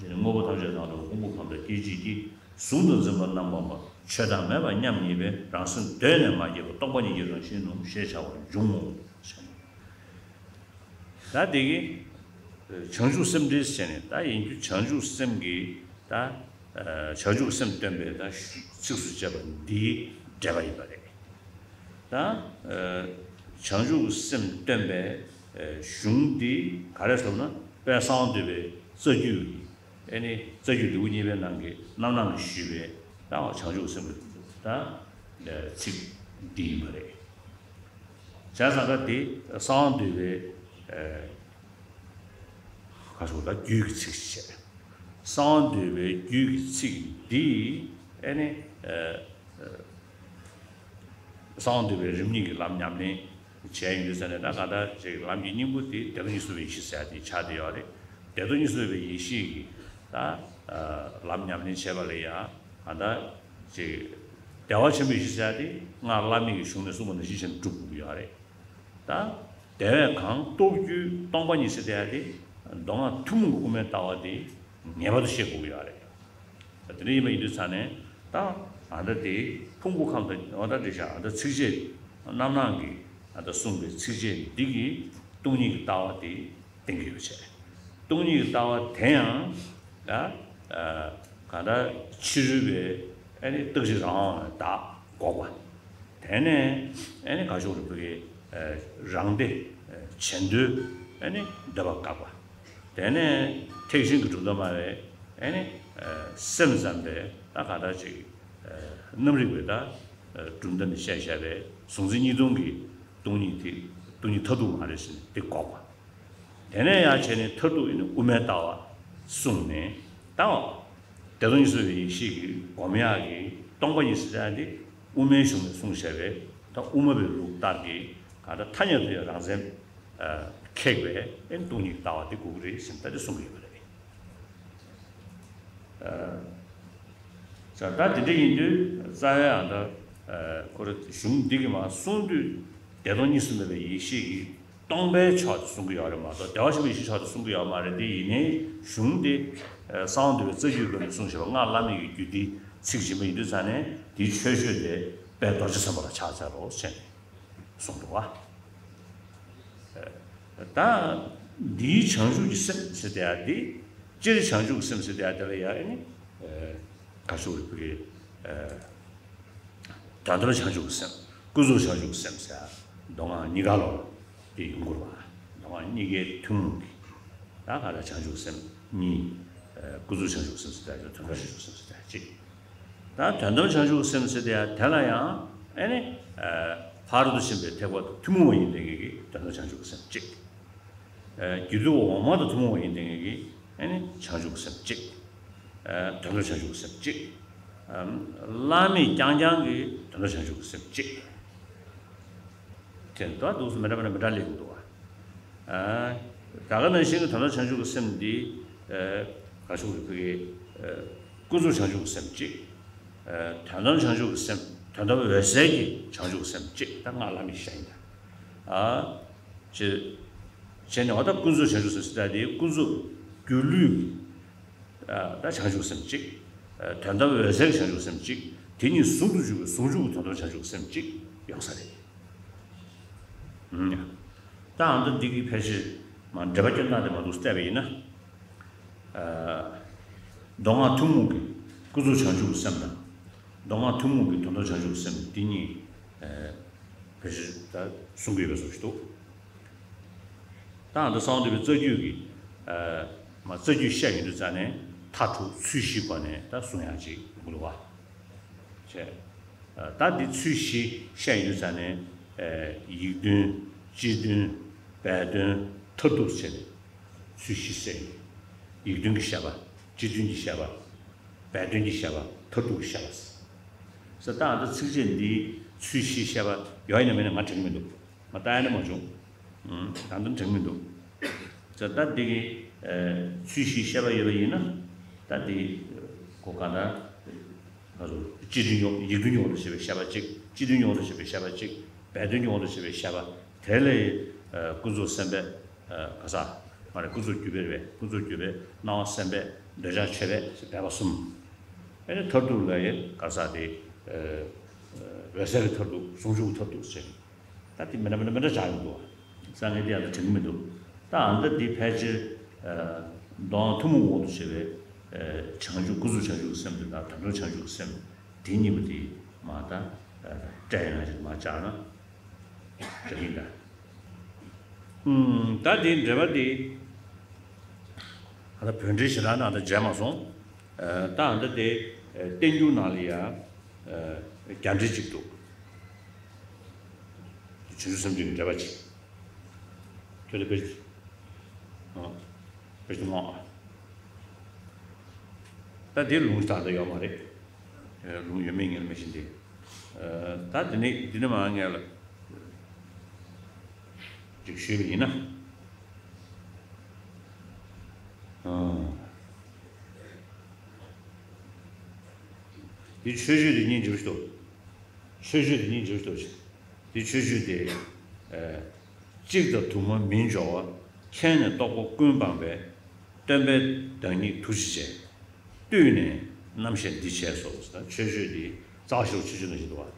དངོས་པོ་ཐམས་ཅད་དང་འདྲ་བ་ཕུང་པོ་ཁམས་དང་སྐྱེ་མཆེད་ཀྱིས། གཟུང་དང་འཛིན་པ་རྣམ་པར་སྤངས་པ། ཆོས་བདག་མེད་པ་མཉམ་ཉིད་པས། རང་སེམས་གདོད་ནས་མ་སྐྱེས་པ། སྟོང་པ་ཉིད་ཀྱི་རང་བཞིན་ནོ། ཞེས་བྱ་བ་འབྱུང་ངོ་། ད་དེ་གི་བྱང་ཆུབ་སེམས་འགྲེལ་ཟེར་ནས་ད་ཡིན་རྒྱུ་བྱང་ཆུབ་སེམས་ཀྱི་ད་བྱང་ཆུབ་སེམས་སྟོན་པའི་ད་ཚིགས་སུ་བཅད་པ་འདིའི་འགྲེལ་པ་ཡིན་པ་རེད། ད་བྱང་ཆུབ་སེམས་སྟོན་པའི་གཞུང་འདི་ག་རེ་ཟེར་ན་དཔལ་གསང་བ་འདུས་པའི་རྩ་རྒྱུད་ཀྱི་ཨེ་ནི་རྩ་རྒྱུད་ལེའུ་གཉིས་པའི་ནང་གི་རྣམ་སྣང་གིས་ཞུས་པའི་ད་བྱང་ཆུབ་སེམས་ཀྱི་ད་ཚིག་འདི་ཡིན་པ་རེད། བྱས་ཙང་ད་འདི་གསང་བ་འདུས་པའི་ཁ་ཕྱོགས་ལ་རྒྱུད་ཀྱི་ཚིག་ཅིག་བྱས། གསང་བ་འདུས་པའི་རྒྱུད་ཀྱི་ཚིག་འདིས་ཨེ་ནི་གསང་བ་འདུས་པའི་རིམ་གཉིས་ཀྱི་ལམ་ཉམས་ལེན་བྱས་ཡིན་དུས་ཙ་ནས་ད་ག་ད་ཅིག་ལམ་གྱི་སྙིང་པོ་དེ་བདེ་སྟོང་གཉིས་སུ་མེད་པའི་ཡེ་ཤེས་ཟེར་ཡ་དེ་ཆགས་བསྡད་ཡོད་རེད། བདེ་སྟོང་གཉིས་སུ་མེད་པའི་ཡེ་ཤེས་ཀྱི་ད་ལམ་ཉམས་ལེན་བྱས་པ་ལ་ཡང་ག་ད་ཅིག་བདེ་བ་ཆེན་པོའི་ཡེ་ཤེས་ཟེར་ཡ་དེ་སྔགས་བླ་མེད་ཀྱི་གཞུང་ནས་གསུངས་པ་ནང་བཞིན་བྱས་ནས་སྒྲུབ་དགོས་ཀྱི་ཡོད་རེད། ད་དེ་བས་གང་རྟོགས་རྒྱུའི་སྟོང་པ་ཉིད་ཟེར་དེ་ཡང་དེ་མདོ་སྔགས་ཐུན་མོང་གི་དབུ་མའི་ལྟ་བ་དེ་ངེས་པར་དུ་ཤེས་དགོས་ཀྱི་ཡོད་རེད། ད་དེ་འདྲ་ཡིན་པ་ཡིན་དུས་ཙ་ནས་ད་ཨ་ད་དེ་ཕུང་པོ་ཁམས་དང་ཨ་ད་དེ་བཞག་ཨ་ད་ཚིགས་བཅད་རྣམ་སྣང་གི་ཨ་ད་གསུངས་པའི་ཚིགས་བཅད་འདི་གི་སྟོང་ཉིད་ཀྱི་ལྟ་བ་དེ་བསྟན་གྱི་ཡོད་པ་བྱས། སྟོང་ཉིད་ཀྱི་ལྟ་བ་དེ་ཡང་ད་གང་ལྟར་ཕྱི་རོལ་པའི་ཨ་ནི་རྟག་གཅིག་རང་དབང་བའི་བདག་འགོག་པ། དེ་ནས་ཨ་ནི་ག་ཤོག་རིག་པའི་རང་སྡེ་བྱེ་མདོའི་ཨ་ནི་འདོད་པ་བཀག་པ། དེ་ནས་ཐེག་ཆེན་གྱི་གྲུབ་མཐའ་སྨྲ་བའི་ཨ་ནི་སེམས་ཙམ་པའི་ད་ག་ད་ཅིག་རྣམ་རིག་པའི་ད་གྲུབ་མཐའ་ནས་བཤད་བཞག་པའི་གཟུང་འཛིན་གཉིས་སྟོང་གི་སྟོང་ཉིད་དེ་སྟོང་ཉིད་མཐར་ཐུག་མ་རེད་ཟེར་ནས་དེ་འགོག་པ། དེ་ནས་ཡང་བྱས་ནས་མཐར་ཐུག་ཡིན་ན་དབུ་མའི་ལྟ་བ་གསུངས་ནས་ད་བདེ་སྟོང་གཉིས་སུ་མེད་པའི་ཡེ་ཤེས་ཀྱི་སྒོམ་ཡག་གི་སྟོང་པ་ཉིད་ཟེར་ཡག་དེ་དབུ་མའི་གཞུང་ནས་གསུངས་བཞག་པའི་ད་དབུ་མ་པའི་ལུགས་ལྟར་གྱི་ག་ད་ཐ་སྙད་དུ་ཡང་རང་མཚན་ཁེགས་པའི་ཨེ་སྟོང་ཉིད་ཀྱི་ལྟ་བ་དེ་དགོས་ཀྱི་རེད་ཟེར་ནས་ད་དེ་གསུང་གི་ཡོད་པ་རེད། ད་དེ་འདྲ་ཡིན་དུས་རྩ་བའི་ཨ་ད་ཁོ་ར་གཞུང་འདི་གི་མ་གསུང་དུས་བདེ་སྟོང་གཉིས་སུ་མེད་པའི་ཡེ་ཤེས་ཀྱི་སྟོང་པའི་ཕྱོགས་དེ་གསུང་གི་ཡོད་རེད་མ་གཏོགས་བདེ་བ་ཆེན་པོའི་ཡེ་ཤེས་ཕྱོགས་དེ་གསུང་གི་ཡོད་མ་རེད། དེ་ཡིན་ནའི་གཞུང་དེ་གསང་བ་འདུས་པའི་རྩ་རྒྱུད་སྐོར་ནས་གསུངས་བཞག་པ་སྔགས་བླ་མེད་ཀྱི་རྒྱུད་སྡེའི་ཚིག་ཡིན་པ་ཡིན་དུས་ཙ་ནས་དེའི་མཆོད་བརྗོད་དེ་དཔལ་རྡོ་རྗེ་སེམས་དཔའ་ལ་ཕྱག་འཚལ་ལོ་ཟེར་ནས་གསུངས་འདུག་བ། ད་འདིའི་བྱང་ཆུབ་ཀྱི་སེམས་ཟེར་དེ་ཡང་འདི། སྤྱིར་བྱང་ཆུབ་ཀྱི་སེམས་ཟེར་དེ་ཡང་དེ་ལ་ཡང་ཨེ་ནི། ག་ཤོག་རིག་པའི་དོན་དམ་བྱང་ཆུབ་ཀྱི་སེམས། ཀུན་རྫོབ་བྱང་ཆུབ་ཀྱི་སེམས་ཟེར། མདོ་སྔགས་གཉིས་ཀ་ལོ་དེ་ཡོང་དགོས་པ། མདོ་སྔགས་གཉིས་ཀའི་ཐུན་མོང་གི་ད་ག་ལ་བྱང་ཆུབ་སེམས་གཉིས། ཀུན་རྫོབ་བྱང་ཆུབ་སེམས་ཟེར་དེ་དོན་དམ་བྱང་ཆུབ་སེམས་ཟེར་དེ་གཅིག་ད་དོན་དམ་བྱང་ཆུབ་སེམས་ཟེར་དེ་ཡང་དེ་ལ་ཡང་ ཨེ་ནི། ཕ་རོལ་ཏུ་ཕྱིན་པའི་ཐེག་པ་དང་ཐུན་མོང་བ་ཡིན་བསྡད་མཁན་གྱི་དོན་དམ་བྱང་ཆུབ་ཀྱི་སེམས་གཅིག། རྒྱུད་དུ་འོག་མ་དང་ཐུན་མོང་བ་ཡིན་བསྡད་མཁན་གྱི་ཨེ་ནི་བྱང་ཆུབ་ཀྱི་སེམས་གཅིག། དོན་དམ་བྱང་ཆུབ་ཀྱི་སེམས་གཅིག། བླ་མེད་རྐྱང་རྐྱང་གི་དོན་དམ་བྱང་ཆུབ་ཀྱི་སེམས་གཅིག། དེ་འདྲ་འདུག་སེ་མི་འདྲ་མི་འདྲ་མི་འདྲ་སླེབས་ཀྱི་འདུག་བ། ད་ག་ནང་བཞིན་གྱི་དོན་དམ་བྱང་ཆུབ་ཀྱི་སེམས་འདི། ག་ཞུ་དགོས་རེད། ཕ་གི་ཀུན་རྫོབ་བྱང་ཆུབ་ཀྱི་སེམས་གཅིག། དོན་དམ་བྱང་ཆུབ་ཀྱི་སེམས། དོན་དམ་འོད་གསལ་གྱི་བྱང་ཆུབ་ཀྱི་སེམས་གཅིག། ད་སྔགས་བླ་མེད་ཤ་ཡིན་ད། ཅེས། བྱས་ནས་འོ་ད་ཀུན་རྫོབ་བྱང་ཆུབ་སེམས་ཟེར་ད་དེ་ཀུན་རྫོབ་སྒྱུ་ལུས་ཀྱི། ད་བྱང་ཆུབ་སེམས་གཅིག། དོན་དམ་འོད་གསལ་གྱི་བྱང་ཆུབ་སེམས་གཅིག། དེ་གཉིས་ཟུང་དུ་འཇུག་པའི་ཟུང་འཇུག་གི་དོན་དམ་བྱང་ཆུབ་སེམས་གཅིག་ཡོང་ས་རེད། ད་ཨ་མདོ་འདི་གི་ཕལ་ཆེར་མ་འགྲེལ་པ་སྐྱོན་སྟངས་དེ་མ་འདུག་བལྟས་པ་ཡིན་ན། མདོ་སྔགས་ཐུན་མོང་གི་ཀུན་རྫོབ་བྱང་ཆུབ་ཀྱི་སེམས་དང་། མདོ་སྔགས་ཐུན་མོང་གི་དོན་དམ་བྱང་ཆུབ་ཀྱི་སེམས་འདི་གཉིས། ཕལ་ཆེར་ད་གསུང་གི་ཡོད་པའི་བཟོ་ཞིག་འདུག། ད་ཨ་མདོ་གསང་བ་འདུས་པའི་རྩ་རྒྱུད་ཀྱི། མ་རྩ་རྒྱུད་བཤད་ཡོང་དུས་ཙ་ནས་མཐའ་དྲུག་ཚུལ་བཞིའི་སྒོ་ནས་ད་གསུང་ཡག་ཅིག་ཡོང་གི་འདུག་བ། བྱས། ད་འདི་ཚུལ་བཞི་བཤད་ཡོང་དུས་ཙ་ནས། ཡིག་དོན། སྤྱི་དོན། སྦས་དོན། མཐར་ཐུག་བྱས་ནས་ཚུལ་བཞི་བཤད་ཡོང་། ཡིག་དོན་གྱི་བཤད་པ། སྤྱི་དོན་གྱི་བཤད་པ། སྦས་དོན་གྱི་བཤད་པ། མཐར་ཐུག་གི་བཤད་པ། ཟེར་ད་ཨ་མདོ་ཚིགས་བཅད་འདི་ཚུལ་བཞི་བཤད་པ་ཡོད་ཡིན་ན་མིན་ན་ང་དྲན་གྱི་མི་འདུག། ང་ལྟ་ཡ་ནི་མ་བྱུང་། ད་དུང་དྲན་མི་འདུག། ཙང་ད་འདི་གི་ཚུལ་བཞི་བཤད་པ་ཡོད་པ་ཡིན་ན། ད་འདི་གོ་ག་ན་ང་ཚོ་སྤྱི་དོན་ཡོངས། ཡིག་དོན་ཡོངས་སུ་བྱེད་པའི་བཤད་པ་གཅིག། སྤྱི་དོན་ཡོངས་སུ་བྱེད་པའི་བཤད་པ་གཅིག། སྦས་དོན་ཡོངས་སུ་བྱེད་པའི་བཤད་པ། དེ་ལས་ཀུན་རྫོབ་སེམས་དཔའི་ག་ས་མ་རེད། ཀུན་རྫོབ་སྒྱུ་འཕེལ་བའི། ཀུན་རྫོབ་སྒྱུ་འཕེལ། སྣང་བ་སེམས་དཔའི། འདོད་ཆགས་ཆོས་དཔེ་ཟེར་སྦས་པ་གསུམ། ཨེ་ནི་མཐར་ཐུག་ལ་ཡི་ག་ས་དེ་འོད་གསལ་གྱི་མཐར་ཐུག། ཟུང་འཇུག་གི་མཐར་ཐུག་ཟེར། ད་དེ་མི་འདྲ་མི་འདྲ་མི་འདྲ་ཆགས་ཡོང་འདུག་བ། ས་ངས་དེ་ཡང་ད་དྲན་གྱི་མི་འདུག། ད་ཨ་མདོ་འདི་ཕལ་ཆེར་མདོ་སྔགས་ཐུན་མོང་དབང་དུ་བྱས་པའི་བྱང་ཆུབ། ཀུན་རྫོབ་བྱང་ཆུབ་ཀྱི་སེམས་དེ་དང་དོན་དམ་བྱང་ཆུབ་ཀྱི་སེམས་དེ་གཉིས་པོ་དེ་མ་ད་བཀྲལ་ཡོང་ན་ཅིག་མ་བཅར་ན་འདྲ་ཡིན་ད། ད་དེ་འགྲེལ་པ་དེ་ད་བོད་འགྲེལ་ཞེ་དྲག་ནང་ད་མཇལ་མ་སོང་། ད་ཨ་མདོ་དེ་བསྟན་འགྱུར་ནང་ལ་ཡང་རྒྱ་འགྲེལ་གཅིག་འདུག། བྱང་ཆུབ་སེམས་མཆོག་གི་འགྲེལ་པ་གཅིག། ཁྱོད་ལ་དཔེ་ཨ། དཔེ་ཆ་མང་། ད་དེ་ལུང་ད་ལྟ་ཡོད་མ་རེད། ལུང་ཡོད་མེད་ངས་ལ་མི་ཤེས་ཏེ། ད་དེ་ནི་འདི་ནི་མ་ངས་ལ་ཅིག་ཞུས་པ་ཡིན་ན། ཨ། འདི་མཆོད་བརྗོད་དེ་སྙིང་རྗེ་པོ་ཞིག་འདུག། མཆོད་བརྗོད་དེ་སྙིང་རྗེ་པོ་ཞིག་འདུག། འདི་མཆོད་བརྗོད་དེ། གཅིག་དང་དུ་མ་མིན་སྦྱོར་བ། མཁྱེན་ནས་རྟོག་པ་ཀུན་སྤངས་པའི། སྟོན་པའི་བདག་ཉིད་ཐུགས་རྗེ་ཅན། བཏུད་ནས་རྣམ་བཤད་འདི་བྱས་སོ། ཟེར་ན་མཆོད་བརྗོད་འདི་རྩ་བ་ཤོག་མཆོད་བརྗོད་ནང་བཞིན་འདུག་བ།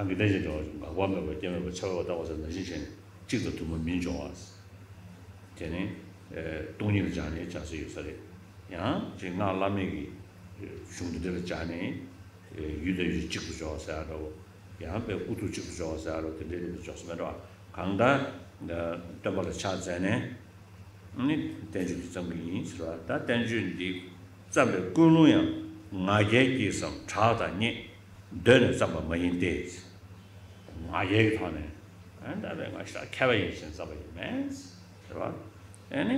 གང་གི་ལྟར་ཅན་འདྲ་བ་འགག་པ་མེད་པ་སྐྱེ་མེད་པ་ཁྱབ་པ་བརྟག་པ་ཟེར་ནང་བཞིན་བྱས་ནས་གཅིག་དང་དུ་མ་མིན་སྦྱོར་བ། དེ་ནི་སྟོང་ཉིད་ལ་སྦྱར་ནས་སྦྱར་ས་ཡོད་ས་རེད། ཡང་ཅིག་སྔགས་བླ་མེད་ཀྱི་གཞུང་འདི་འདྲ་ལ་སྦྱར་ནས། ཡུལ་དང་ཡུལ་གཅིག་ཏུ་སྦྱོར་བ་ཟེར་ཡ་འདྲ་བོ། ཡང་པའི་དབུ་ཐོག་གཅིག་ཏུ་སྦྱོར་བ་ཟེར་ཡ་འདྲ་བོ་དེ་འདྲའི་ནང་དུ་འཇོག་ས་མེད་འགྲོ། གང་ལྟར་སྟོན་པ་ལ་ཕྱག་འཚལ་ནས་ནི་བསྟན་བཅོས་འདི་བརྩམས་ཀྱི་ཡིན་ཟེར་བ། ད་བསྟན་བཅོས་འདི་བརྩམས་པའི་ཀུན་སློང་ཡང་ང་རྒྱལ་གྱིས་སམ་གྲགས་དང་བསྙད་འདོད་ནས་བརྩམས་པ་མ་ཡིན་ཏེ། ང་རྒྱལ་གྱི་ཐོག་ནས་ཨ་ད་བས་ང་ཞེ་དྲག་མཁས་པ་ཡིན་ཟེར་བརྩམས་པ་ཡིན་མེད་ཟེར་བ། ཨ་ནི་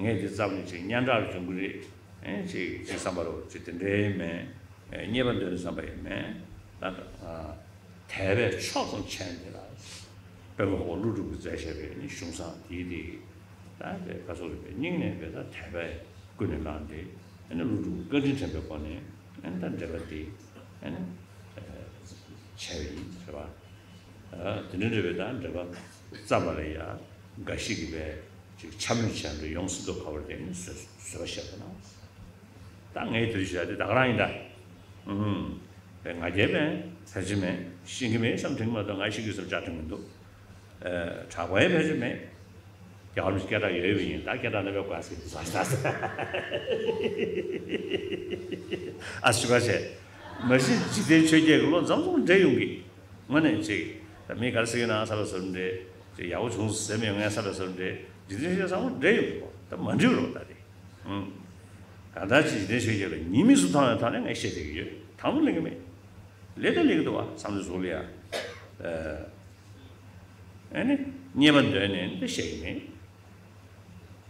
ངས་འདི་བརྩམས་ནས་ཅིག་སྙན་གྲགས་ལ་འཇོན་གྱི་རེད། ཨེ་ཅིག་ཅིག་བསམ་པ་རོ་ཅིག་དེ་འདྲའི་མེད། ཨེ་རྙེད་པ་འདོད་ནས་བསམ་པ་ཡང་མེད། ད་ཨ་དད་པས་ཕྱོགས་ཙམ་ཆེན་འདི་ལ། དཔོན་པོ་ཧོ་ཀླུ་སྒྲུབ་ཀྱིས་མཛད་བཞག་པའི་ནི་གཞུང་བཟང་དེའི་དེ། ད་དེ་ག་སོགས་རིག་པའི་སྙིང་ནས་དཔེ་ད་དད་པས་ཀུན་ནས་བསླངས་ཏེ། ཨེ་ནི་ཀླུ་སྒྲུབ་ཀྱི་བཀའ་དྲིན་དྲན་པའི་སྒོ་ནས་ཨེ་ནི་ད་འགྲེལ་པ་འདི་ཨེ་ནི་བྱས་པ་ཡིན་ཟེར་བ། དེ་འདྲའི་འགྲེལ་པའི་ད་འགྲེལ་པ་བརྩམས་པ་ལ་ཡང་འགའ་ཞིག་གིས་པས། ཅིག་འཕྱ་སྨོད་བྱས་འགྲོ་ཡོང་སྲིད་དོ། ག་བར་བརྟེན་ནས་བཟོད་བཟོད་པ་བཞེས་པ་ན། ད་ངའི་དུས་བཞག་དེ་ད་ག་རང་ཡིན་ད། ཨུམ། པའི་ང་རྒྱལ་མེད། ཕལ་ཆེར་མེད། ཤེས་ཀྱི་མེད་བསམ་དྲན་གྱི་མ་གཏོགས་ང་ཤེས་ཀྱི་བསམ་བྱ་དྲན་གྱི་མི་འདུག། ཨེ་དྲག་པོའི་ཕལ་ཆེར་མེད། རྒྱལ་བ་རིན་པོ་ཆེ་སྐད་གྲགས་ཡོད་ཡོད་པ་ཡིན། ད་སྐད་གྲགས་རྣམ་པའི་བཀའ་སྲིད་དུ་ཟ་ཟ་ཟ། ཨ་ཞུ་བ་བྱས། མ་གཞི་འཇིག་རྟེན་ཆོས་བརྒྱད་ཀྱི་བློ་འཛོམས་འཛོམས་འདྲེ་ཡོང་གི། དངོས་གནས་ཅིག་ད་མི་ག་རེ་ཟེར་གྱི་ན་ས་ལ་ཟུར་འདྲེ། ཅིག་ཡག་པོ་བྱུང་ཟེར་མི་ཡོང་ངས་ས་ལ་ཟུར་འདྲེ། འཇིག་རྟེན་ཆོས་བརྒྱད་ཚང་མ་འདྲེ་ཡོང་གི་གོ། ད་མ་འདྲེ་རོགས་ད་དེ། ཨང་། གང་ལྟར་ཅིག་འཇིག་རྟེན་ཆོས་བརྒྱད་ལ་ཉེས་དམིགས་སུ་མཐོང་བའི་ཐོག་ནས་ངས་བཤད་བསྡད་ཀྱི་ཡོད། དང་པོ་ལེན་གྱི་མེད། ལས་ད་ལས་ཀྱི་འདུག་བ། བསམ་བློ་ཟུར་ལ་ཡ། ཨ་ནི་རྙེད་པ་འདོད་ནས་འདི་བཤད་ཀྱི་མེད།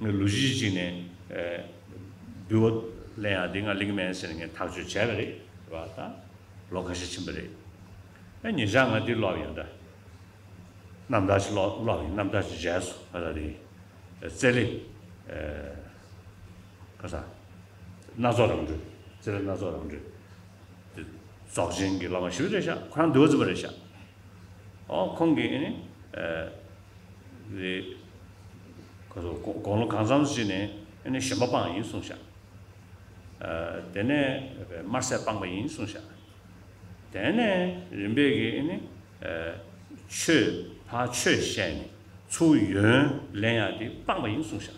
ངས་ལོ་རྒྱུས་གཅིག་ནས་འབུལ་བ་ལེན་ཡག་འདི་ང་ལེན་གྱི་མེད་ཟེར་ནས་ངས་ཐག་གཅོད་བྱས་པ་རེད། རེད་བ། ད་ལོ་ཁ་ཤས་ཕྱིན་པ་རེད། ཨ་ཉེ་ཆར་ང་འདི་ཀློག་ཡོང་ད། རྣམ་ཐར་ཞིག་ཀློག་ཀློག་ཡིན། རྣམ་ཐར་ཞིག་མཇལ་སོང་། ང་ད་རེད། རྩེ་ལེ། ཨ། ཁ་ས། སྣ་ཚོགས་རང་གྲོལ། རྩེ་ལེ་སྣ་ཚོགས་རང་གྲོལ། དེ་རྫོགས་ཆེན་གྱི་བླ་མ་ཞིག་རེད་ཤག་ཁོ་རང་འདུལ་བ་འཛིན་པ་རེད་ཤག་ཨོ་ཁོང་གིས་ཨ་ནི། ཨ། རེད། ཁོ་ཚོ་དགུང་དགུང་ལོ་གང་འཚམ་ཞིག་ནས་ཨ་ནི་ཞེན་པ་སྤངས་ཡིན་གསུངས་ཤག་ཨ། དེ་ནས་དམར་ཟས་སྤངས་པ་ཡིན་གསུངས་ཤག་དེ་ནས་རིམ་པས་ཀྱིས་ཨ་ནི། ཨ། ཆོས་ཕར་ཆོས་བཤད་ནས་ཚུར་ཡོན་ལེན་ཡག་དེ་སྤངས་པ་ཡིན་གསུངས་ཤག་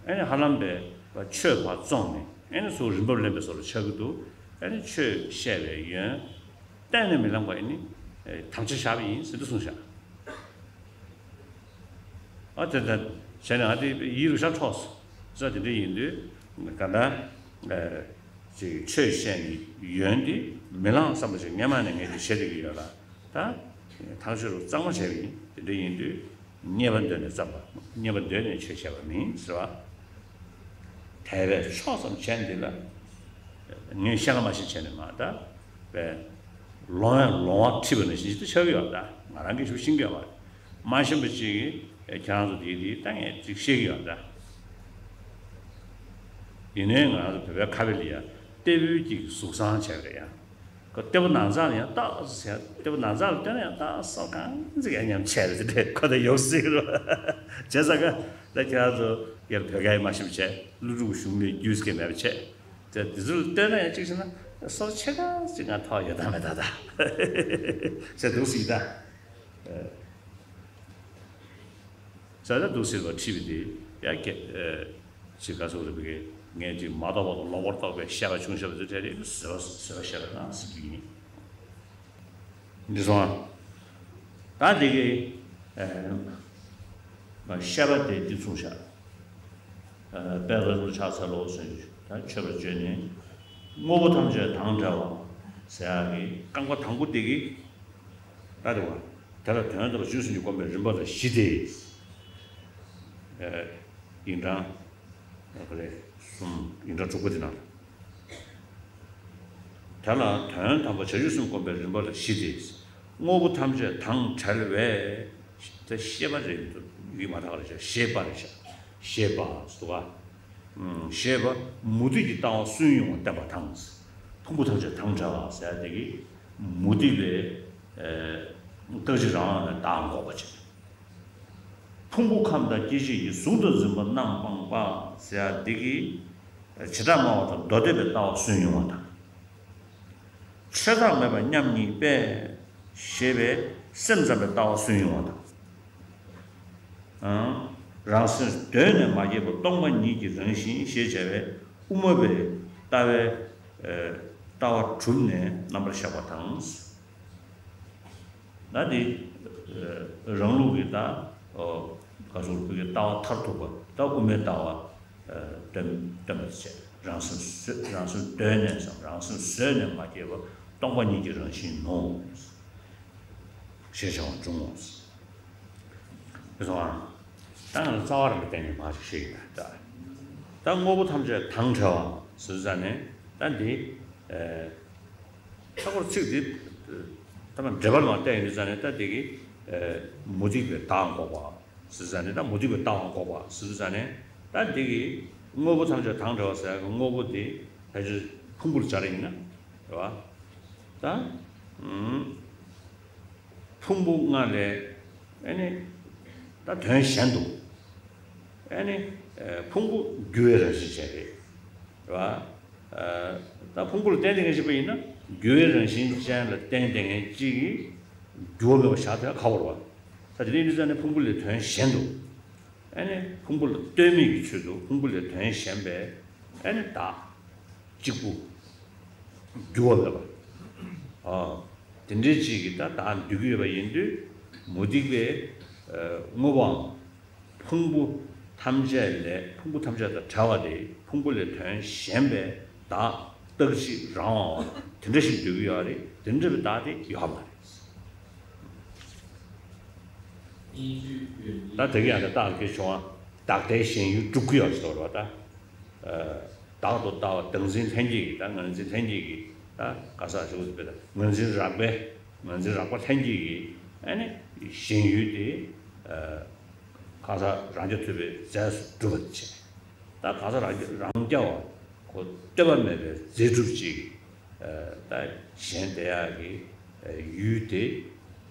ཨ་ནི་ཧ་ལམ་པས་ཆོས་ཕར་བཙོངས་ནས་ཨ་ནི་ཚུར་རིན་འབབ་ལེན་པའི་བཟོ་འདྲ་ཆགས་ཀྱི་འདུག་ཨ་ནི་ཆོས་བཤད་པའི་ཡོན་གཏན་ནས་མི་བླངས་པ་ཨ་ནི་དམ་བཅའ་བཞག་པ་ཡིན་ཟེར་འདི་གསུངས་ཤག་ཨ་དེ་ལྟར་བྱས་ནས་ཨ་དེ་ཡིད་ལ་ཤར་འཕྲོག་སོང་། ས་དེ་འདྲ་ཡིན་དུས་ག་ད་ཅིག་ཆོས་བཤད་ནས་ཡོན་ཏེ་མི་ལངས་བསམ་པ་ཞིག་སྔན་མ་ནས་ངས་དེ་བྱེད་བསྡད་ཀྱི་ཡོད་ལ། ད་ཐག་ཆོད་རུ་གཙང་མ་བྱས་པ་ཡིན། དེ་འདྲ་ཡིན་དུས་རྙེད་པ་འདོད་ནས་བརྩམས་པ། རྙེད་པ་འདོད་ནས་ཆོས་བཤད་པ་མིན་ཟེར་བ། དད་པས་ཆོག་ཙམ་བྱས་འདི་ལ་ངས་བཤད་ལ་མ་ཤེས་བྱས་ནས་མ་ད་པས་ལོང་ཡང་ལོང་བ་ཁྲིད་པ་ནང་བཞིན་ཞིག་ཏུ་ཆགས་ཀྱི་ཡོད། ད་ང་རང་གིས་ཞུ་ཤེས་ཀྱི་ཡོད་མ་རེད། མ་ཤེས་པ་ཅིག་གིས་ཁྱེད་རང་ཚོ་དེའི་དེའི་ད་ངས་ཅིག་བཤད་ཀྱི་ཡོད་ད། ཡིན་ནའི་ང་རང་ཚོ་བོད་པའི་ཁ་བའི་ལ་ཡ་ལྟེ་བོའི་གཅིག་གཟུགས་བཟང་བྱས་པ་རེད་ཡ། ཁོ་ལྟེ་བ་ནང་ཚང་ལ་ཡང་ཏོག་ཙམ་ཟེར། ལྟེ་བ་ནང་ཚང་ལ་ལྟོས་ན་ཡང་ཏོག་ཙམ་གང་ཟིག་ཡང་ཉམས་ཆེ་རེད་དེ་ཁོ་ད་ཡོག་སྲིད་རོ། བྱས་ཙང་ཀ་ད་ཁྱེད་རང་ཚོ་ཡར་བོད་སྐད་མ་ཤེས་པ་བྱས། ཀླུ་སྒྲུབ་གཞུང་ལས་རྒྱུས་སྐད་མེད་པ་བྱས། དེ་དེ་ཚོ་ལ་ལྟོས་ན་ཡང་གཅིག་བྱས་ན་སོ་ཆེ་ག་ཟིག་ང་ཐོག་ཡོད་ད་མེད་ད་ད་ཟེར་འདུག་སྲིད་ད། ས་ད་འདུག་ཟེར་བ་ཁྲིད་པ་དེ་ཡ་ཀྱེ། ཅི་ག་སོགས་རེ་བི་ངས་ཅིག་མ་རྟོགས་པ་དང་ལོག་པར་རྟོགས་པའི་བཤད་པ་ཆུང་བཤད་པ་ཚོའི་གྲས་རེད། ཟེར་བ་ཟེར་བ་བཤད་པ་དང་ཟེར་རྒྱུ་ཡིན། འདི་སོང་ང་། ད་འདི་གི་བཤད་པ་དེ་འདི་མཚུངས་བཞག་དཔལ་རབ་ཏུ་ཕྱག་འཚལ་ལོ་ཟེར་ད་མཆོད་པར་བརྗོད་ནས། དངོས་པོ་ཐམས་ཅད་དང་བྲལ་བ་ཟེར་ཡག་གི་རྐང་པ་དང་པོ་དེ་གི་ད་རེད་བ། དེ་ལ་དོན་དམ་པར་རྗེས་སུ་བསྒོམ་པའི་རིམ་པ་ལ་བཞི་སྟེ། ཨེ། ཡིན་གྲངས། ཨ་ཁ་རེ། གསུམ། ཡིན་གྲངས་དྲུག་པ་དེ་ནང་། དེ་ལ་དོན་དམ་པར་བྱང་ཆུབ་སེམས་བསྒོམ་པའི་རིམ་པ་ལ་བཞི་སྟེ། དངོས་པོ་ཐམས་ཅད་དང་བྲལ་བའི། དེ་ཤེས་པ་རེད་འདུག་ཡིག་མ་དག་རེད་ཤག་ཤེས་པ་རེད་ཤག་ཤེས་པ་སུ་བ། ཤེས་པ་མུ་སྟེགས་ཀྱི་ལྟ་བ་སུན་དབྱུང་བ་བསྟན་པ་དང་། ཕུང་པོ་ཐམས་ཅད་དང་བྲལ་བ་ཟེར་ཡ་དེ་གིས་མུ་སྟེགས་པའི་རྟག་གཅིག་རང་དབང་ལ་བདག་འགོག་པ་བྱེད། ཕུང་པོ་ཁམས་དང་སྐྱེ་མཆེད་ཀྱི་གཟུགས་དང་འཛིན་པ་རྣམ་སྤངས་པ་ཟེར་ཡ་འདི་གིས་བྱེ་བྲག་སྨྲ་བ་དང་མདོ་སྡེ་པའི་ལྟ་བ་སུན་དབྱུང་བ་དང་། ཆོས་བདག་མེད་པ་མཉམ་ཉིད་པས་ཞེས་པའི་སེམས་ཙམ་པའི་ལྟ་བ་སུན་དབྱུང་བ་དང་། རང་སེམས་གདོད་ནས་མ་སྐྱེས་པ་སྟོང་པ་ཉིད་ཀྱི་རང་བཞིན་ཞེས་བྱ་བའི་དབུ་མ་པའི་ལྟ་བའི་ལྟ་བ་གྲུབ་ནས་རྣམ་པར་གཞག་པ་དང་། ད་འདི་རང་ལུགས་ཀྱི་ད་ག་སོགས་ཀྱི་ལྟ་བ་མཐར་ཐུག་པ་ད་དབུ་མའི་ལྟ་བ་སྟོན་སྟོན་པ་བྱས། རང་སེམས་བཟོད་རང་སེམས་གདོད་ནས་སམ་རང་སེམས་བཟོད་ནས་མ་སྐྱེས་པ་སྟོང་པ་ཉིད་ཀྱི་རང་བཞིན་ནོ། ཞེས་བྱ་བ་འབྱུང་ངོ་། དེ་སོང་ང་། ད་ང་ལ་རྩ་བ་རང་གི་སྟེང་ནས་མ་ཞིག་ཤེས་ཀྱི་ད། ད་དངོས་པོ་ཐམས་ཅད་དང་བྲལ་བ་ཟེར་ཙ་ནས་ད་འདི། ཨེ། ད་ཁོར་ཚིག་འདི། ད་མ་འགྲེལ་པ་ལ་བལྟས་ཡིན་ཙ་ནས་ད་འདི་གི། ཨེ། མུ་སྟེགས་པའི་བདག་འགོག་པ་ཟེར་ཙ་ནས་ད་མུ་སྟེགས་པའི་བདག་འགོག་པ་ཟེར་ཙ་ནས་ད་འདི་གི་དངོས་པོ་ཐམས་ཅད་དང་བྲལ་བ་ཟེར་ཡ་གི་དངོས་པོ་འདི་ཕལ་ཆེར་ཕུང་པོར་སྦྱར་ཡིན་ན་རེད་བ། ད། ཨུམ། ཕུང་པོ་ལྔ་ལས་ཨ་ནི་ད་དོན་གཞན་དུ་ཨ་ནི་ཕུང་པོ་འགྱུར་བའི་རང་བཞིན་ཅན་རེད། རེད་བ། ད་ཕུང་པོ་ལ་བརྟེན་ཏེ་ངེས་ཤེས་པ་ཡིན་ན་འགྱུར་བའི་རང་བཞིན་ཅན་ལ་བརྟེན་ཏེ་ངེས་གཅིག་གིས་འགྱུར་བ་མེད་པ་བཞག་དེ་ཁག་པོ་རེད་བ། ད་དེ་འདྲ་ཡིན་དུས་ཙང་ནས་ཕུང་པོ་ལས་དོན་གཞན་དུ་ཨ་ནི་ཕུང་པོ་ལ་ལྟོས་མེད་ཀྱི་ཚུལ་དུ་ཕུང་པོ་ལས་དོན་གཞན་པའི་ཨ་ནི་བདག་གཅིག་པུ། འགྱུར་བ་མེད་པ། ཨ། དེ་འདྲའི་ཅིག་གིས་ད་བདག་འདོད་ཀྱི་ཡོད་པ་ཡིན་དུས་མུ་སྟེགས་པའི་དངོས་པོའམ་ཕུང་པོ་ཐམས་ཅད་ལས་ཕུང་པོ་ཐམས་ཅད་དང་བྲལ་བ་དེ་ཕུང་པོ་ལས་དོན་གཞན་པའི་བདག་རྟག་གཅིག་རང་དབང་བ་ དེ་འདྲ་ཞིག་འདོད་ཀྱི་ཡོད་རེད། དེ་འདྲ་བའི་བདག་དེ་ཡོད་མ་རེད། ད་དེ་ག་ཡང་ད་བདག་གི་བྱུང་བ་བདག་ལྟའི་ཞེན་ཡུལ་སྒྲུབ་ཀྱི་ཡོད་ཟེར་བ་ད། བདག་ཏུ་ལྟ་བ་བདག་འཛིན་ལྷན་སྐྱེས་ཀྱི་ད་ངར་འཛིན་ལྷན་སྐྱེས་ཀྱི་ད་ག་ས་ཞུ་ཟེར་བའི་ད་ངར་འཛིན་རགས་པའི་ངར་འཛིན་རགས་པ་ལྷན་སྐྱེས་ཀྱི་ཨ་ནི་ཞེན་ཡུལ་དེ་གང་ཟག་རང་རྐྱ་ཐུབ་པའི་རྫས་སུ་གྲུབ་པ་བྱས། ད་གང་ཟག་རང་རང་རྐྱ་བ་ཁོ་ལྟོས་པ་མེད་པའི་རྫས་གྲུབ་ཅིག་ད་གཞན་བདེ་ཡག་གི་ཡུལ་དེ་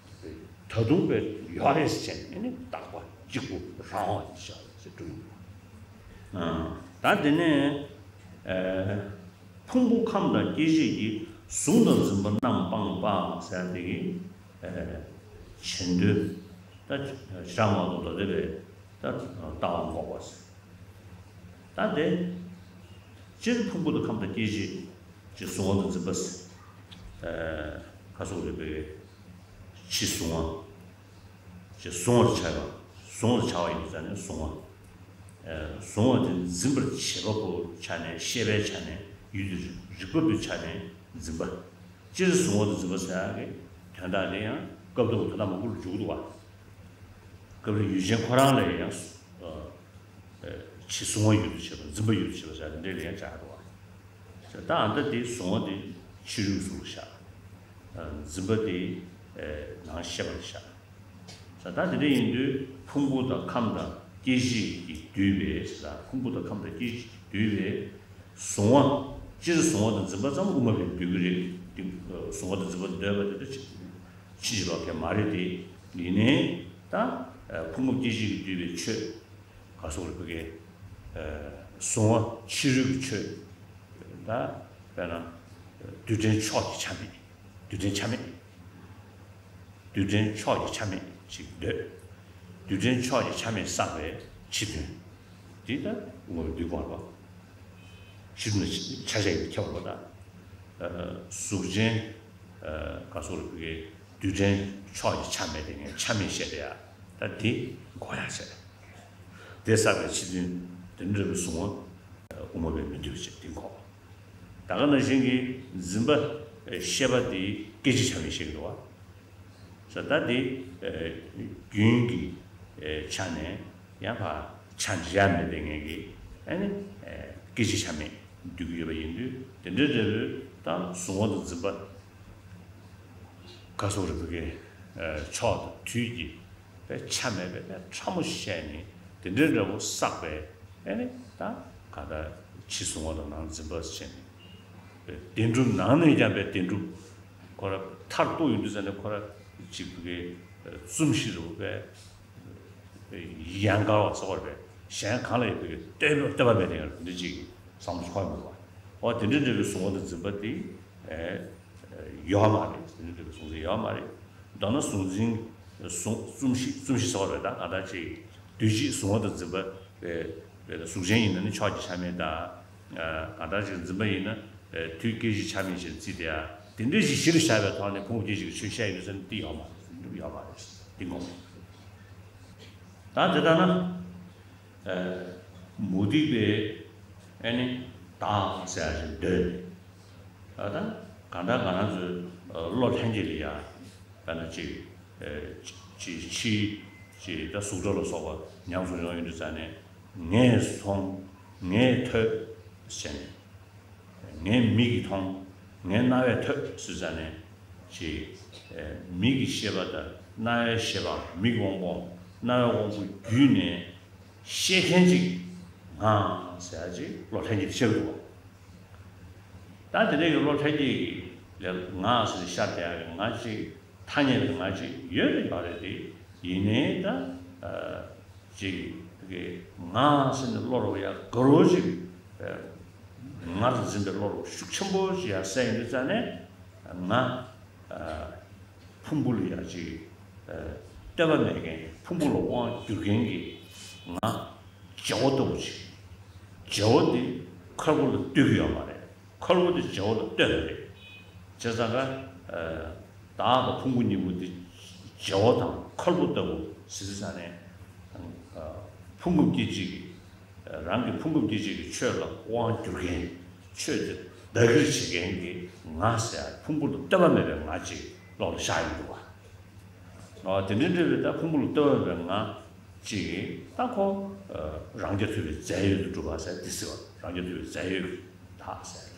ད་དུང་པའི་ཡོད་རེད་ཟེར་ནས་ནི་བརྟག་པ་གཅིག་པུ་རང་དབང་ཡིན་ཤག་ཟེར་གྲུབ་ཡོད། ད་དེ་ནས་ཕུང་པོ་ཁམས་དང་སྐྱེ་མཆེད་ཀྱི་གཟུང་དང་འཛིན་པ་རྣམ་སྤངས་པ་ཟེར་དེ་གི་བྱེད་འདོད་ད་ཞེ་དྲག་མང་དུ་མདོ་སྡེ་པའི་ད་ལྟ་བ་འགོག་པ་ཟེར། ད་དེ་སྤྱིར་ཕུང་པོ་དང་ཁམས་དང་སྐྱེ་མཆེད་ཀྱི་གཟུང་བ་དང་འཛིན་པ་ཟེར། ཁ་སོགས་རིག་པའི་ཕྱི་གཟུང་བ། ཅེས་གཟུང་བར་བྱ་བ། གཟུང་བར་བྱ་བ་ཡིན་ཙང་ནི་གཟུང་བ། གཟུང་བ་དེ་འཛིན་པར་བྱེད་པ་པོའི་ཆ་ནས་ཤེས་པའི་ཆ་ནས་ཡུལ་དུ་རིག་པ་པོའི་ཆ་ནས་འཛིན་པ། སྤྱིར་གཟུང་བ་དང་འཛིན་པ་ཟེར་ཡག་གི་དོན་དག་དེ་ཡང་སྐབས་དང་པོ་དོན་དག་མང་པོ་ལ་འཇུག་འདུག་བ། སྐབས་རེ་ཡུལ་ཅན་ཁོ་རང་ལ་ཡང་ཕྱི་གཟུང་བ་ཡུལ་དུ་བྱེད་པ་འཛིན་པ་ཡུལ་དུ་བྱེད་པ་ཟེར་ཡག་དེ་འདྲ་ལ་ཡང་སྦྱར་འདུག་བ། ད་ཨ་མདའ་དེ་གཟུང་བ་དེ་ཕྱི་རོལ་གཟུགས་ལ་བཞག་འཛིན་པ་དེ་ནང་ཤེས་པ་ལ་བཞག་ད་དེ་འདྲ་ཡིན་དུས་ཕུང་པོ་དང་ཁམས་དང་སྐྱེ་མཆེད་ཀྱིས་བསྡུས་པའི་ཟེར་ད་ཕུང་པོ་དང་ཁམས་དང་སྐྱེ་མཆེད་ཀྱིས་བསྡུས་པའི་གཟུང་བ། སྤྱིར་གཟུང་བ་དང་འཛིན་པ་ཙམ་དབུ་མ་པས་འདོད་ཀྱི་རེད། འདི་གཟུང་བ་དང་འཛིན་པ་འདོད་པ་དེ་ད་ཕྱིན་ཅི་ལོག་གི་མ་རེད་དེ། ཡིན་ནའི་ད་ཕུང་པོ་སྐྱེ་མཆེད་ཀྱིས་བསྡུས་པའི་ཆོས། ག་སོགས་རེད་བོད་སྐད། གཟུང་བ་ཕྱི་རོལ་གྱི་ཆོས། ད་དཔེར་ན་རྡུལ་ཕྲན་ཕྱོགས་ཀྱི་ཆ་མེད། རྡུལ་ཕྲན་ཆ་མེད། རྡུལ་ཕྲན་ཕྱོགས་ཀྱི་ཆ་མེད་ཅིག་འདོད། རྡུལ་ཕྲན་ཕྱོགས་ཀྱི་ཆ་མེད་བསགས་པའི་ཕྱི་དོན། འདི་ལྟར་དངོས་པོ་འདུས་པར་བ། ཕྱི་དོན་ཆ་བྱད་ཀྱི་ཁྱད་པར་བ་དང་། གཟུགས་ཅན། ག་སོགས་རེད་བོད་སྐད། རྡུལ་ཕྲན་ཕྱོགས་ཀྱི་ཆ་མེད་དེ་ངས་ཆ་མེད་བཤད་པ་ཡ། ད་འདི་འགོག་ཡག་བྱས། དེ་བསགས་པའི་ཕྱི་དོན་དེ་འདྲ་བའི་གཟུང་བ་དབུ་མ་པས་མི་འདོད་ཅེས་འདི་འགོག་ད་ག་ནང་བཞིན་གྱི་འཛིན་པ་ཤེས་པ་དེ་སྐད་ཅིག་ཆ་མེད་ཤེས་ཀྱི་འདུག་བ། ས་ད་དེ་རྒྱུན་གྱི་ཆ་ནས་ཡང་ཕར་ཆ་འདྲ་མེད་པའི་ངེས་ཀྱི་ཨ་ནི་སྐད་ཅིག་ཆ་མེད་འདུས་ཀྱི་ཡོད་པ་ཡིན་དུས་དེ་འདྲའི་འབྲས་བུ་དང་གཟུང་བ་དང་འཛིན་པ། ག་སོགས་རིག་པའི་ཕྱོགས་དང་དུས་ཀྱི་པའི་ཆ་མེད་པའི་ཕྲ་མོ་བཤད་ནས་དེ་འདྲའི་འབྲས་བུ་བསགས་པའི་ཨེ་ནི་ད་ག་ད་ཕྱི་གཟུང་བ་དང་ནང་འཛིན་པ་བྱས་ནས་བདེན་གྲུབ་ནང་ནས་ཀྱང་པའི་བདེན་གྲུབ་ཁོ་ར་མཐར་གཏུགས་ཡོང་དུས་ཙ་ནས་ཁོ་ར་གཅིག་པུ་གི་རྩོམ་གཞི་རུ་པའི་ཡན་གར་བ་ཚོགས་པར་པའི་གཞན་གང་ལ་ཡོད་པའི་ལྟོས་ལྟོས་པ་མེད་དེ་ཡང་འདི་གཅིག་གི་བསམ་བློ་འཁོར་མི་འདུག་བ། འོ་དེ་འདྲའི་འབྲས་བུའི་གཟུང་བ་དང་འཛིན་པ་དེ། ཡོད་མ་རེད། དེ་འདྲ་གསུང་ཚུལ་ཡོད་མ་རེད། མདོར་ན་གཟུང་འཛིན་གཟུང་རྩོམ་གཞི་རྩོམ་གཞི་ཟེར་བ་རེད། ད་གང་ལྟར་ཅིག་དུས་གཅིག་གཟུང་བ་དང་འཛིན་པ་རེད། གཟུགས་ཅན་ཡིན་ན་ནི་ཕྱོགས་ཀྱི་ཆ་མེད་ད། གང་ལྟར་ཅིག་འཛིན་པ་ཡིན་ན་དུས་སྐད་ཅིག་ཆ་མེད་ཅིག་བརྩིས་ཏེ་ཡ་དེ་འདྲའི་ཞིག་གཞིར་བཞག་པའི་ཐོག་ནས་ཕུང་པོ་སྐད་ཅིག་གི་ཆོས་བཤད་ཡོད་ཟེར་ན་དེ་ཡོད་མ་རེད། འདི་ཡོད་མ་རེད། འདི་ངོ་མ་རེད། ད་དེ་ལྟར་ན། མུ་སྟེགས་པས་ཨེ་ནི་བདག་ཟེར་ཡ་ཞིག་འདོད་ནས། ད་གང་ལྟར་ང་རང་ཚོའི་བློ་ལྷན་སྐྱེས་ལ་ཡ་དཔེར་ན་ཅིག་ཅིག་ཕྱིའི་ཅིག་ད་གཟུགས་སྒྲ་ལ་སོགས་པ་ཉམས་སུ་མྱོང་ཡོང་དུས་ཙ་ནས་ངས་མཐོང་ངས་ཐོས་ཟེར་ནས། ངའི་མིག་གིས་མཐོང་། ངའི་རྣ་བས་ཐོས་ཟེར་ཙ་ནས་ཅིག་མིག་གི་ཤེས་པ་དང་རྣ་བའི་ཤེས་པ་མིག་དབང་པོའམ་རྣ་བའི་དབང་པོ་བརྒྱུད་ནས་ཤེས་མཁན་ཅིག་ང་ཟེར་ཡ་ཅིག་བློ་ལྷན་སྐྱེས་ཤར་འདུག་བ། ད་དེ་འདྲའི་གི་བློ་ལྷན་སྐྱེས་ཀྱི་ལས་ང་ཟེར་ཤར་བསྡད་ཡ་གི་ང་ཅིག་ཐ་སྙད་ཀྱི་ང་ཅིག་ཡོད་རེད་ཡོད་རེད་དེ། ཡིན་ནའི་ད། ཅིག་གི་ང་ཟེར་ནས་བློ་རུ་ཡ་དགའ་རོ་ཅིག་ངར་འཛིན་པའི་བློ་རུ་ཤུགས་ཆེན་པོ་ཅིག་ཡ་སད་ཡོང་དུས་ཙ་ནས་ང་ཕུང་པོ་ལ་ཡ་ཅིག་ལྟོས་པ་མེད་མཁན་ཕུང་པོ་ལ་དབང་བསྒྱུར་མཁན་གྱི་ང་བྱེ་བ་ལྟ་བུ་ཅིག་བྱེ་བ་འདི་ཁོལ་པོ་ལ་ལྟོས་ཀྱི་ཡོད་མ་རེད། ཁོལ་པོ་དེ་བྱེ་བ་ལ་ལྟོས་པ་རེད། བྱས་ཙང་ཀ་བདག་དང་ཕུང་པོ་གཉིས་པོ་དེ་བྱེ་བ་དང་ཁོལ་པོ་ལྟ་བུ་ཟེར་ཙང་ནས་ཕུང་པོ་སྐྱེ་མཆེད་ཀྱི་རང་གི་ཕུང་པོ་སྐྱེ་མཆེད་ཀྱི་ཆོས་ལ་དབང་བསྒྱུར་མཁན་ཆོས་དེ་ བདག་གིར་བྱེད་མཁན་གྱི་ང་ཟེར་ཡ་ཕུང་པོ་ལ་ལྟོས་པ་མེད་པའི་ང་ཅིག་ལོགས་ལ་ཤར་ཡོང་འདུག་བ། ཨོ་དེ་འདྲའི་འདྲ་བའི་ད་ཕུང་པོ་ལ་ལྟོས་པ་མེད་པའི་ང་ཅིག་ད་ཁོ་རང་རྐྱ་ཐུབ་པའི་རྫས་ཡོད་དུ་གྲུབ་པ་ཟེར་དེ་ཟེར་བ། རང་རྐྱ་ཐུབ་པའི་རྫས་ཡོད་ཀྱི་བདག་ཟེར།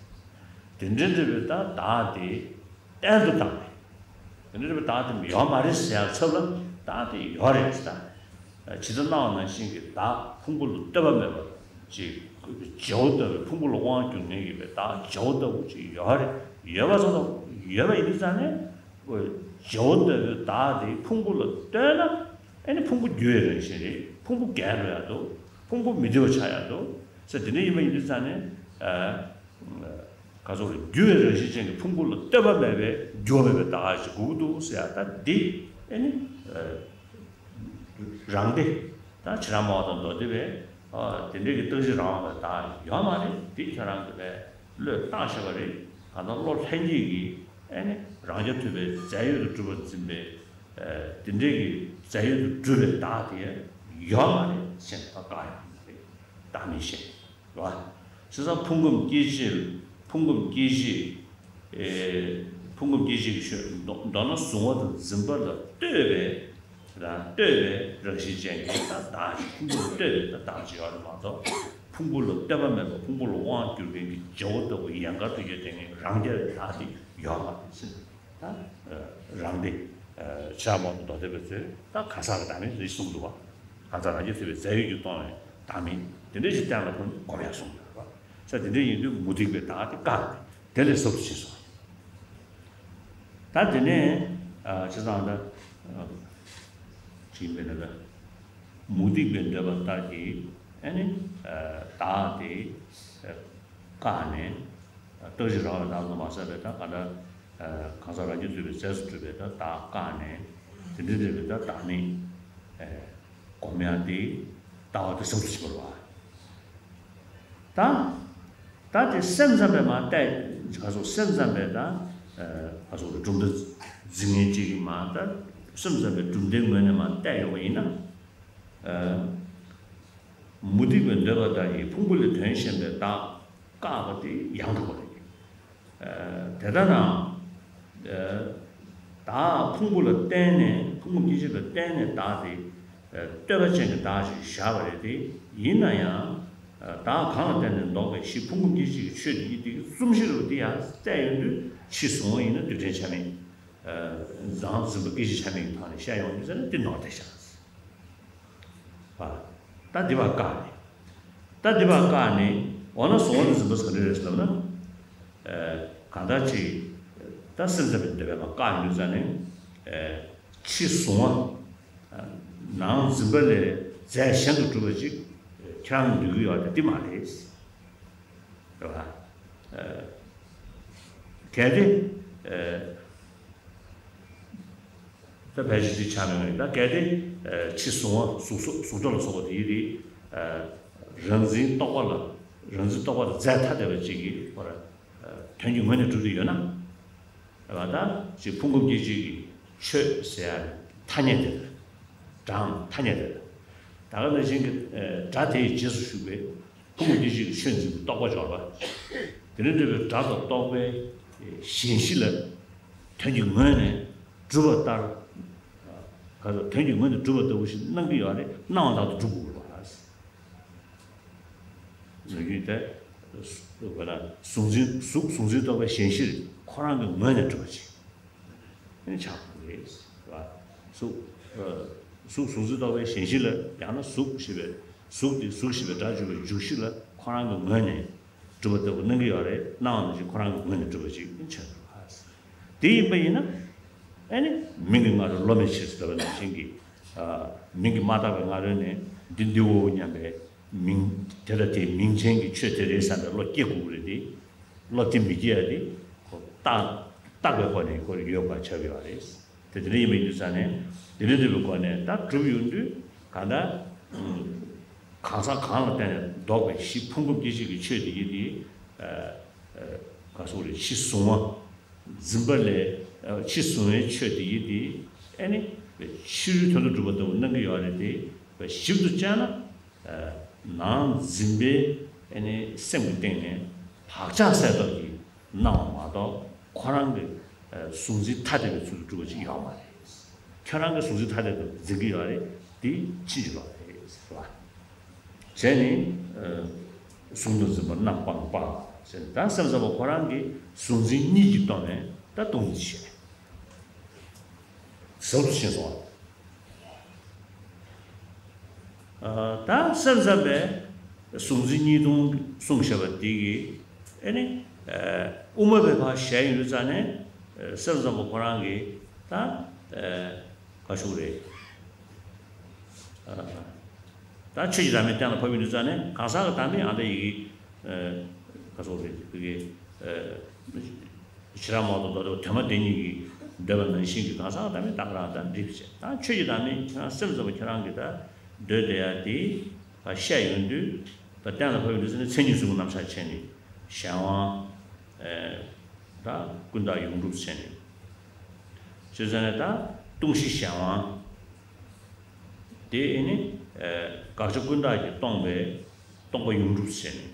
དེ་འདྲའི་འདྲ་བའི་ད་བདག་དེ་གཏན་དུ་བདག་མེད། དེ་འདྲའི་འདྲ་བའི་བདག་དེ་ཡོད་མ་རེད་ཟེར་ཡ་ཚབ་ལ་བདག་དེ་ཡོད་རེད་ཟེར། ཇི་ལྟར་སྣང་བ་ནང་བཞིན་གྱི་བདག་ཕུང་པོ་ལ་ལྟོས་པ་མེད་པ་ཅིག་བརྗེ་བོ་ལྟ་བུའི་ཕུང་པོ་ལ་དབང་བསྒྱུར་མཁན་གྱི་བའི་བདག་བརྗེ་བོ་ལྟ་བུ་ཅིག་ཡོད་རེད། ཡོད་པ་ཙམ་དུ་ཡོད་པ་ཡིན་དུས་ཙང་ནས་བརྗེ་བོ་ལྟ་བུའི་བདག་དེ་ཕུང་པོ་ལ་ལྟོས་ན་ཨ་ནི་ཕུང་པོ་འགྱུར་བའི་རང་བཞིན་རེད། ཕུང་པོ་རྒྱས་འགྲོ་ཡག་འདུག་ཕུང་པོ་མི་བདེ་བ་ཆགས་ཡག་འདུག་ཟེར། དེ་འདྲ་ཡིན་པ་ཡིན་དུས་ཙང་ནས། ག་ཚོད་རེད། འགྱུར་བའི་རང་བཞིན་ཅན་གྱི་ཕུང་པོ་ལ་ལྟོས་པ་མེད་པའི་འགྱུར་བ་མེད་པའི་བདག་ཅིག་དགོས་ཀྱི་འདུག་ཟེར་ཡ་ད་འདི་ཨེ་ནི་རང་སྡེ་ད་ཕྱི་རང་མ་བ་དང་མདོ་སྡེ་བས་དེ་འདྲའི་གི་རྟག་གཅིག་རང་དབང་བའི་བདག་ཡོད་མ་རེད། འདི་ཁྱོད་རང་གི་བས་བློས་བཏང་ཤེས་པ་རེད། གང་ལྟར་བློ་ལྷན་སྐྱེས་ཀྱིས་ཨེ་ནི་རང་རྐྱ་ཐུབ་པའི་རྫས་ཡོད་དུ་གྲུབ་པར་འཛིན་པའི་དེ་འདྲའི་གི་རྫས་ཡོད་དུ་གྲུབ་པའི་བདག་དེ་ཡོད་མ་རེད་ཟེར་ནས་ད་བཀག་ཡོང་གི་རེད། བདག་མེད་བཞིན། རེད་བ། བྱས་ཙང་ཕུང་ཁམས་སྐྱེ་མཆེད། ཕུང་ཁམས་སྐྱེ་མཆེད། ཨེ། ཕུང་ཁམས་སྐྱེ་མཆེད་ཀྱི་ཆོས་མདོར་མདོར་ན་གཟུང་བ་དང་འཛིན་པ་ལ་ལྟོས་པའི། ལ་ལྟོས་པའི་རང་བཞིན་ཅན་གྱི་ད་བདག་ཅིག་ཕུང་པོ་ལ་ལྟོས་པའི་ད་བདག་ཅིག་ཡོད་རེད་མ་གཏོགས། ཕུང་པོ་ལ་ལྟོས་པ་མེད་པར་ཕུང་པོ་ལ་དབང་བསྒྱུར་མཁན་གྱི་བརྗེ་བོ་ལྟ་བུ་ཡན་གར་དུ་ཡོད་དེ་ངས་རང་རྐྱ་བའི་བདག་དེ་ཡོད་མ་རེད་ཟེར། ད་རང་སྡེ་ཆ་མང་དུ་མདོ་སྡེ་པའི་ཚོས་ད་གང་ཟག་གི་བདག་མེད་རེད་གསུངས་འདུག་བ། གང་ཟག་རང་རྐྱ་ཐུབ་པའི་རྫས་ཡོད་ཀྱིས་སྟོང་བའི་བདག་མེད་དེ་འདྲ་ཞིག་གཏན་ལ་ཕབ་ནས་སྒོམ་ཡག་གསུངས་ཡོད་རེད་བ། ས་དེ་འདྲ་ཡིན་དུས་མུ་སྟེགས་པའི་བདག་དེ་བཀག་ནས་དེ་ལས་ཟབ་ཏུ་ཕྱིན་སོང་། ད་དེ་ནས་ཨ་བྱས་ཙང་ད་ཅི་ཡིན་པས་ན་ད་མུ་སྟེགས་པའི་འདོད་པ་ལྟར་གྱི་ཨ་ནི་བདག་དེ་བཀག་ནས། རྟག་གཅིག་རང་དབང་བའི་བདག་ཏུ་མ་ཟད་པའི་ད་ག་འདྲ། གང་ཟག་རང་རྐྱ་ཐུབ་པའི་རྫས་སུ་གྲུབ་པའི་ད་བདག་བཀག་ནས་དེ་འདྲའི་འདྲ་བའི་ད་བདག་མེད་སྒོམ་ཡག་དེ་ལྟ་བ་དེ་ཟབ་ཏུ་ཕྱིན་པ་རེད་བ། ད་ད་དེ་སེམས་ཙམ་པས་མར་བལྟས་ག་ཚོད་སེམས་ཙམ་པས་ད་ག་ཚོད་གྲུབ་མཐའ་འཛིན་མཁན་གཅིག་གིས་མར་ད་སེམས་ཙམ་པའི་གྲུབ་མཐའི་ངོས་ནས་མར་བལྟས་ཡོང་བ་ཡིན་ན། མུ་སྟེགས་པའི་འདོད་པ་ལྟར་གྱི་ཕུང་པོ་ལས་དོན་གཞན་པའི་བདག་བཀག་པ་དེ་ཡང་དག་པ་རེད། དེ་ལྟར་ན། བདག་ཕུང་པོ་ལ་བརྟེན་ནས་ཕུང་པོ་སྐྱེ་མཆེད་ལ་བརྟེན་ནས་བདག་དེ་ལྟོས་པ་ཅན་གྱི་བདག་ཅིག་བཞག་པ་རེད་དེ། ཡིན་ན་ཡང་བདག་གང་ལ་བརྟེན་ནས་འདོགས་པའི་གཞི་ཕུང་པོ་སྐྱེ་མཆེད་ཀྱི་ཆོས་དེ་ཉིད་དེ་གསུམ་བཞི་རུ་དེ་ཡང་བལྟས་ཡོང་དུས་ཕྱིས་བཟུང་བ་ཡིན་ན་རྡུལ་ཕྲན་ཆ་མེད། རང་འཛིན་པ་སྐད་ཅིག་ཆ་མེད་ཀྱི་ཐོག་ནས་བཤད་ཡོང་དུས་ཟེར་ན་འདི་ནོར་བསྡད་ཤག་ད་འདི་བ་བཀག་ནས། ད་འདི་བ་བཀག་ནས་འོ་ན་གཟུང་བ་དང་འཛིན་པ་ག་འདྲ་རེད་ཟེར་ལབ་ན། གང་ལྟར་ཅིག་ད་སེམས་ཙམ་པའི་འདོད་པས་མར་བཀག་ཡོང་དུས་ཙང་ནས། ཕྱིས་བཟུང་བ། རང་འཛིན་པ་ལས་རྫས་གཞན་དུ་གྲུབ་པ་ཅིག་ཁྱེད་རང་གིས་འདོད་ཀྱི་ཡོད་དེ་འདི་མ་རེད། རེད་བ། གལ་ཏེ། ད་ཕལ་ཆེར་ཅིག་ཆགས་མེད་མེད་ད་གལ་ཏེ། ཕྱིས་བཟུང་བ་གཟུགས་གཟུགས་གཟུགས་སྒྲ་ལ་སོགས་པ་དེ་ཡིན་ཏེ། རང་འཛིན་རྟོག་པ་ལ་རང་འཛིན་རྟོག་པ་ལ་རྫས་ཐ་དད་པ་ཅིག་གིས་ཁོ་ར་དོན་གྱི་ངོས་ནས་གྲུབ་ཏུ་ཡོད་ན། རེད་བ། ད་ཅིག་ཕུང་ཁམས་སྐྱེ་མཆེད་ཀྱི་ཆོས་ཟེར་ཡ་ཐ་སྙད་དེ་རེད། གྲངས་ཐ་སྙད་དེ་རེད། ད་ག་ནང་བཞིན་གྱི་སྒྲ་དེའི་རྗེས་སུ་ཞུགས་པའི་ཕུང་པོ་སྐྱེ་མཆེད་ཀྱི་ཆོས་འཛིན་པའི་རྟོག་པ་སྦྱོར་བ། དེ་ལས་འབྲེལ་བའི་སྒྲ་དང་རྟོག་པའི་གཞན་གཞི་ལ་དོན་གྱི་ངོས་ནས་གྲུབ་པ་ལྟར། ག་ཚོད་དོན་གྱི་ངོས་ནས་གྲུབ་པ་ལྟ་བུ་ཞིག་སྣང་གི་ཡོད་རེད། སྣང་བ་ལྟར་དུ་གྲུབ་དགོས་པ་རེད། ནུས་རྒྱུ་དེ། དཔེར་ན་གཟུགས་འཛིན་གཟུགས་གཟུགས་འཛིན་རྟོག་པའི་གཞན་གཞིར་ཁོ་རང་གི་ངོས་ནས་གྲུབ་པ་ཅིག་ཨེ་ཆགས་པ་རེད། གཟུགས་གཟུགས་གཟུགས་འཛིན་རྟོག་པའི་གཞན་གཞི་ལ་ཡང་ན་གཟུགས་ཞེས་པའི་གཟུགས་དེ་གཟུགས་ཞེས་པའི་སྒྲ་བརྗོད་པའི་འཇུག་གཞི་ལ་ཁོ་རང་གི་ངོས་ནས་གྲུབ་པ་ལྟ་བུ་སྣང་གི་ཡོད་རེད། སྣང་བ་ནང་བཞིན་ཁོ་རང་གི་ངོས་ནས་གྲུབ་པ་ཅིག་ཆགས་འགྲོ་བ། དེ་ཡིན་པ་ཡིན་ན། ཨ་ནི་མིང་གི་སྔ་རོལ་བློ་མེད་ཕྱིར་ཟེར་བ་ནང་བཞིན་གྱི། མིང་གིས་མ་བཏགས་པའི་སྔ་རོལ་ནས་འདི་འདིའོ་སྙམ་པའི་མིང་དེ་ལ་དེའི་མིང་ཅན་གྱི་ཆོས་དེ་རེད་བསམ་པའི་བློ་སྐྱེ་དགོས་ཀྱི་རེད་དེ། བློ་དེ་མི་སྐྱེ་ཡ་དེ་ཁོ་བཏགས་བཏགས་པའི་སྒོ་ནས་ཁོ་ཡོད་པ་ཆགས་ཡོད་རེད། དེ་དེ་འདྲ་ཡིན་པ་ཡིན་དུས་ཙང་ནས་དེ་འདྲ་འདུས་པའི་སྒོ་ནས་ད་གྲུབ་ཡོང་དུས་གང་ལྟར། གང་ཟག་གང་ལ་བརྟེན་ནས་འདོགས་པའི་གཞི་ཕུང་ཁམས་སྐྱེ་མཆེད་ཀྱི་ཆོས་དེ་ཡིན་དེ། ག་སོགས་རེད། ཕྱིས་བཟུང་བ། འཛིན་པ་ལས་ཕྱིས་བཟུང་བའི་ཆོས་དེ་ཡིན་དེ། ཨ་ནི་ཕྱི་རོལ་དོན་དུ་གྲུབ་པ་ལྟ་བུ་སྣང་གི་ཡོད་རེད་དེ། ཞིབ་ཏུ་དཔྱད་ན། ནང་འཛིན་པའི་ཨ་ནི་སེམས་ཀྱི་སྟེང་ནས་བག་ཆགས་གསལ་བཏབ་ཀྱི་ སྣང་བ་མ་གཏོགས་ཁོ་རང་གི་གཟུང་འཛིན་ཐ་དད་པའི་ཚུལ་དུ་གྲུབ་པ་ཅིག་ཡོད་མ་རེད། ཁྱོད་རང་གི་གཟུང་འཛིན་ཐ་དད་དུ་འཛིན་གྱི་ཡོད་རེད། དེ་ཕྱིན་ཅི་ལོག་རེད་ཟེར་བ། བྱས་ནས་གཟུང་དུ་འཛིན་པ་རྣམ་སྤངས་པ་ཟེར་ནས། ད་སེམས་ཙམ་པ་ཁོ་རང་གི་གཟུང་འཛིན་གཉིས་ཀྱིས་སྟོང་བའི་ད་སྟོང་ཉིད་བཤད། ཟབ་ཏུ་ཕྱིན་སོང་བ། ད་སེམས་ཙམ་པས་གཟུང་འཛིན་གཉིས་སྟོང་གསུངས་བཞག་པ་འདི་གིས་ཨེ་ནི། དབུ་མ་པའི་ཕར་གཞལ་ཡོང་དུས་ཙ་ནས་སེམས་ཙམ་པ་ཁོ་རང་གིས་ད་ག་ཞུ་རེད། ད་ཆོས་ཀྱི་བདག་མེད་གཏན་ལ་ཕབ་ཡོང་དུས་ཙ་ནས་གང་ཟག་གི་བདག་མེད་ཨ་འདྲ་ཡི་གེ་ག་ཞུ་རེད་བི་གེ་ཕྱི་ར་མ་གཏོགས་མདོ་སྡེ་པ་དོན་མ་དེ་གཉིས་ཀྱིས་འདོད་པ་ནང་བཞིན་གྱི་གང་ཟག་གི་བདག་མེད་ད་ག་རང་ད་འགྲིག་བྱས། ད་ཆོས་ཀྱི་བདག་མེད་ཁྱེད་རང་སེམས་ཙམ་པ་ཁྱེད་རང་གིས་ད་འདོད་བསྡད་ཡ་དེ་ད་བཤད་ཡོང་དུས་ད་གཏན་ལ་ཕབ་ཡོང་དུས་ཙ་ནས་མཚན་ཉིད་གསུམ་གྱི་རྣམ་གཞག་བྱས་ནས་གཞན་དབང་། ད་ཀུན་བཏགས་ཡོངས་གྲུབ་བྱས་ནས། བྱས་ཙང་ནས་ད་སྟོང་གཞི་གཞན་དབང་། དེ་ཨེ་ནི་དགག་བྱ་ཀུན་བཏགས་ཀྱིས་སྟོང་པའི་སྟོང་པ་ཡོངས་གྲུབ་བྱས་ནས།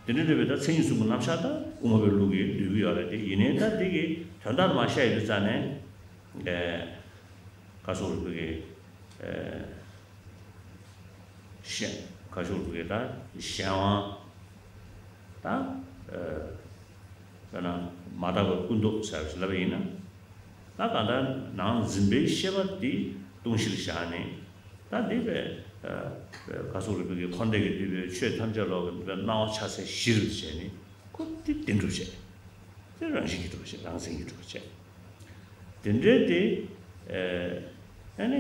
དེ་འདྲ་འདྲ་བའི་ད་མཚན་ཉིད་གསུམ་གྱི་རྣམ་གཞག་ད་དབུ་མ་པའི་ལུགས་ཀྱིས་འདོད་ཀྱི་ཡོད་རེད། དེ་ཡིན་ནའི་ད་དེ་གི་དོན་དག་མར་བཤད་ཡོང་དུས་ཙ་ནས་ག་ཞུ་རེད་བི་གེ་གཞན། ག་ཞུ་རེད་བི་གེ་ད་གཞན་དབང་། ད་དཔེར་ན་མ་དག་པའི་ཀུན་རྟོག་ཟེར་བ་ཞིག་ལབ་པ་ཡིན་ན། ད་གང་ལྟར་ནང་འཛིན་པའི་ཤེས་པ་འདི་སྟོང་གཞིར་བཞག་ནས། ད་འདི་བས་ག་ཞུ་རེད་བི་གེ་འཁོར་འདས་ཀྱི་འདུས་པའི་ཆོས་ཐམས་ཅད་ལོག་གི་འདུས་པའི་སྣང་བ་ཆ་ཚད་བཞི་རུ་བྱས་ནས་ཁོ་འདི་བདེན་གྲུབ་བྱས། དེ་རང་བཞིན་གྱིས་གྲུབ་པ་བྱས། རང་མཚན་གྱིས་གྲུབ་པ་བྱས། དེ་འདྲའི་དེ། ཨ་ནི་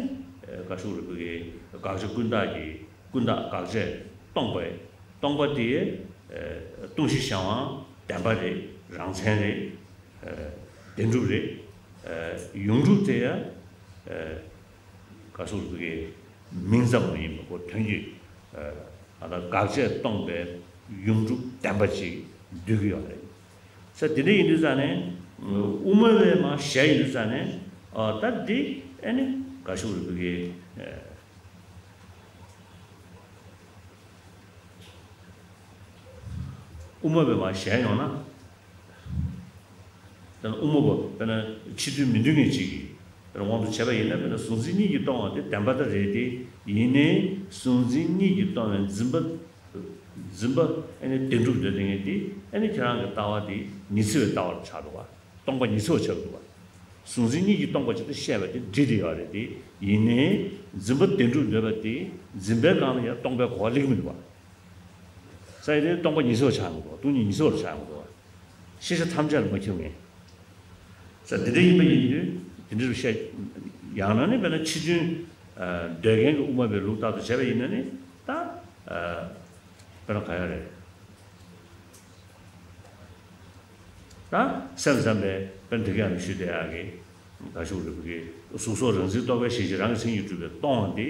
ག་ཞུ་རེད་བི་གེ་དགག་བྱ་ཀུན་བཏགས་ཀྱི་ཀུན་བཏགས་དགག་བྱས་སྟོང་པའི་སྟོང་པ་དེ་སྟོང་གཞི་གཞན་དབང་བདེན་པ་རེད། རང་མཚན་རེད། བདེན་གྲུབ་རེད། ཡོངས་གྲུབ་དེ་ཡང་ག་ཞུ་རེད་བི་གེ་མིང་ཙམ་མ་ཡིན་པ་ཁོ་དོན་གྱི་ཨ་ད་དགག་བྱས་སྟོང་པའི་ཡོངས་གྲུབ་བདེན་པ་ཅིག་འདོད་ཀྱི་ཡོད་རེད། ས་དེ་འདྲ་ཡིན་དུས་ཙ་ནས་དབུ་མ་པའི་མར་གཞལ་ཡོང་དུས་ཙ་ནས་ཨ་ད་འདི་ཨེ་ནི་ག་ཞུ་རེད་བི་གེ་དབུ་མ་པའི་མར་གཞལ་ཡོང་ན། དཔེར་ན་དབུ་མ་པ་དཔེར་ན་ཕྱི་དོན་མི་མཐུན་ངེས་གཅིག་གི་དབང་དུ་བྱས་པ་ཡིན་ན། དཔེར་ན་གཟུང་འཛིན་གཉིས་ཀྱིས་སྟོང་བ་དེ་བདེན་པ་ད་རེད་དེ། ཡིན་ནའི་གཟུང་འཛིན་གཉིས་ཀྱིས་སྟོང་བའི་འཛིན་པ། འཛིན་པ་ཨ་ནི་བདེན་གྲུབ་འདོད་དེ་ངེས་དེ་ཨ་ནི་ཁྱེད་རང་གི་ལྟ་བ་དེ་ཉི་ཚེ་བའི་ལྟ་བར་ཆགས་འདུག་བ། སྟོང་པ་ཉི་ཚེ་བ་ཆགས་འདུག་བ། གཟུང་འཛིན་གཉིས་ཀྱིས་སྟོང་པ་ཅིག་ཏུ་བཤད་པ་དེ་འགྲིག་དེ་ཡོད་རེད་དེ། ཡིན་ནའི་འཛིན་པ་བདེན་གྲུབ་འདོད་པ་དེ་འཛིན་པའི་སྒང་ལ་ཡང་སྟོང་པའི་གོ་བ་སླེབས་ཀྱི་མི་འདུག་བ། ས་ཡི་དེ་སྟོང་པ་ཉི་ཚེ་བ་ཆགས་མི་འདུག་བ། སྟོང་ཉིད་ཉི་ཚེ་བར་ཆགས་མི་འདུག་བ། ཤེས་བྱ་ཐམས་ཅད་ལ་མ་ཁྱབ་ངེས། ས་འདི་འདྲ་ཡིན་པ་ཡིན་དུས་དེ་འདྲ་རུ་བཤད། ཡང་ན་ནི་དཔེར་ན་ཕྱི་དོན་འདོད་མཁན་གྱི་དབུ་མ་པའི་ལུགས་ལྟར་དུ་བྱས་པ་ཡིན་ན་ནི་ད་དཔེར་ན་ག་ཡ་རེད། ད་སེམས་ཙམ་པས་དཔེར་ན་དེ་ག་ཡང་ཞུས་བསྡད་ཡག་གི་ག་ཞུ་རེད་བི་གེ་གཟུགས་སོགས་རང་འཛིན་རྟོག་པའི་གཞན་གཞི་རང་གི་མཚན་ཉིད་གྲུབ་པའི་སྟོང་བ་འདི་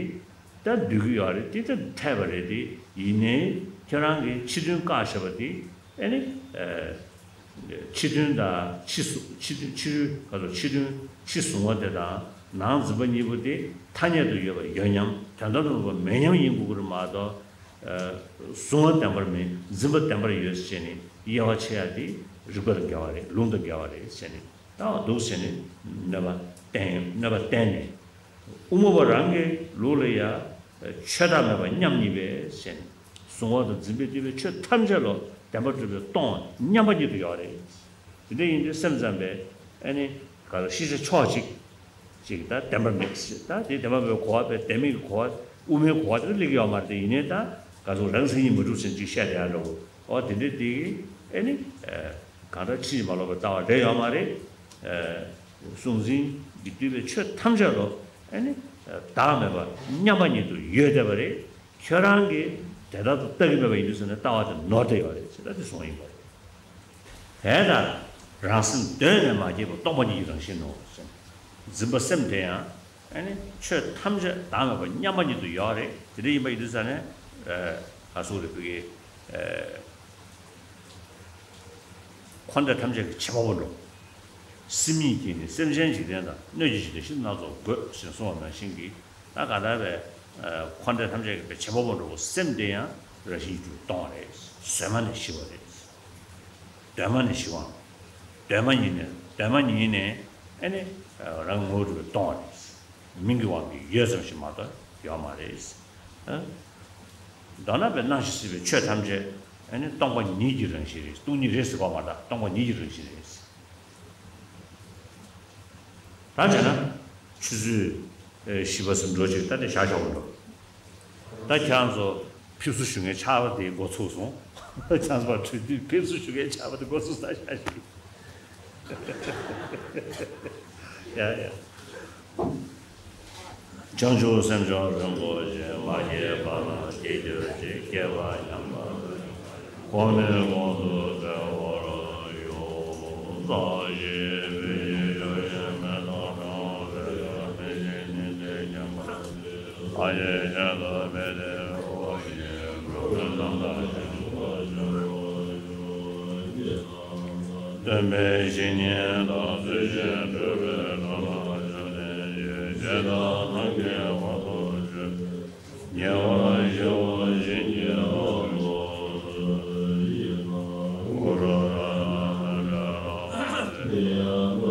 ད་འདོད་ཀྱི་ཡོད་རེད། དེ་ད་འཐད་པ་རེད་དེ། ཡིན་ནའི་ཁྱེད་རང་གིས་ཕྱི་དོན་བཀག་བཞག་པ་དེ་ཨེ་ནི་ཕྱི་དོན་དང་ཕྱི་གཟུ་ཕྱི་དོན་ཕྱི་དོན་ག་ཚོད་ཕྱི་དོན་ཕྱི་གཟུང་བ་དེ་དང་ནང་འཛིན་པ་གཉིས་པོ་དེ་ཐ་སྙད་དུ་ཡོད་པ་ཡོད་མཉམ་དོན་དམ་དུ་ཡོད་པ་མེད་མཉམ་ཡིན་དགོས་ཀྱི་རེད་མ་གཏོགས། གཟུང་བ་བདེན་པར་མེད། འཛིན་པ་བདེན་པར་ཡོད་ཟེར་ནས་དབྱེ་བ་ཕྱེ་ཡ་དེ་རིགས་པ་དང་འགལ་བ་རེད། ལུང་དང་འགལ་བ་རེད་ཟེར་ནས་ད་འདུག་ཟེར་ནས་གནོད་པ་བསྟན་གནོད་པ་བསྟན་ནས། དབུ་མ་པ་རང་གི་ལུགས་ལ་ཡ་ཆོས་བདག་མེད་པ་མཉམ་ཉིད་པས་ཟེར་ནས། གཟུང་བ་དང་འཛིན་པས་བསྡུས་པའི་ཆོས་ཐམས་ཅད་ལ་བདེན་པར་གྲུབ་པའི་སྟོང་པ་མཉམ་པ་ཉིད་དུ་ཡོད་རེད། དེ་འདྲ་ཡིན་དུས་སེམས་ཙམ་པས་ཨ་ནི་ག་ལ་ཤེས་བྱ་ཕྱོགས་གཅིག་ཅིག་ད་བདེན་པར་མེད་ཟེར། ད་དེ་བདེན་པར་མེད་པའི་གོ་བ་བས་བདེན་མེད་ཀྱི་གོ་བ་དབུ་མའི་གོ་བ་དེ་ལ་སླེབས་ཀྱི་ཡོད་མ་རེད་དེ། ཡིན་ནའི་ད་ག་ཚོད་རང་མཚན་ཉིད་མ་གྲུབ་ཟེར་ཅིག་བཤད་བསྡད་ཡ་འདྲ་བོ། འོ་དེ་འདྲ་དེ་གི་ཨ་ནི་གང་ལྟར་ཕྱིན་ཅི་མ་ལོག་པའི་ལྟ་བ་རེད་ཡོད་མ་རེད། གཟུང་འཛིན་གྱིས་བསྡུས་པའི་ཆོས་ཐམས་ཅད་ལ་ཨ་ནི་བདག་མེད་པ་མཉམ་པ་ཉིད་དུ་ཡོད་བསྡད་པ་རེད། ཁྱོད་རང་གིས་དེ་ལྟར་དུ་ལྟ་གི་མེད་པ་ཡིན་དུས་ཟེར་ནས་ལྟ་བ་དེ་ནོར་བསྡད་ཡོད་རེད་ཟེར་ན་དེ་གསུངས་ཡིན་པ་རེད། དེ་ལྟར་རང་སེམས་གདོད་ནས་མ་སྐྱེས་པ་སྟོང་པ་ཉིད་ཀྱི་རང་བཞིན་ནོ་ཟེར། འཛིན་པ་སེམས་དེ་ཡང་ཨ་ནི་ཆོས་ཐམས་ཅད་བདག་མེད་པ་མཉམ་པ་ཉིད་དུ་ཡོད་རེད། དེ་འདྲ་ཡིན་པ་ཡིན་དུས་ཙ་ནས་ག་སོགས་རེད་བོད་ཀྱི་འཁོར་འདས་ཐམས་ཅད་ཀྱི་བྱེད་པ་པོ་འགྲོ། སེམས་ཉིད་ཀྱིས་ནི་སེམས་ཅན་འཇིག་རྟེན་དང་། སྣོད་ཀྱི་འཇིག་རྟེན་ཤིན་ཏུ་སྣ་ཚོགས་བགོས་ཟེར་གསུངས་པ་ནང་བཞིན་གྱི། ད་ག་ལྟར་བའི་འཁོར་འདས་ཐམས་ཅད་ཀྱི་བྱེད་པ་པོ་འགྲོ་བོ་སེམས་དེ་ཡང་རང་བཞིན་གྱིས་སྟོང་བ་རེད། གཟོད་མ་ནས་ཞི་བ་རེད། གདོད་མ་ནས་ཞི་བའམ། གདོད་མ་ཉིད་ནས་གདོད་མ་ཉིད་ནས་ཨ་ནི་རང་ངོ་བོ་རུ་སྟོང་བ་རེད། མིང་གི་དབང་གིས་ཡོད་ཙམ་ཞིག་མ་གཏོགས་ཡོད་མ་རེད། ཨ། མདོར་ན་པའི་སྣང་ཞིང་སྲིད་པའི་ཆོས་ཐམས་ཅད་ཨ་ནི་སྟོང་པ་ཉིད་ཀྱི་རང་བཞིན་རེད། སྟོང་ཉིད་རེད་ཟེར་བ་མ་གཏོགས་སྟོང་པ་ཉིད་ཀྱི་རང་བཞིན་རེད། ད་བྱས་ན་ཆུ་ཚོད་བཞི་པ་ཙམ་འགྲོ་ཅིག་ད་དེ་བཞག་ཆོག་གི་འགྲོ། ད་ཁྱེད་རང་ཚོ་ཕེབས་བསུ་ཞུ་མཁན་ཆར་པ་དེ་འགོ་ཚུགས་སོང་། ཆར་པ་དྲོད་དུས་ཕེབས་བསུ་ཞུ་མཁན་ཆར་པ་དེ་འགོ་ཚུགས་ས་ཞག་ཞིག་ཡ་ཡ། བྱང་ཆུབ་སེམས་མཆོག་རིན་པོ་ཆེ། མ་སྐྱེས་པ་རྣམས་སྐྱེ་གྱུར་ཅིག་སྐྱེས་པ་ཉམས་པ་གོང་ནས་གོང་དུ་འཕེལ་བར་ཤོག །ས་གཞི་བོད་ཀྱི་ཡུལ་ཡུལ་མེ་ཏོག་ཁྲ་བོ་བོད་ཡུལ་མེ་བཞིན་ནི་འདྲའི་རྒྱན་པ། ཨ་ཡེ་ཤེས་ལ་མེ་ཏོག་འོད་ཀྱི་འགྲོ་ཀུན་རྣམ་དག་ཞིང་དུ་སྟོན་པའི་བཤེས་གཉེན་དང་ཚུལ་བཞིན་སྒྲུབ་པའི་གྲོགས་དང་བཅས་ཏེ་ཡེ་ཤེས་དང་ཐབས་མཁས་དབང་དུ་བྱོན། ཉེ་བར་ཞི་བ་བྱིན་གྱིས་རློབ་ཏུ་གསོལ། གུ་རུ་རཏྣ་སྟེ་བྲལ་བ་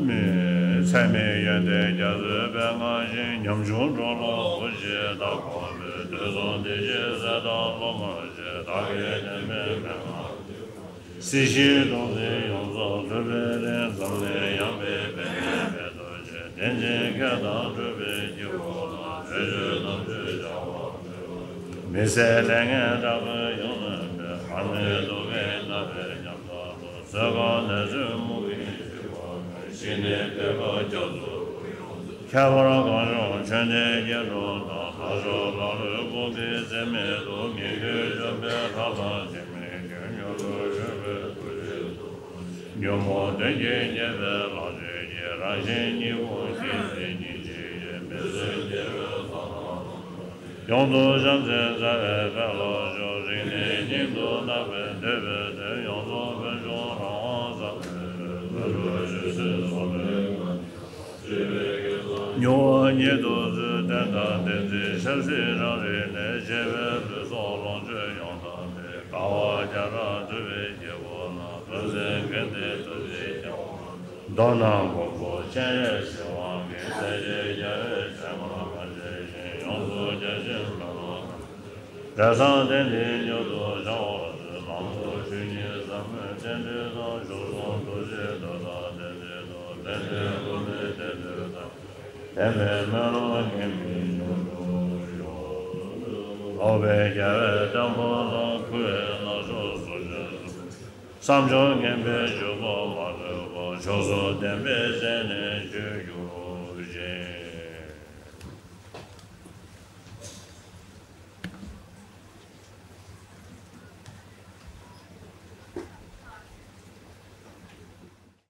མེད། ཚད་མེད་ཡོན་ཏན་རྒྱ་མཚོའི་དཔལ་མངའ་ཞིང་། ཉམ་ཆུང་འགྲོ་ལ་བུ་བཞིན་བདག་དཀོན་པའི། དུས་གསུམ་བདེ་གཤེགས་སྲས་དང་སློབ་མར་བཅས། བདག་གིས་བསྟན་པའི་མན་ངག་སྲིད་ཞིའི་སྟོང་ཚིགས་ཡོངས་རྫོགས་སྒྲུབ་པའི་གླིང་། འཛམ་གླིང་ཡངས་པའི་བོད་ནས་ཕེབས་རྡོ་རྗེ། དེང་ཕྱིན་སྐད་དང་སྤྲུལ་པའི་དཀྱིལ་འཁོར་ལ། ཕན་ཕྱིར་རྣམ་དཔྱོད་འཆང་བ་མེད། མི་ཟད་ལས་ངན་དགྲ་བོས་ཡོངས་གནོན་པའི། མར་མེ་མདུང་གིས་བསྣུན་པའི་ཉམས་ལྟར་དུ། བཟོད་པ་ནས་བཟོད་མུ་གེས་འཇིགས་པ་མེད། ཞི་གནས་པད་དཀར་སྐྱབས་སུ་འགྲོ། ཁྱད་པར་གངས་ལྗོངས་ཆོས་ལྡན་སྐྱེ་འགྲོ་དང་། ལྷ་མཆོག་ལྷ་ཀླུ་འབུམ་གྱིས་ཟད་མི་ཐུབ། ཉིད་ཀྱིས་བཅོམ་པའི་ལྷ་དང་འཆི་མེད་ཀྱི། མྱུར་དུ་བཞུགས་པའི་ཐུགས་རྗེས་བཟུང་། ཉོན་མོངས་གདོན་གྱིས་བརྒྱན་པའི་ལག་མཆོད་ཀྱིས། རང་གཞན་གཉིས་པོ་གཅིག་ཚེ་གཉིས་གཅིག་གི། མི་བཟོད་རྒྱལ་བའི་ཚོགས་རྣམས་ཡོངས་སུ་བྱང་སེམས་རྩ་བའི་དཔལ་ལ་སྤྱོད། རིང་ནས་སྙིང་དུ་བརྣག་པའི་འདོད་པའི་དོན། ཡོངས་རྫོགས་ཕུན་ཚོགས་རང་དབང་བསམ་པའི་ལྷུན་གྲུབ་ཆོས་སྲིད་ཟབ་མོའི་མྱུར་བ་ཉིད་དུ་བཟོད། བསྟན་དང་བསྟན་འཛིན་ཆབ་སྲིད་རང་རིག་ལས། བྱས་པའི་ལུས་སྲོག་ལོངས་སྤྱོད་ཡོངས་དག་པའི། དགའ་བ་བརྒྱ་ཕྲག་འདུས་པའི་སྐྱེ་བོ་རྣམས། ཕན་སེམས་གལ་ཏེ་ཐུགས་རྗེས་བསྐྱངས་པ། མདོར་ན་མགོན་པོ་སྤྱན་རས་གཟིགས་དབང་གིས། སྲས་བཅས་རྒྱལ་བའི་ཕྲིན་ལས་མ་ཆད་བཞིན། ཡོངས་སུ་རྒྱ་ཆེན་མི་ལོ་ལྔ་བརྒྱ། རབ་གསང་གདན་འདི་མྱུར་དུ་འཆང་བར་མཛོད། ལམ་དུ་ཆོས་ཉིད་ཟབ་མོའི་རྟེན་འབྲེལ་དང་། མཆོག་གསུམ་ཐུགས་རྗེའི་མདོ་དང་ལྡན་ཚུལ་དུ། ལྷན་ཅིག་སྒོམ་པའི་དེ་ལྟར་བསྟན་པའི་སྨོན་ལམ་ངེས་པའི་མྱུར་དུ་ཤོག །འཕགས་པའི་རྒྱལ་བའི་བསྟན་པ་ལ། མཁས་པའི་རྣལ་འབྱོར་སུ་འབྱོན་སོང་། བསམ་བྱུང་ངན་པའི་སྤྱོད་པ་མ་ལུས་པ། མཆོག་གསུམ་བདེན་པའི་ཞལ་ནས་བརྗོད་གྱུར་ཅིག